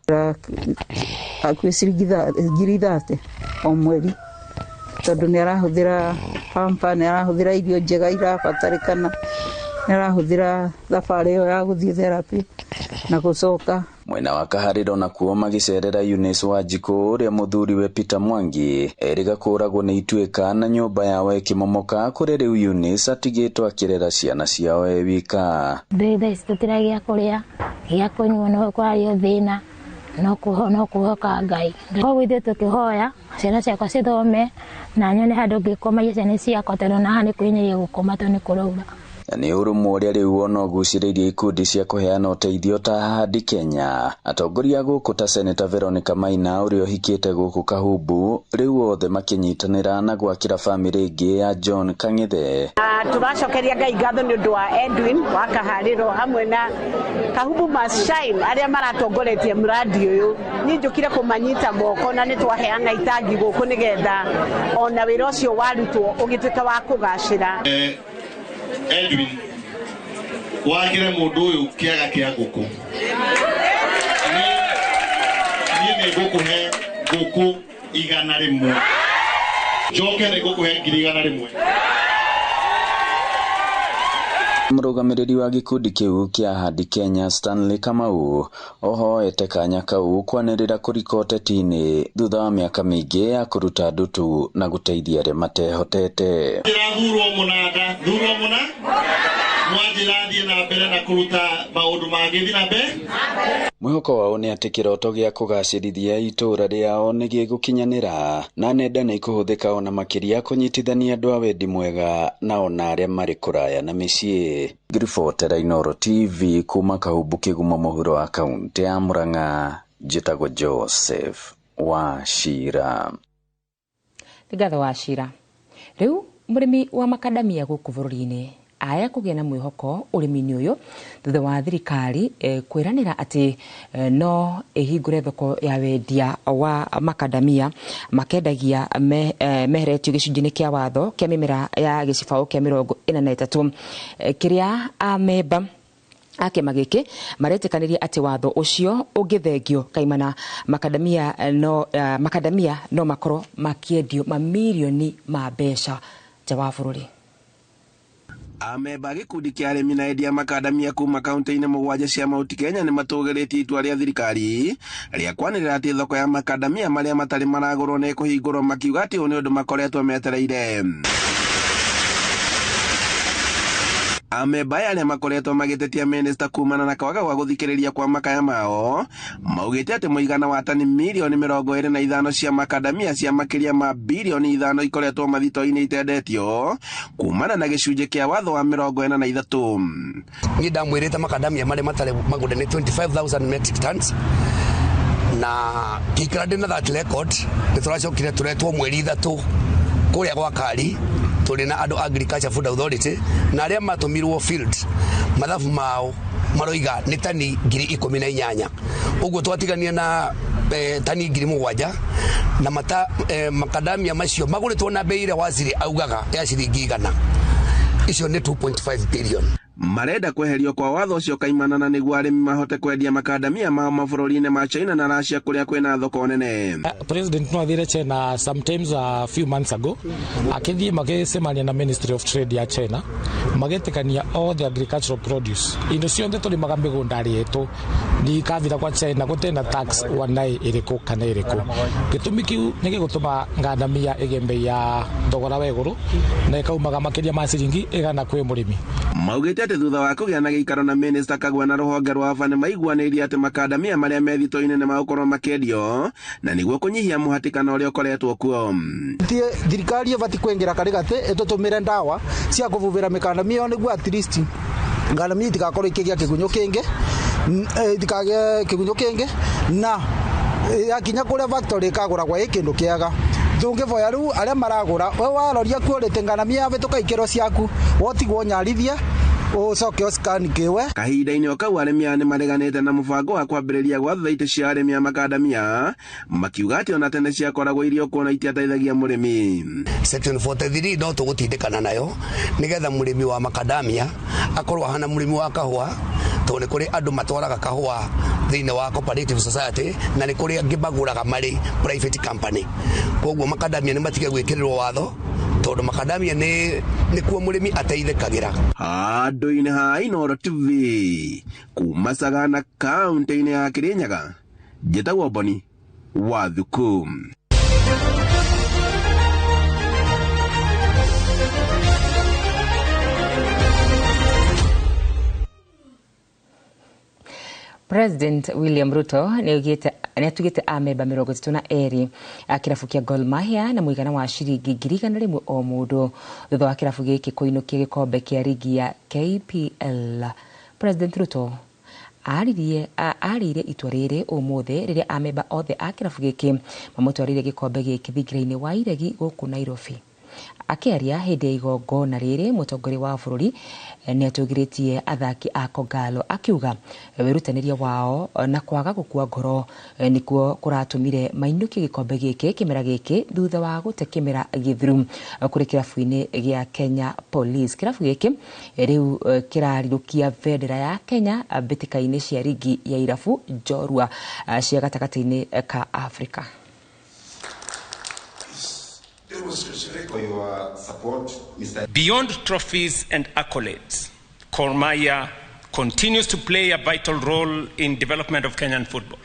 Hakuhĩ ciringi 30,000 o mweri tondũ nĩ arahũthĩra pampa, nĩ arahũthĩra irio njega irabatarĩkana, nĩ arahũthĩra thabarĩ ĩyo ya gũthiĩ therapy na gũcoka. Mwena wa Kaharĩro nakuo magĩcerera Eunice Wanjikũ ũrĩa mũthuriwe Peter Mwangi erĩga kũragwo nĩ ituĩka na nyũmba yao ĩkĩmomoka kũrĩa rĩu Eunice atigĩtwo akĩrera ciana ciao e wika. Thaa ici tũtirĩ gĩa kũrĩa gĩa kũnyua no kwario thĩna no kũhoka Ngai. Koguo ithuĩ tũkĩhoya ciana ciakwa cithome na nyone handũ ngĩkomagia ciana ciakwa tondũ na haha nĩ kwĩnyiria gũkoma tondũ nĩ kũraura. Na nĩ ũrũmwe ũrĩa rĩu ona ũgucĩrĩirie ikundi cia kũheana ũteithio ta Ahadi Kenya. Atongoria gũkũ ta Senator Veronica Maina ũrĩa ũhikĩte gũkũ Kahumbu rĩu othe makĩnyitanĩra na gwakĩra bamĩrĩ ĩngĩ ya John Kang'ethe. Tũracokeria Ngai ngatho nĩ ũndũ wa Edwin wa Kaharĩro hamwe na Kahumbu Must Shine arĩa maratongoretie mradi ũyũ. Niĩ njũkire kũmanyita moko na nĩ twaheana itangi gũkũ nĩgetha ona wĩra ũcio warutwo ũgĩtuĩka wa kũgacĩra. Edwin wakire mundu uyu kiaga kia nguku nie ni ngukuhe nguku 100 njoke ni ngukuhe 100,000. Mũrũgamĩrĩri wa gĩkundi kĩu kĩa Ahadi Kenya Stanley Kamau ohoete kanya kau kwanĩrĩra kũrika ũteti-inĩ thutha wa mĩaka mĩingĩ ya kũruta ndutu na gũteithia arĩa matehotete. Thurwo mũnanda thurwo mũna mwanjĩra thiĩ na mbere na kũruta maũndũ mangĩ thiĩ na mbere. Mwĩhoko wao nĩ atĩ kĩroto gĩa kũgacĩrithia itũũra rĩao nĩ gĩgũkinyanĩra na nenda nĩ ikũhũthĩka ona makĩria kũnyitithania andũ a wendi mwega na ona arĩa marĩ kũraya na mĩciĩ. Ngĩribotera Inooro TV kuma Kahumbu Kĩgumo mũhuro wa kaũntĩ ya Murang'a, njĩtagwo Joseph Wachira. Nĩ ngatho Wachira. Rĩu mũrĩmi wa makadamia gũkũ bũrũri-inĩ aya kũgĩa na mwĩhoko ũrĩmi-inĩ ũyũ thutha wa thirikari kwĩranĩra atĩ no ĩhingũre thoko ya wendia wa makadamia makendagia meheretio gĩcunjĩ-inĩ kĩa watho kĩa mĩmera ya gĩcibaũ kĩa 43 kĩrĩa amemba a kĩama gĩkĩ maretĩkanĩria atĩ watho ũcio ũngĩthengio kaimana makadamia no makorwo makĩendio mamirioni ma mbeca nja wa bũrũri. Amemba gĩkundi kĩa arĩmi na endia makadamia kuma kaunti-inĩ 7 cia Mount Kenya nĩ matũgĩrĩtie itua rĩa thirikari rĩa kwanĩrĩra atĩ thoko ya makadamia marĩa matarĩ maragũrwo nĩ ĩkũhingũrwo, makiuga atĩ ũũ nĩ ũndũ makoretwo metereire. Amemba aya arĩa makoretwo magĩtetia minista kumana na kwaga gwa gũthikĩrĩria kwa makaya mao maugĩte atĩ mũigana wa tani mirioni 25 cia makadamia cia makĩria ma birioni 5 ikoretwo mathito-inĩ itendetio kumana na gĩcunjĩ kĩa watho wa 43. Niĩ ndamwĩrĩte makadamia marĩa matarĩ magũre nĩ 25,000 metric tons na ngĩikara ndĩ na that record nĩ tũracokire tũretwo mweri 3 kũrĩa gwa Kari tũrĩ na andũ Agriculture Food Authority na arĩa matũmirwo field mathabu mao maroiga nĩ tani 18,000 ũguo twatigania na tani 7,000 na mata makadamia macio magũrĩtwo na bei ĩrĩa waziri augaga ya ciringi 100 icio nĩ 2.5 billion. Marenda kweherio kwa watho ũcio kaimana na nĩguo arĩmi mahote kwendia makadamia mao mabũrũri-inĩ ma China na Russia kũrĩa kwĩna thoko nene. President no athire China sometimes a few months ago akĩthiĩ magĩcemania na Ministry of Trade ya China magĩtĩkania all the agricultural produce indo ciothe tũrĩmaga mĩgũnda yetu ni ikathira kwa China gũtena tax wanai ĩrĩkũ kana ĩrĩkũ. Gĩtũmi kĩu nĩ gĩgũtũma ngandamia ĩgĩe mbei ya thogora wa igũrũ na ĩkaumaga makĩria ma ciringi 100 kwĩ mũrĩmi. Maugĩte atĩ thutha wa kũgĩa na gĩikaro na minista Kagwe na rũhonge rwa AFA nĩ maiguanĩirie atĩ makadamia marĩa me thito-inĩ nĩ magũkorwo makĩendio na nĩguo kũnyihia mũhatĩkano ũrĩa ũkoretwo kuo. Thirikari ĩbatiĩ kũingĩra karĩgatĩ ĩtũtũmĩre ndawa cia kũbubĩra mĩkandamia ĩyo nĩguo at least ngandamia itigakorwo ikĩgĩa kĩgunyũ kĩngĩ itikagĩe kĩgunyũ kĩngĩ na yakinya kũrĩa factory ĩkagũragwo ĩ kĩndũ kĩega. Tũngĩboya rĩu arĩa maragũra we waroria quality ngandamia yabĩtũka ikĩro ciaku wotigwo nyarithia Ucoke ũscan kĩwe. Kahinda-inĩ o kau arĩmi aya nĩmareganĩte na mũbango wa kwambĩrĩria gwa thathaitĩ cia arĩmi a makandamia, makiuga atĩ ona tene ciakoragwo irio kuona itiateithagia mũrĩmi. Section 43 no tũgũtindĩkana nayo nĩgetha mũrĩmi wa makadamia akorwo ahana mũrĩmi wa kahũa, tondũ nĩ kũrĩ andũ matwaraga kahũa thĩinĩ wa cooperative society na nĩ kũrĩ angĩ magũraga marĩ private company. Koguo makadamia nĩ matige gwĩkĩrĩrwo watho, tondũ makadamia nĩ kuo mũrĩmi ateithĩkagĩra. Handũ-inĩ ha Inooro TV kuma Sagana kaunti-inĩ ya Kirinyaga, njĩtagwo Boni wa Thuku. President William Ruto nĩ atugĩte amemba 32 a kĩrabu kĩa Gor Mahia na mũigana wa ciringi 100,000 o mũndũ thutha wa kĩrabu gĩkĩ kũinũkia gĩkombe kĩa rigi ya KPL. President Ruto arĩire itua rĩrĩ ũmũthĩ rĩrĩa amemba othe a kĩrabu gĩkĩ mamũtwarĩire gĩkombe gĩkĩ thingira-inĩ wa Iregi gũkũ Nairobi. Akĩaria hĩndĩ ya igongona rĩrĩ, mũtongoria wa bũrũri nĩ atũgĩrĩtie athaki a Kogalo akiuga wĩrutanĩria wao na kwaga gũkua ngoro nĩkuo kũratũmire mainũkie gĩkombe gĩkĩ kĩmera gĩkĩ thutha wa gũte kĩmera gĩthiru kũrĩ kĩrabu-inĩ gĩa Kenya Police. Kĩrabu gĩkĩ rĩu kĩrarirũkia bendera ya Kenya mbĩtĩka-inĩ cia rigi ya irabu njorua cia gatagatĩ-inĩ ka Afrika. For your support, Mr. Beyond trophies and accolades, Gor Mahia continues to play a vital role in development of Kenyan football.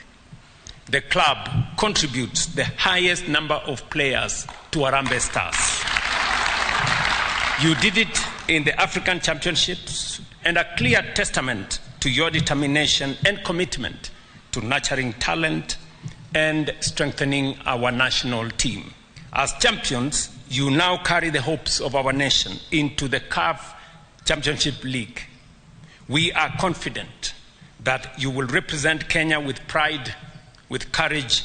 The club contributes the highest number of players to Harambee Stars. You did it in the African Championships, and a clear testament to your determination and commitment to nurturing talent and strengthening our national team. As champions, you now carry the hopes of our nation into the CAF Championship League. We are confident that you will represent Kenya with pride, with courage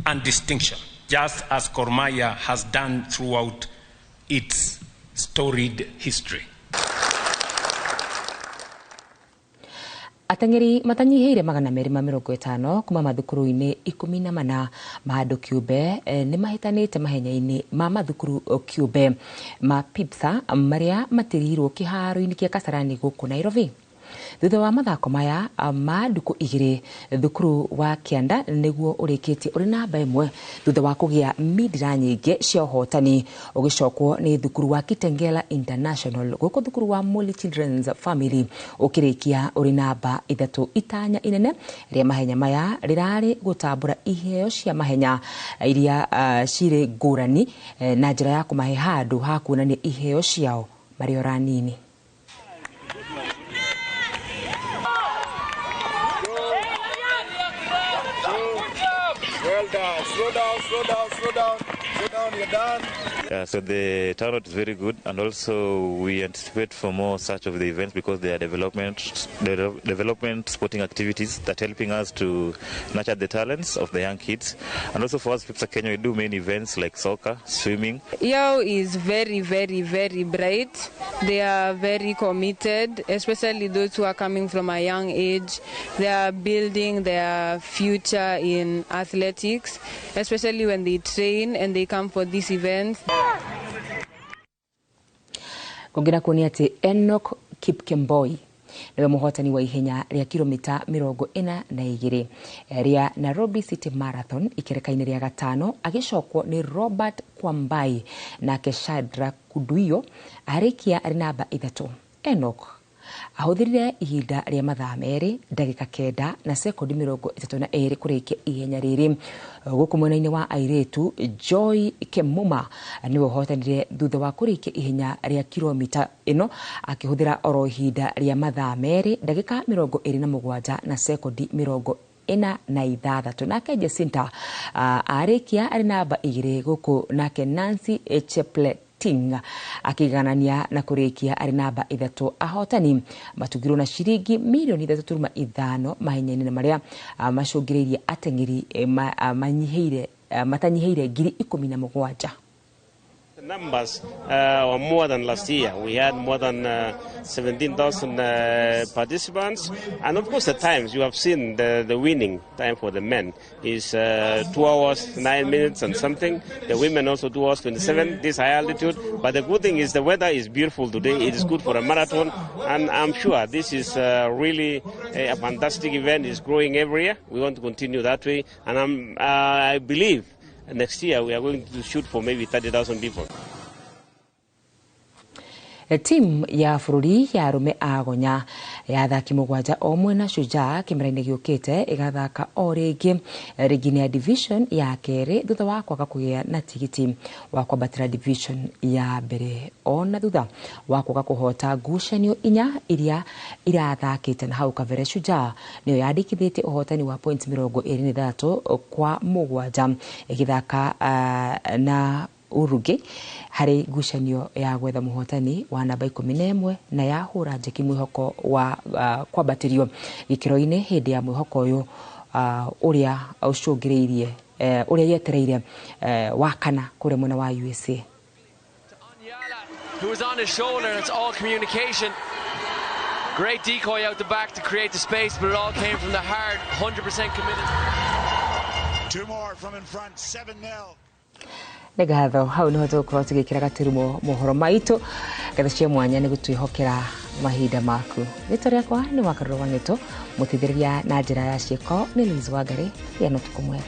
and distinction, just as Gor Mahia has done throughout its storied history. Ateng'eri matanyihĩire 250 kuma mathukuru-inĩ 14 ma andũ kĩũmbe nĩ mahĩtanĩte mahenya-inĩ ma mathukuru kĩũmbe ma PIPSA marĩa matĩrĩirwo kĩharo-inĩ kĩa Kasarani gũkũ Nairobi. Thutha wa mathako maya ma ndukũ igĩrĩ, thukuru wa Kĩanda nĩguo ũrĩkĩtie ũrĩ namba 1 thutha wa kũgĩa mindira nyingĩ cia ũhotani, ũgĩcokwo nĩ thukuru wa Kitengela International gũkũ thukuru wa Moli Children's Family ũkĩrĩkia ũrĩ namba 3. Itanya inene rĩa mahenya maya rĩrarĩ gũtambũra iheo cia mahenya iria cirĩ ngũrani na njĩra ya kũmahe handũ ha kuonania iheo ciao marĩ oro anini. Well done. Slow down, slow down, slow down. Slow down, you're done. So the turnout is very good, and also we anticipate for more such of the events because they are development sporting activities that are helping us to nurture the talents of the young kids. And also for us, PIPSA Kenya, we do many events like soccer, swimming. Yao is very, very, very bright. They are very committed, especially those who are coming from a young age. They are building their future in athletics, especially when they train and they come for these events. Kũngĩra kuonia atĩ Enoch Kipkemboi niwe mũhotani wa ihenya rĩa kilomita 42 rĩa Nairobi City Marathon ikereka-inĩ rĩa gatano, agĩcokwo nĩ Robert Kwambai nake Shadrack Kuduio arĩkia arĩ namba 3. Enoch ahũthĩrire ihinda rĩa mathaa 2 ndagĩka 9 na sekondi 32 kũrĩkia ihenya rĩrĩ. Gũkũ mwena-inĩ wa airĩtu, Joy Kemuma nĩwe ũhotanire thutha wa kũrĩkia ihenya rĩa kilomita ĩno akĩhũthĩra oro ihinda rĩa mathaa 2 ndagĩka 27 na sekondi 46. Nake Jacinta arĩkia arĩ namba 2 gũkũ nake Nancy Cheplet akiganania na kurikia ari namba 3. Ahotani matugirwo na ciringi milioni 3.5 mahenya-inĩ maria macũngĩrĩirie ateng'eri manyiheire matanyiheire 17,000. Numbers were more than last year. We had more than 17,000 participants. And of course, the times you have seen, the winning time for the men is 2 hours, 9 minutes and something. The women also 2 hours, 27, this high altitude. But the good thing is the weather is beautiful today. It is good for a marathon. And I'm sure this is really a fantastic event. It's growing every year. We want to continue that way. And I believe next year we are going to shoot for maybe 30,000 people. Timu ya bũrũri ya arũme a gonya ya athaki mũgwanja o mwena Shujaa kĩmera-inĩ gĩũkĩte ĩgathaka o rĩngĩ rigi-inĩ ya division ya kerĩ thutha wa kwaga kũgĩa na tigiti wa kwambatĩra division ya mbere ona thutha wa kwaga kũhota ngucanio inya iria irathakĩte na hau kabere. Shujaa nĩyo yandĩkithĩtie ũhotani wa points 23 kwa 7 ĩgĩthaka na Uruguay harĩ ngucanio ya gwetha mũhotani wa namba 11 na yahũra njeki mwĩhoko wa kwambatĩrio gĩkĩro-inĩ hĩndĩ ya mwĩhoko ũyũ ũrĩa ũcũngĩrĩirie ũrĩa yetereire wa kana kũrĩa mwena wa USA. Who was on his shoulder, and it's all communication. Great decoy out the back to create the space, but it all came from the hard 100% committed. Two more from in front, 7-0. Nĩ ngatho hau nĩho tũgũkorwo tũgĩkĩra gaturumo mohoro maitũ. Ngatho cia mwanya nĩ gũtwĩhokera mahinda maku. Rĩtwa rĩakwa nĩ Wakarũrũ wa Ng'ĩtũ, mũteithĩrĩria na njĩra ya ciĩko nĩ Liz Wangari. Gĩa na ũtukũ mwega.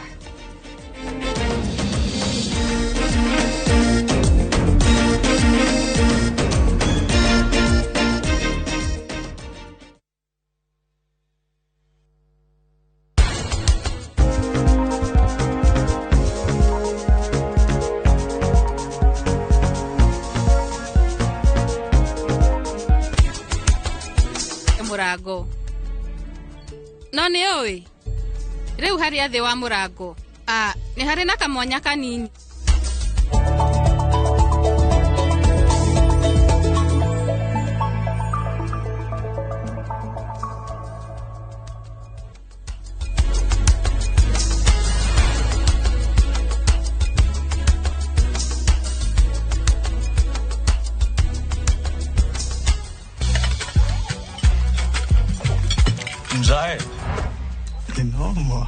Mũrango no nĩ ũĩ rĩu harĩa thĩ wa mũrango nĩ harĩ na kamwanya kanini. Mzae. Noma.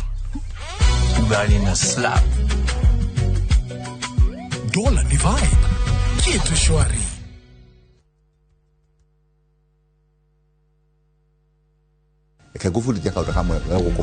Ugali na slap. Dola ni vibe. Kitu shwari. Reke ngũbundithie kaũndũ kamwe ga gũkũ.